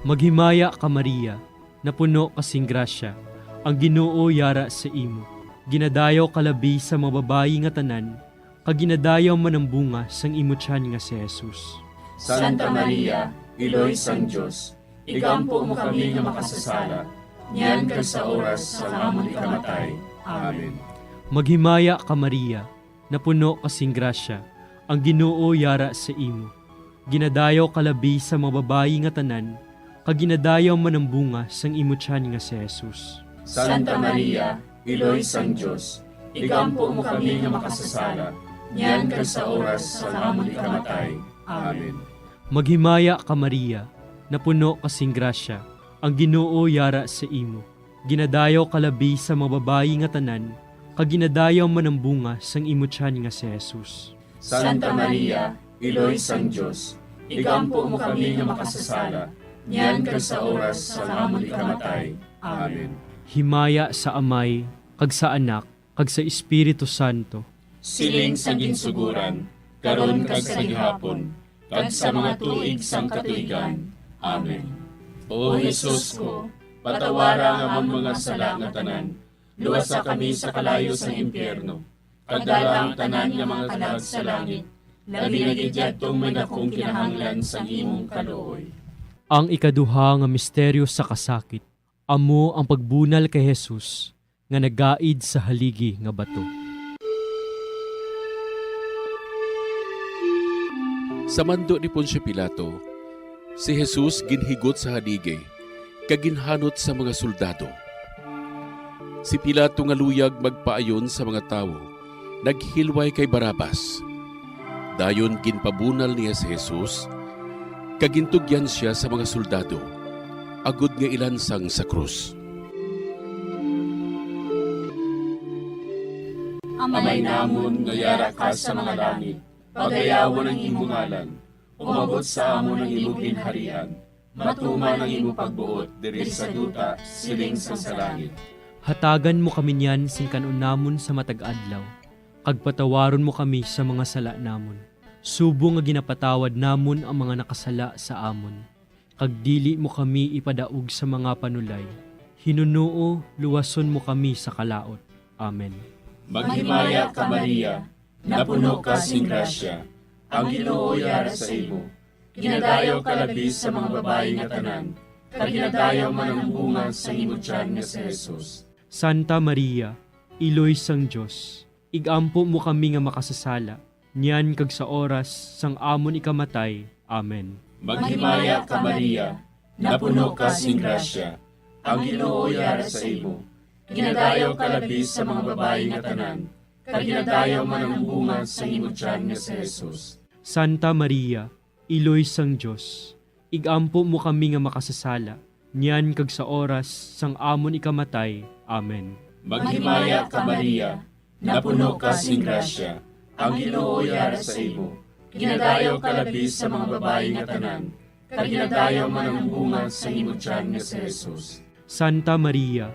Maghimaya ka, Maria, napuno ka sing grasya, ang Ginoo yara sa imo. Ginadayaw ka labi sa mga babayi nga tanan, kag ginadayaw man ang bunga sang imo tiyan nga si Jesus. Santa Maria, Iloy sang Dios, igampo mo kami nga makasasala, niyan kag sa oras sang amon ikamatay. Amen. Maghimaya ka, Maria, napuno ka sing grasya, ang Ginoo yara sa imo. Ginadayaw ka labi sa mga babayi nga tanan, kag ginadayaw man ang bunga sang imo tiyan nga si Jesus. Santa Maria, Iloy sang Dios, igampo mo kami nga makasasala, niyan kag sa oras sang amon ikamatay. Amen. Maghimaya ka, Maria, napuno ka sing grasya, ang Ginoo yara sa imo. Ginadayaw ka labi sa mga babayi nga tanan, kag ginadayaw man ang bunga sang imo tiyan nga si Jesus. Santa Maria, Iloy sang Dios, igampo mo kami nga makasasala, niyan kag sa oras sang amon ikamatay. Amen. Himaya sa Amay, kag sa Anak, kag sa Espiritu Santo. Siling sa ginsuguran, karon kag sa gihapon, kag sa mga tuig sang katuigan. Amen. O Jesus ko, patawara ang amon mga sala nga tanan, luwasa kami sa kalayo sang impyerno, kag dala ang tanan nga mga kalag sa langit, labi na gid yadtong may dakong kinahanglan sang imong kaluoy. Ang ikaduha nga misteryo sa kasakit, amo ang pagbunal kay Jesus nga nagaid sa haligi nga bato. Sa mando ni Poncio Pilato, si Jesus ginhigot sa haligi kag ginhanot sa mga soldado. Si Pilato nga luyag magpaayon sa mga tawo, naghilway kay Barrabas. Dayon ginpabunal niya si Jesus, kag gintugyan sia sa mga soldado, agod nga ilansang sa krus. Amay namon nga yara ka sa mga langit, pagayawon ang imo ngalan. Umabot sa amon ang imo ginharian. Matuman ang imo pagbuot diri sa duta, siling sang sa langit. Hatagan mo kami niyan sing kan-on namon sa matag adlaw, kag patawaron mo kami sa mga sala namon, subong nga ginapatawad namon ang mga nakasala sa amon, kag dili mo kami ipadaog sa mga panulay. Hinunoo, luwason mo kami sa kalaut. Amen. Maghimaya ka, Maria, napuno ka sing grasya, ang Ginoo yara sa imo. Ginadayaw ka labi sa mga babayi nga tanan, kag ginadayaw man ang bunga sang imo tiyan nga si Jesus. Santa Maria, Iloy sang Dios, igampo mo kami nga makasasala, niyan kag sa oras sang amon ikamatay. Amen. Maghimaya ka, Maria, napuno ka sing grasya, ang Ginoo yara sa imo. Ginadayaw ka labi sa mga babayi nga tanan, kag ginadayaw man ang bunga sang imo tiyan nga si Jesus. Santa Maria, Iloy sang Dios, igampo mo kami nga makasasala, niyan kag sa oras sang amon ikamatay. Amen. Maghimaya ka, Maria, napuno ka sing grasya, ang Ginoo yara sa imo. Ginadayaw ka labi sa mga babayi nga tanan, kag ginadayaw man ang bunga sang imo tiyan nga si Jesus. Santa Maria,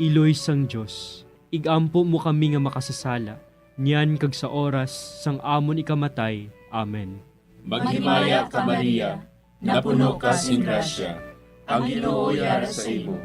Iloy sang Dios, igampo mo kami nga makasasala, niyan kag sa oras sang amon ikamatay. Amen. Maghimaya ka, Maria, napuno ka sing grasya, ang Ginoo yara sa imo.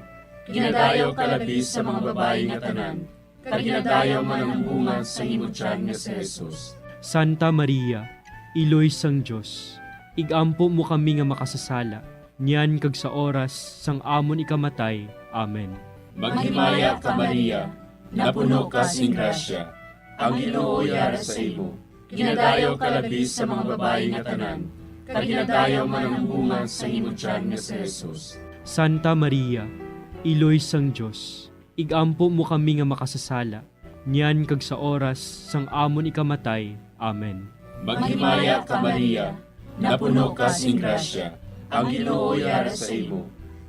Ginadayaw ka labi sa mga babayi nga tanan, kag ginadayaw man ang bunga sang imo tiyan nga si Jesus. Santa Maria, Iloy sang Dios, igampo mo kami nga makasasala, niyan kag sa oras sang amon ikamatay. Amen. Maghimaya ka, Maria, napuno ka sing grasya, ang Ginoo yara sa imo. Ginadayaw ka labi sa mga babayi nga tanan, kag ginadayaw man ang bunga sang imo tiyan nga si Jesus. Santa Maria, Iloy sang Dios, igampo mo kami nga makasasala, niyan kag sa oras sang amon ikamatay. Amen. Maghimaya ka, Maria, napuno ka sing grasya, ang Ginoo yara sa imo.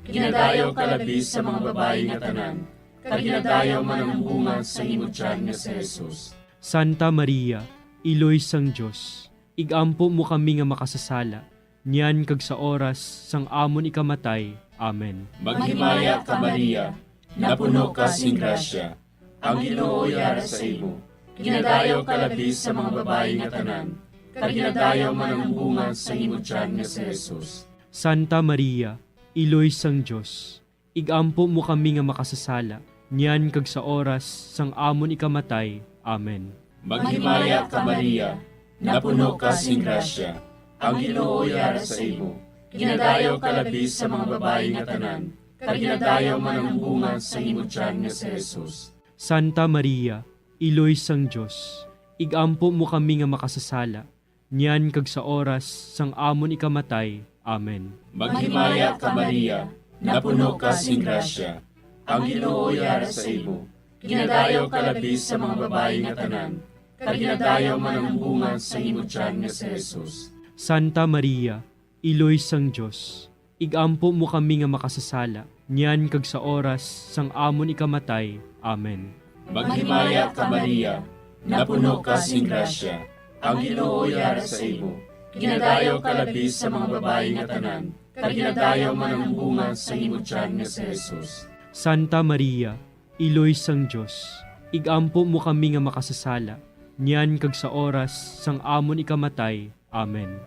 Ginadayaw ka labi sa mga babayi nga tanan, kag ginadayaw man ang bunga sang imo tiyan nga si Jesus. Santa Maria, Iloy sang Dios, igampo mo kami nga makasasala, niyan kag sa oras sang amon ikamatay. Amen. Maghimaya ka, Maria, napuno ka sing grasya, ang Ginoo yara sa imo. Ginadayaw ka labi sa mga babayi nga tanan, kag ginadayaw man ang bunga sang imo tiyan nga si Jesus. Santa Maria, Iloy sang Dios, igampo mo kami nga makasasala, niyan kag sa oras sang amon ikamatay. Amen. Maghimaya ka, Maria, napuno ka sing grasya, ang Ginoo yara sa imo. Ginadayaw ka labi sa mga babayi nga tanan, kag ginadayaw man ang bunga sang imo tiyan nga si Jesus. Santa Maria, Iloy sang Dios, ig-ampo mo kami nga makasasala, niyan kag sa oras sang amon ikamatay. Amen. Maghimaya ka, Maria, napuno ka sing grasya, ang Ginoo yara sa imo. Ginadayaw ka labi sa mga babayi nga tanan, kag ginadayaw man ang bunga sang imo tiyan nga si Jesus. Santa Maria, Iloy sang Dios, ig-ampo mo kami nga makasasala, niyan kag sa oras sang amon ikamatay. Amen. Maghimaya ka, Maria, napuno ka sing grasya, ang Ginoo yara sa imo. Ginadayaw ka labi sa mga babayi nga tanan, kag ginadayaw man ang bunga sang imo tiyan nga si Jesus. Santa Maria, Iloy sang Dios, ig-ampo mo kami nga makasasala, niyan kag sa oras sang amon ikamatay. Amen.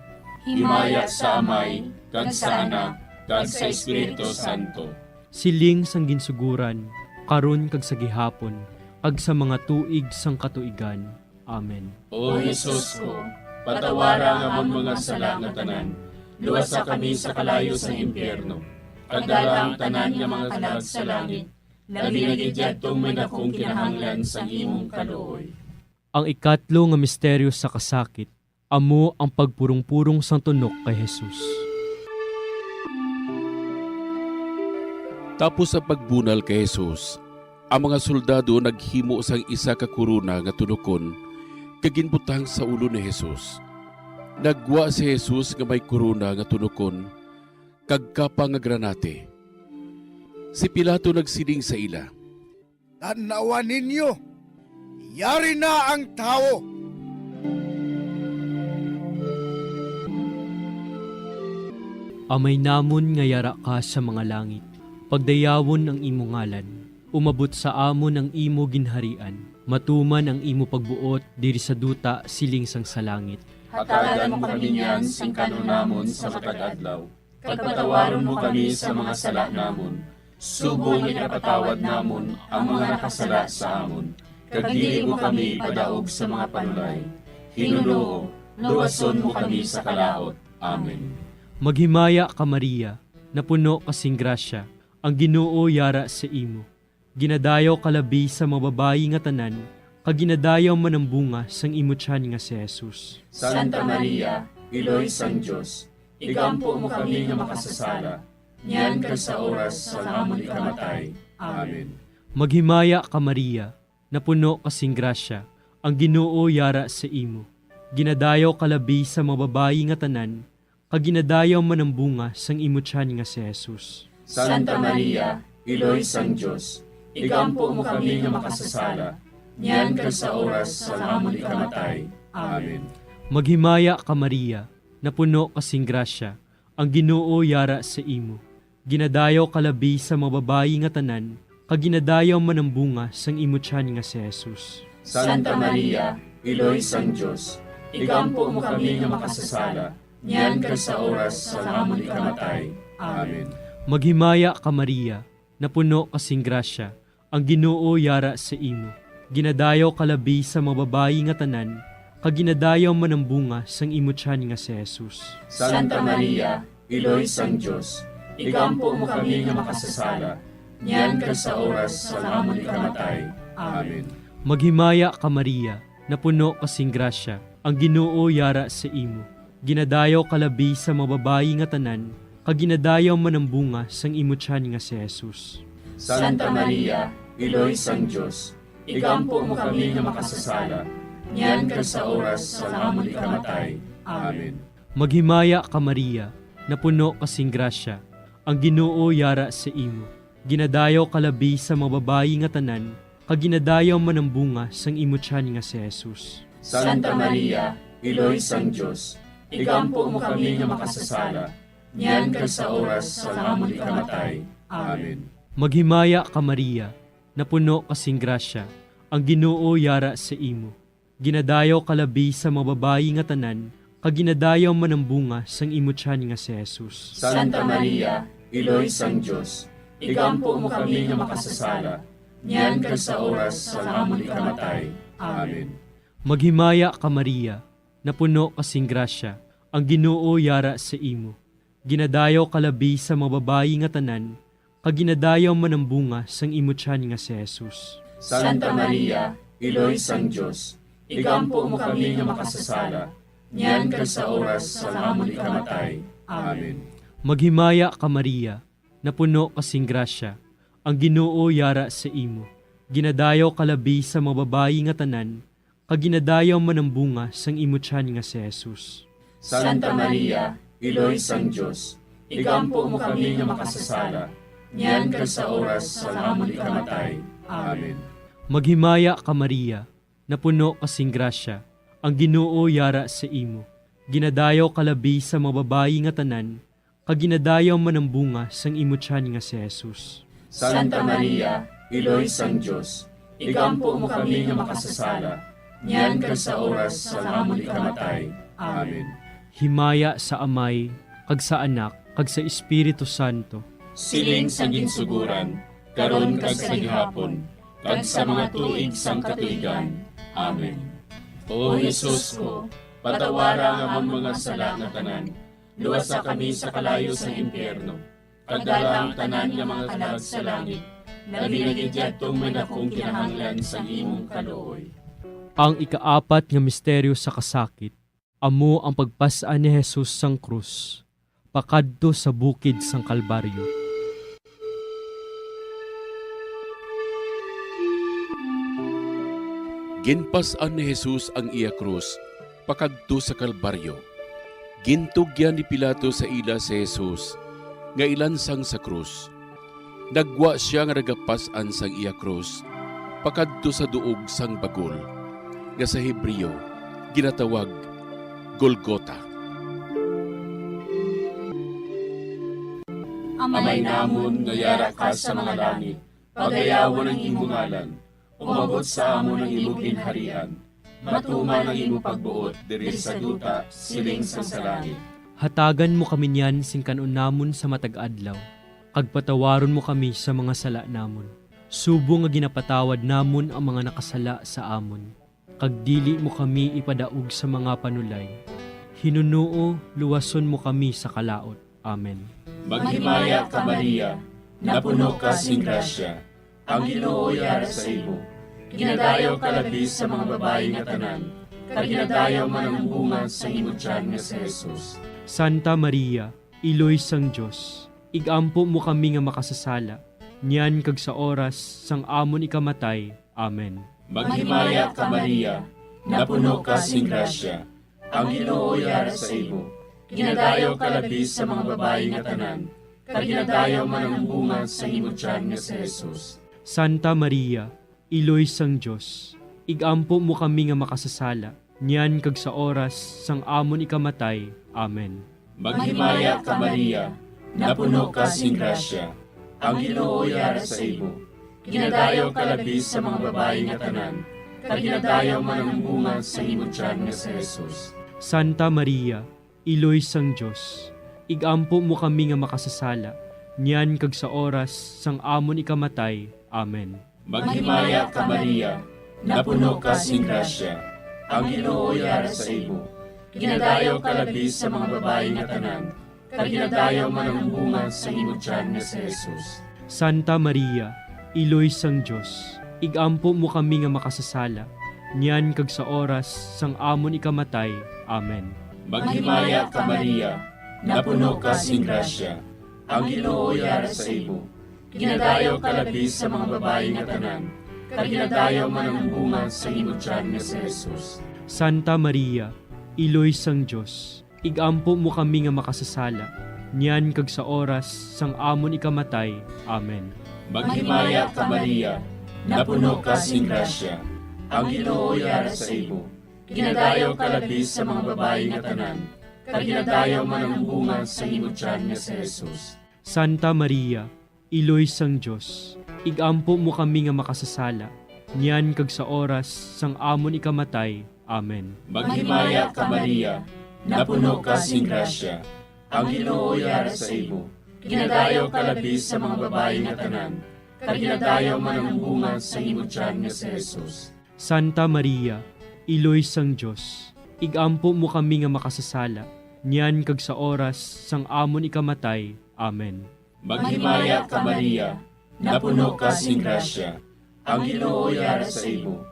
Himaya sa Amay, kag sa Anak, kag sa Espiritu Santo. Siling sang ginsuguran, karon kag sa gihapon, kag sa mga tuig sang katuigan. Amen. O Jesus ko, patawara ang amon mga sala nga tanan, luwasa kami sa kalayo sang impyerno, kag dala ang tanan nga mga kalag sa langit, labi na gid yadtong may dakong kinahanglan sang imong kaluoy. Ang ikatlo nga misteryo sa kasakit, amo ang pagpurong-purong sang tunok kay Jesus. Tapos sa pagbunal kay Jesus, ang mga soldado naghimo sang isa ka korona nga tunokon kag ginbutang sa ulo ni Jesus. Naggwa si Jesus nga may korona nga tunokon kag kapa nga granate. Si Pilato nagsiling sa ila, "Tan-awa ninyo, yari na ang tawo." Amay namon nga yara ka sa mga langit, pagdayawon ang imo ngalan. Umabot sa amon ang imo ginharian. Matuman ang imo pagbuot diri sa duta siling sang sa langit. Hatagan mo kami niyan sing kan-on namon sa matag adlaw, kag patawaron mo kami sa mga sala namon, subong nga ginapatawad namon ang mga nakasala sa amon, kag dili mo kami ipadaog sa mga panulay. Ginoo, luwason mo kami sa kalaut. Amen. Maghimaya ka, Maria, napuno ka sing grasya, ang Ginoo yara sa imo. Ginadayaw ka labi sa mga babayi nga tanan, kag ginadayaw man ang bunga sang imo tiyan nga si Jesus. Santa Maria, Iloy sang Dios, igampo mo kami nga makasasala, niyan kag sa oras sang amon ikamatay. Amen. Maghimaya ka, Maria, napuno ka sing grasya, ang Ginoo yara sa imo. Ginadayaw ka labi sa mga babayi nga tanan, kag ginadayaw man ang bunga sang imo tiyan nga si Jesus. Santa Maria, Iloy sang Dios, igampo mo kami nga makasasala, niyan kag sa oras sang amon ikamatay. Amen. Maghimaya ka, Maria, napuno ka sing grasya, ang Ginoo yara sa imo. Ginadayaw ka labi sa mga babayi nga tanan, kag ginadayaw man ang bunga sang imo tiyan nga si Jesus. Santa Maria, Iloy sang Dios, igampo mo kami nga makasasala, niyan kag sa oras sang amon ikamatay. Amen. Maghimaya ka, Maria, napuno ka sing grasya, ang Ginoo yara sa imo. Ginadayaw ka labi sa mga babayi nga tanan, kag ginadayaw man ang bunga sang imo tiyan nga si Jesus. Santa Maria, Iloy sang Dios, igampo mo kami nga makasasala, niyan kag sa oras sang amon ikamatay. Amen. Maghimaya ka, Maria, napuno ka sing grasya, ang Ginoo yara sa imo. Ginadayaw ka labi sa mga babayi nga tanan, kag ginadayaw man ang bunga sang imo tiyan nga si Jesus. Santa Maria, Iloy sang Dios, igampo mo kami nga makasasala, niyan kag sa oras sang amon ikamatay. Amen. Maghimaya ka, Maria, napuno ka sing grasya, ang Ginoo yara sa imo. Ginadayaw ka labi sa mga babayi nga tanan, kag ginadayaw man ang bunga sang imo tiyan nga si Jesus. Santa Maria, Iloy sang Dios, igampo mo kami nga makasasala, niyan kag sa oras sang amon ikamatay. Amen. Maghimaya ka, Maria, napuno ka sing grasya, ang Ginoo yara sa imo. Ginadayaw ka labi sa mga babayi nga tanan, kag ginadayaw man ang bunga sang imo tiyan nga si Jesus. Santa Maria, Iloy sang Dios, igampo mo kami nga makasasala, niyan kag sa oras sang amon ikamatay. Amen. Maghimaya ka, Maria, napuno ka sing grasya, ang Ginoo yara sa imo. Ginadayaw ka labi sa mga babayi nga tanan, kag ginadayaw man ang bunga sang imo tiyan nga si Jesus. Santa Maria, Iloy sang Dios, igampo mo kami nga makasasala, niyan kag sa oras sang amon ikamatay. Amen. Maghimaya ka, Maria, napuno ka sing grasya, ang Ginoo yara sa imo. Ginadayaw ka labi sa mga babayi nga tanan, kag ginadayaw man ang bunga sang imo tiyan nga si Jesus. Santa Maria, Iloy sang Dios, igampo mo kami nga makasasala, niyan kag sa oras sang amon ikamatay. Amen. Maghimaya ka, Maria, napuno ka sing grasya, ang Ginoo yara sa imo. Ginadayaw ka labi sa mga babayi nga tanan, kag ginadayaw man ang bunga sang imo tiyan nga si Jesus. Santa Maria, Iloy sang Dios, igampo mo kami nga makasasala, niyan kag sa oras sang amon ikamatay. Amen. Himaya sa Amay, kag sa Anak, kag sa Espiritu Santo. Siling sa ginsuguran, karon kag sa gihapon, kag sa mga tuig sang katuigan. Amen. O Jesus ko, patawara ang amon mga sala nga tanan, luwasa kami sa kalayo sang impyerno, kag dala ang tanan nga mga kalag sa langit, labi na gid yadtong may dakong kinahanglan sang imong kaluoy. Ang ikaapat nga misteryo sa kasakit amo ang pagpas-an ni Jesus sang krus pakadto sa bukid sang Kalbaryo. Ginpas-an ni Jesus ang iya krus pakadto sa Kalbaryo. Gintugyan ni Pilato sa ila si Jesus nga ilansang sa krus. Naggwa sia nga nagapas-an sang iya krus pakadto sa duog sang bagol, nga sa Hebreo ginatawag Golgota. Amay namon nga yara ka sa mga langit, pagayawon ang imo ngalan. Umabot sa amon ang imo ginharian. Matuman ang imo pagbuot diri sa duta, siling sang sa langit. Hatagan mo kami niyan sing kan-on namon sa matag adlaw, kag patawaron mo kami sa mga sala namon, subong nga ginapatawad namon ang mga nakasala sa amon, kag dili mo kami ipadaog sa mga panulay. Hinunoo, luwason mo kami sa kalaut. Amen. Maghimaya ka, Maria, napuno ka sing grasya, ang Ginoo yara sa imo. Ginadayaw ka labi sa mga babayi nga tanan, kag ginadayaw man ang bunga sa imo tiyan nga si Jesus. Santa Maria, Iloy sang Dios, igampo mo kami nga makasasala, niyan kag sa oras sang amon ikamatay. Amen. Maghimaya ka, Maria, napuno ka sing grasya, ang Ginoo yara sa imo. Ginadayaw ka labi sa mga babayi nga tanan, kag ginadayaw man ang bunga sa imo tiyan nga si Jesus. Santa Maria, Iloy sang Dios, igampo mo kami nga makasasala, niyan kag sa oras sang amon ikamatay. Amen. Maghimaya ka, Maria, napuno ka sing grasya, ang Ginoo yara sa imo. Ginadayaw ka labi sa mga babayi nga tanan, kag ginadayaw man ang bunga sa imo tiyan nga si Jesus. Santa Maria, Iloy sang Dios, igampo mo kami nga makasasala, niyan kag sa oras sang amon ikamatay. Amen. Maghimaya ka, Maria, napuno ka sing grasya, ang Ginoo yara sa imo. Ginadayaw ka labi sa mga babayi nga tanan, kag ginadayaw man ang bunga sa imo tiyan nga si Jesus. Santa Maria, Iloy sang Dios, igampo mo kami nga makasasala, niyan kag sa oras sang amon ikamatay. Amen. Maghimaya ka, Maria, napuno ka sing grasya, ang Ginoo yara sa imo. Ginadayaw ka labi sa mga babayi nga tanan, kag ginadayaw man ang bunga sa imo tiyan nga si Jesus. Santa Maria, Iloy sang Dios, igampo mo kami nga makasasala, niyan kag sa oras sang amon ikamatay. Amen. Maghimaya ka, Maria, napuno ka sing grasya, ang Ginoo yara sa imo. Ginadayaw ka labi sa mga babayi nga tanan, kag ginadayaw man ang bunga sa imo tiyan nga si Jesus. Santa Maria, Iloy sang Dios, igampo mo kami nga makasasala, niyan kag sa oras sang amon ikamatay. Amen. Maghimaya ka, Maria, napuno ka sing grasya, ang Ginoo yara sa imo. Ginadayaw ka labi sa mga babayi nga tanan, kag ginadayaw man ang bunga sa imo tiyan nga si Jesus. Santa Maria, Iloy sang Dios, igampo mo kami nga makasasala, niyan kag sa oras sang amon ikamatay. Amen. Maghimaya ka, Maria, napuno ka sing grasya, ang Ginoo yara sa imo.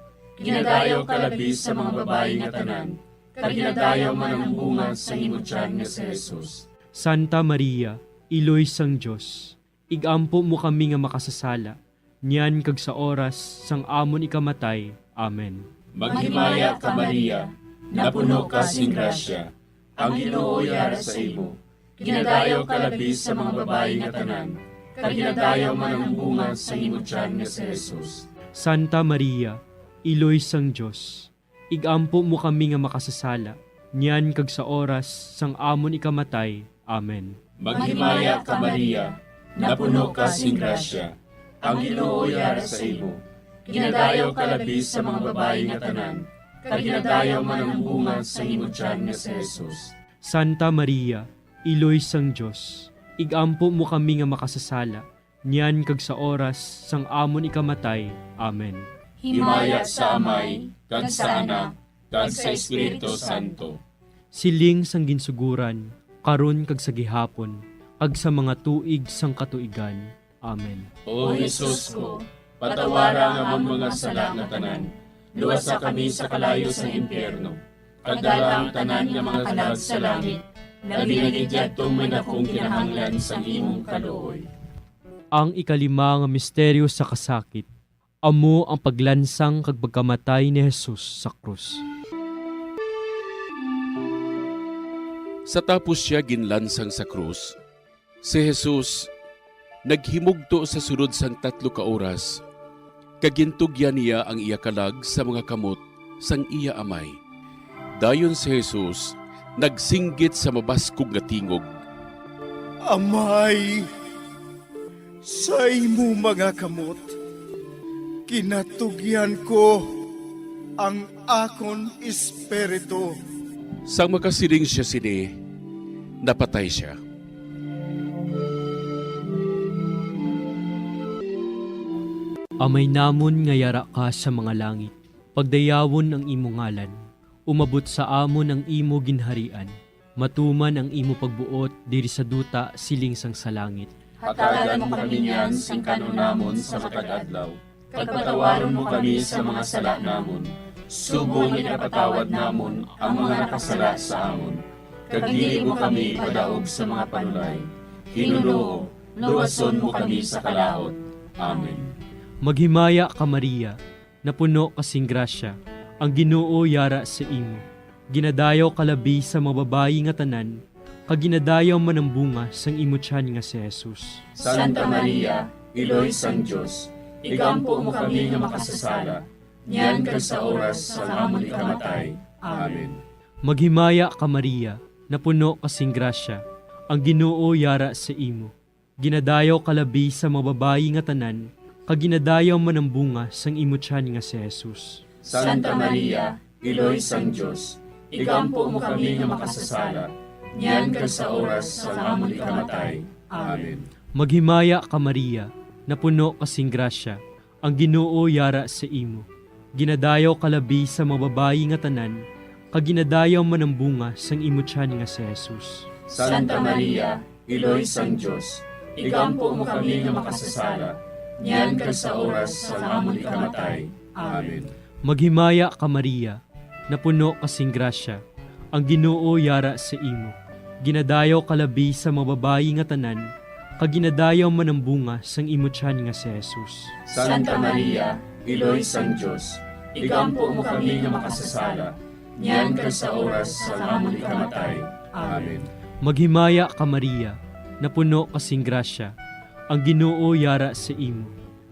Ginadayaw ka labi sa mga babayi nga tanan, kag ginadayaw man ang bunga sang imo tiyan nga si Jesus. Santa Maria, Iloy sang Dios, igampo mo kami nga makasasala, niyan kag sa oras sang amon ikamatay. Amen. Maghimaya ka, Maria, napuno ka sing grasya, ang Ginoo yara sa imo. Ginadayaw ka labi sa mga babayi nga tanan, kag ginadayaw man ang bunga sa imo tiyan nga si Jesus. Santa Maria, Iloy sang Dios, igampo mo kami nga makasasala, niyan kag sa oras sang amon ikamatay. Amen. Maghimaya ka, Maria, napuno ka sing grasya, ang Ginoo yara sa imo. Ginadayaw ka labi sa mga babayi nga tanan, kag ginadayaw man ang bunga sa imo tiyan nga si Jesus. Santa Maria, Iloy sang Dios, igampo mo kami nga makasasala, niyan kag sa oras sang amon ikamatay. Amen. Himaya sa Amay, kag sa Anak, kag sa Espiritu Santo. Siling sang ginsuguran, karon kag sa gihapon, kag sa mga tuig sang katuigan. Amen. O Jesus ko, patawara ang amon mga sala nga tanan, luwasa kami sa kalayo sang impyerno, kag dala ang tanan nga mga kalag sa langit, labi na gid yadtong may dakong kinahanglan sang imong kaluoy. Ang ikalima nga misteryo sa kasakit, amo ang paglansang kag pagkamatay ni Jesus sa krus. Sa tapos sia ginlansang sa krus, si Jesus naghimugto sa sulod sang tatlo ka oras, kag gintugyan niya ang iya kalag sa mga kamot sang iya Amay. Dayon si Jesus nagsinggit sa mabaskog nga tingog, "Amay, sa imo mga kamot ginatugyan ko ang akon espiritu." Sang makasiling sia sini, napatay sia. Amay namon nga yara ka sa mga langit, pagdayawon ang imo ngalan. Umabot sa amon ang imo ginharian. Matuman ang imo pagbuot diri sa duta siling sang sa langit. Hatagan mo kami niyan sing kan-on namon sa matag adlaw, kag patawaron mo kami sa mga sala namon, subong nga ginapatawad namon ang mga nakasala sa amon. Kag dili mo kami ipadaog sa mga panulay. Ginoo, luwason mo kami sa kalaut. Amen. Maghimaya ka, Maria, napuno ka sing grasya, ang Ginoo yara sa imo. Ginadayaw ka labi sa mga babayi nga tanan, kag ginadayaw man ang bunga sang imo tiyan nga si Jesus. Santa Maria, Iloy sang Dios, igampo mo kami nga makasasala, niyan kag sa oras sang amon ikamatay. Amen. Maghimaya ka, Maria, napuno ka sing grasya, ang Ginoo yara sa imo. Ginadayaw ka labi sa mga babayi nga tanan, kag ginadayaw man ang bunga sang imo tiyan nga si Jesus. Santa Maria, Iloy sang Dios, igampo mo kami nga makasasala, niyan kag sa oras sang amon ikamatay. Amen. Maghimaya ka, Maria, napuno ka sing grasya, ang Ginoo yara sa imo. Ginadayaw ka labi sa mga babayi nga tanan, kag ginadayaw man ang bunga sang imo tiyan nga si Jesus. Santa Maria, Iloy sang Dios, igampo mo kami nga makasasala, niyan kag sa oras sang amon ikamatay. Amen. Maghimaya ka, Maria, napuno ka sing grasya, ang Ginoo yara sa imo. Ginadayaw ka labi sa mga babayi nga tanan, kag ginadayaw man ang bunga sang imo tiyan nga si Jesus. Santa Maria, Iloy sang Dios, igampo mo kami nga makasasala, niyan kag sa oras sang amon ikamatay. Amen. Maghimaya ka, Maria, napuno ka sing grasya, ang Ginoo yara sa imo.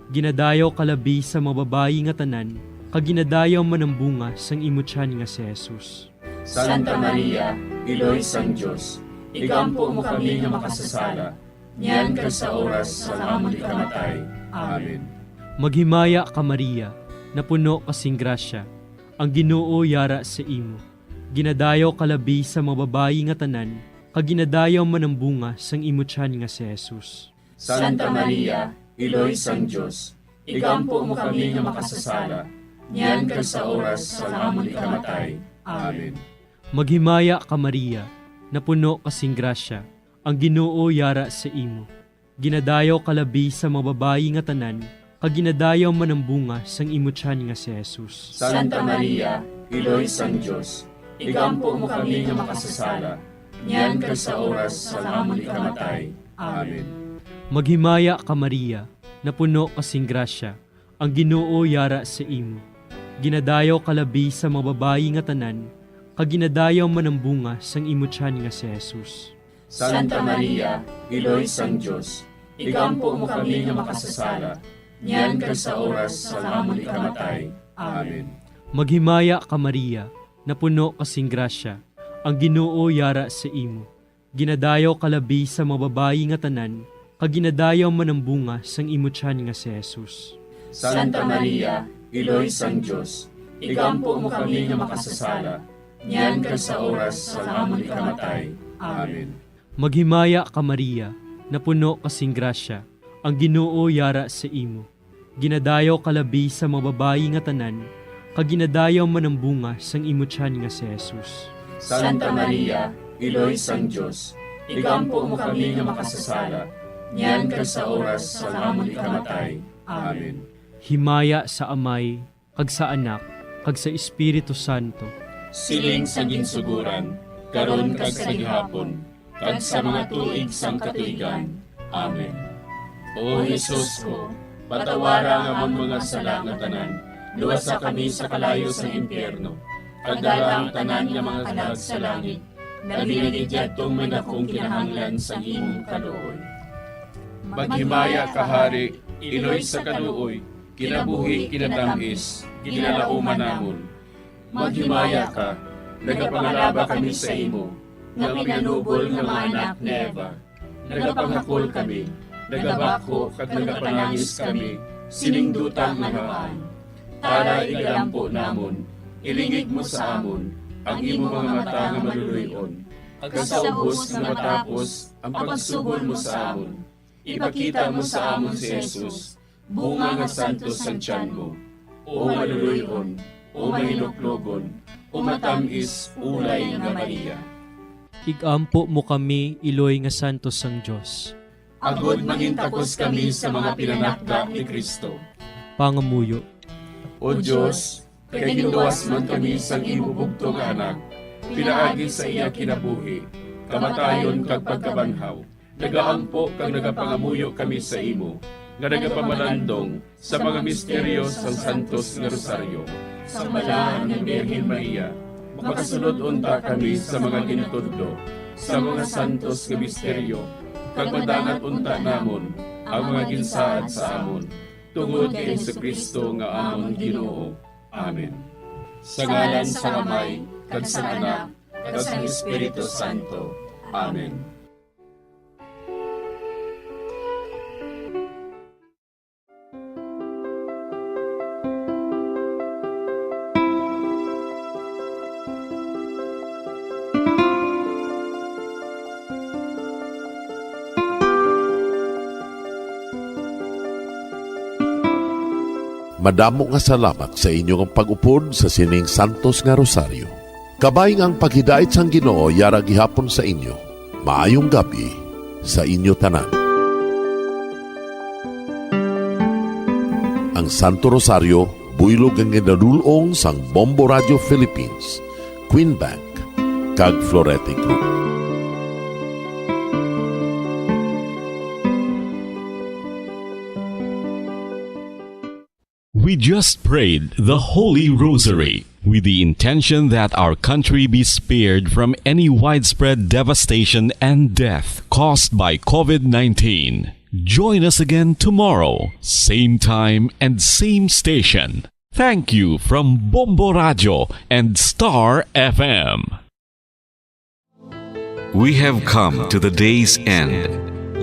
Ginadayaw ka labi sa mga babayi nga tanan, kag ginadayaw man ang bunga sang imo tiyan nga si Jesus. Santa Maria, Iloy sang Dios, igampo mo kami nga makasasala, niyan kag sa oras sang amon ikamatay. Amen. Maghimaya ka, Maria, napuno ka sing grasya, ang Ginoo yara sa imo. Ginadayaw ka labi sa mga babayi nga tanan, kag ginadayaw man ang bunga sang imo tiyan nga si Jesus. Santa Maria, Iloy sang Dios, igampo mo kami nga makasasala, niyan kag sa oras sang amon ikamatay. Amen. Maghimaya ka, Maria, napuno ka sing grasya, ang Ginoo yara sa imo. Ginadayaw ka labi sa mga babayi nga tanan, kag ginadayaw man ang bunga sang imo tiyan nga si Jesus. Santa Maria, Iloy sang Dios, igampo mo kami nga makasasala, niyan kag sa oras sang amon ikamatay. Amen. Maghimaya ka, Maria, napuno ka sing grasya, ang Ginoo yara sa imo. Ginadayaw ka labi sa mga babayi nga tanan, kag ginadayaw man ang bunga sang imo tiyan nga si Jesus. Santa Maria, Iloy sang Dios, igampo mo kami nga makasasala, niyan kag sa oras sang amon ikamatay. Amen. Maghimaya ka, Maria, napuno ka sing grasya, ang Ginoo yara sa imo. Ginadayaw ka labi sa mga babayi nga tanan, kag ginadayaw man ang bunga sang imo tiyan nga si Jesus. Santa Maria, Iloy sang Dios, igampo mo kami nga makasasala, niyan kag sa oras sang amon ikamatay. Amen. Maghimaya ka, Maria, napuno ka sing grasya, ang Ginoo yara sa imo. Ginadayaw ka labi sa mga babayi nga tanan, kag ginadayaw man ang bunga sang imo tiyan nga si Jesus. Santa Maria, Iloy sang Dios, igampo mo kami nga makasasala, niyan kag sa oras sang amon ikamatay. Amen. Himaya sa Amay, kag sa Anak, kag sa Espiritu Santo. Siling sa ginsugoran, karon kag sa gihapon, kag sa mga tuig sang katuigan. Amen. O Jesus ko, patawara ang amon mga sala nga tanan, luwasa kami sa kalayo sang impyerno, kag dala ang tanan nga mga kalag sa langit, labi na gid yadtong may dakong kinahanglan sang imong kaluoy. Maghimaya ka, Hari, Iloy sa kaluoy, kinabuhi, kinatam-is, ginalauman namon. Maghimaya ka, nagapangalaba kami sa imo, nga pinanubol nga mga anak ni Eva. Nagapanghakol kami, nagabakho kag nagapanangis kami sining dutang nga haan. Tara, igalampo namon, ilingig mo sa amon ang imo mga mata nga maluloy-on, kag sa ubos nga matapos ang pagsugod mo sa amon, ipakita mo sa amon si Jesus, bunga nga santos sang tiyan mo. O maluloy-on, o mahinuklogon, o matam-is ulay nga Maria. Igampo mo kami, Iloy nga santos sang Dios. Agod mangintakos kami sa mga pinanakda ni Cristo. Pangamuyo. O Dios, kay ginluwas man kami sang imo bugtong nga Anak, pinaagi sa iya kinabuhi, kamatayon kag pagkabanhaw, nagaampo kag nagapangamuyo kami sa imo, nga nagapamalandong sa mga misteryo sang Santos nga Rosaryo. Sang Balaan nga Birhen Maria, makasulod unta kami sa mga ginatudlo sa mga santos nga misteryo, kag madangat unta namon ang mga ginsaad sa amon, tungod kay Jesu-Cristo nga amon Ginoo. Amen. Sa ngalan sang Amay, kag sang Anak, kag sang Espiritu Santo. Amen. Madamo nga salamat sa inyo nga pag-upod sa sining santos nga rosaryo. Kabay nga ang paghidait sang Ginoo yara gihapon sa inyo. Maayong gab-i sa inyo tanan. Ang Santo Rosario, buylog nga ginadul-ong sang Bombo Radio Philippines, Queen Bank, kag Florete Group. We just prayed the Holy Rosary with the intention that our country be spared from any widespread devastation and death caused by covid nineteen. Join us again tomorrow, same time and same station. Thank you from Bombo Radio and Star F M. We have come to the day's end.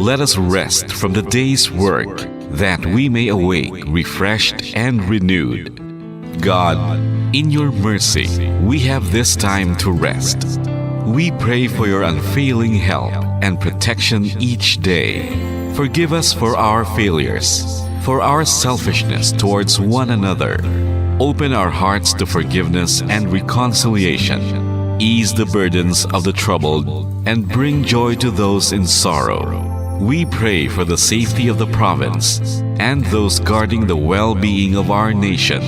Let us rest from the day's work, that we may awake refreshed and renewed. God, in your mercy, we have this time to rest. We pray for your unfailing help and protection each day. Forgive us for our failures, for our selfishness towards one another. Open our hearts to forgiveness and reconciliation. Ease the burdens of the troubled and bring joy to those in sorrow. We pray for the safety of the province and those guarding the well-being of our nation,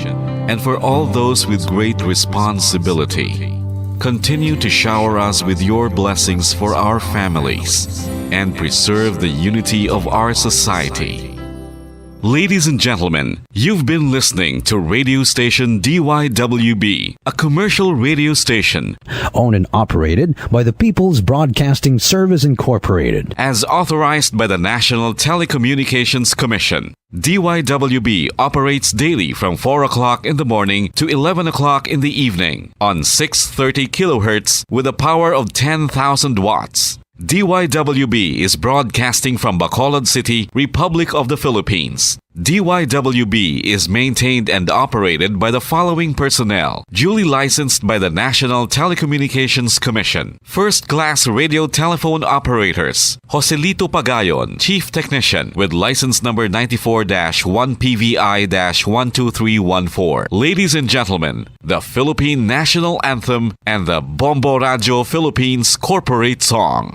and for all those with great responsibility. Continue to shower us with your blessings for our families and preserve the unity of our society. Ladies and gentlemen, you've been listening to radio station D Y W B, a commercial radio station owned and operated by the People's Broadcasting Service Incorporated, as authorized by the National Telecommunications Commission. D Y W B operates daily from four o'clock in the morning to eleven o'clock in the evening on six thirty kilohertz with a power of ten thousand watts. D Y W B is broadcasting from Bacolod City, Republic of the Philippines. D Y W B is maintained and operated by the following personnel, duly licensed by the National Telecommunications Commission. First class radio telephone operators, Joselito Pagayon, chief technician, with license number ninety-four dash one P V I dash one two three one four. Ladies and gentlemen, the Philippine National Anthem and the Bombo Radio Philippines Corporate Song.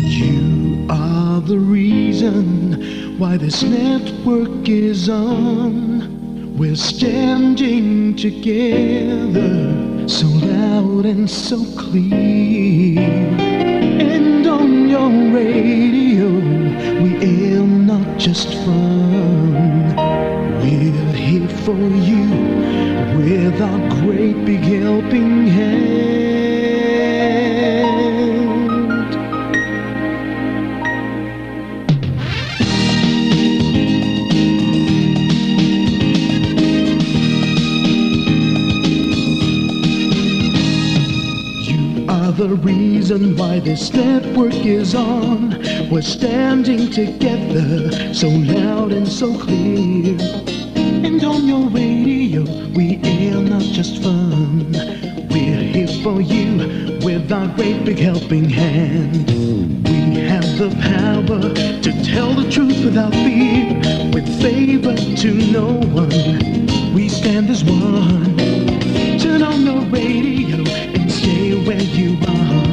You are the reason why this network is on. We're standing together, so loud and so clear. And on your radio, we aim not just fun. We're here for you with our great big helping hand. You are the reason why this network is on. We're standing together, so loud and so clear. And on your radio, we air not just fun. We're here for you with our great big helping hand. We have the power to tell the truth without fear, with favor to no one. We stand as one. Turn on your radio and stay where you are.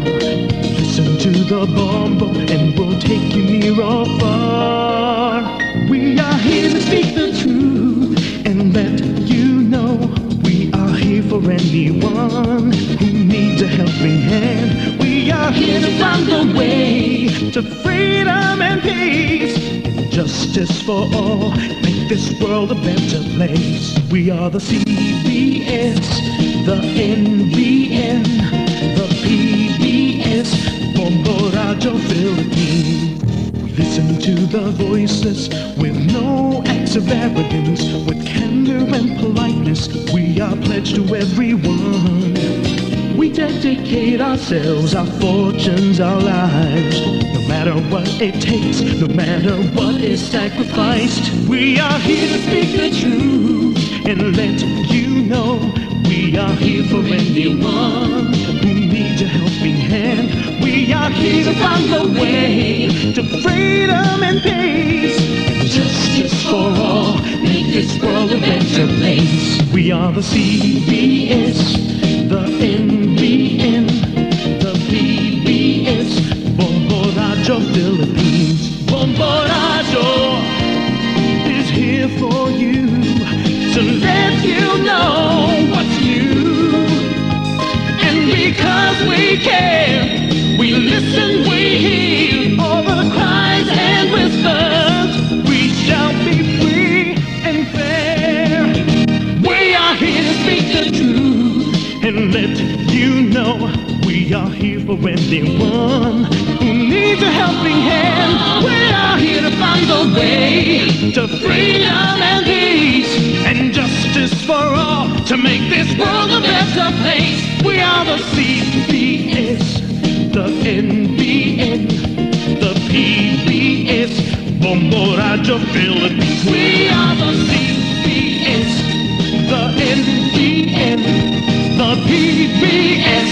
Listen to the Bombo and we'll take you near or far. We are here to speak the truth and let you know we are here for anyone who needs a helping hand. We are here to find the way to freedom and peace and justice for all. Make this world a better place. We are the C B S, the N B N, the P B S, Bombo Radio Philippines. We listen to the voices with no acts of arrogance, with candor and politeness. We are pledged to everyone. We dedicate ourselves, our fortunes, our lives, no matter what it takes, no matter what is sacrificed. We are here to speak the truth and let you know we are here for anyone who needs a helping hand. We are here to find the way to freedom and peace and justice for all. Make this world a better place. We are the C B S, the N B N, the P B S, Bombo Radio Philippines. Bombo Radio is here for you to let you know what's new. And because we care, we listen, we hear all the cries and whispers. We shall be free and fair. We are here to speak the truth and let you know we are here for anyone who needs a helping hand. We are here to find the way to freedom and peace and justice for all to make this world a better place. We are the C B S, the N B N, the P B S, Bombo Radio Philippines. We are the C B S, the N B N, the P B S,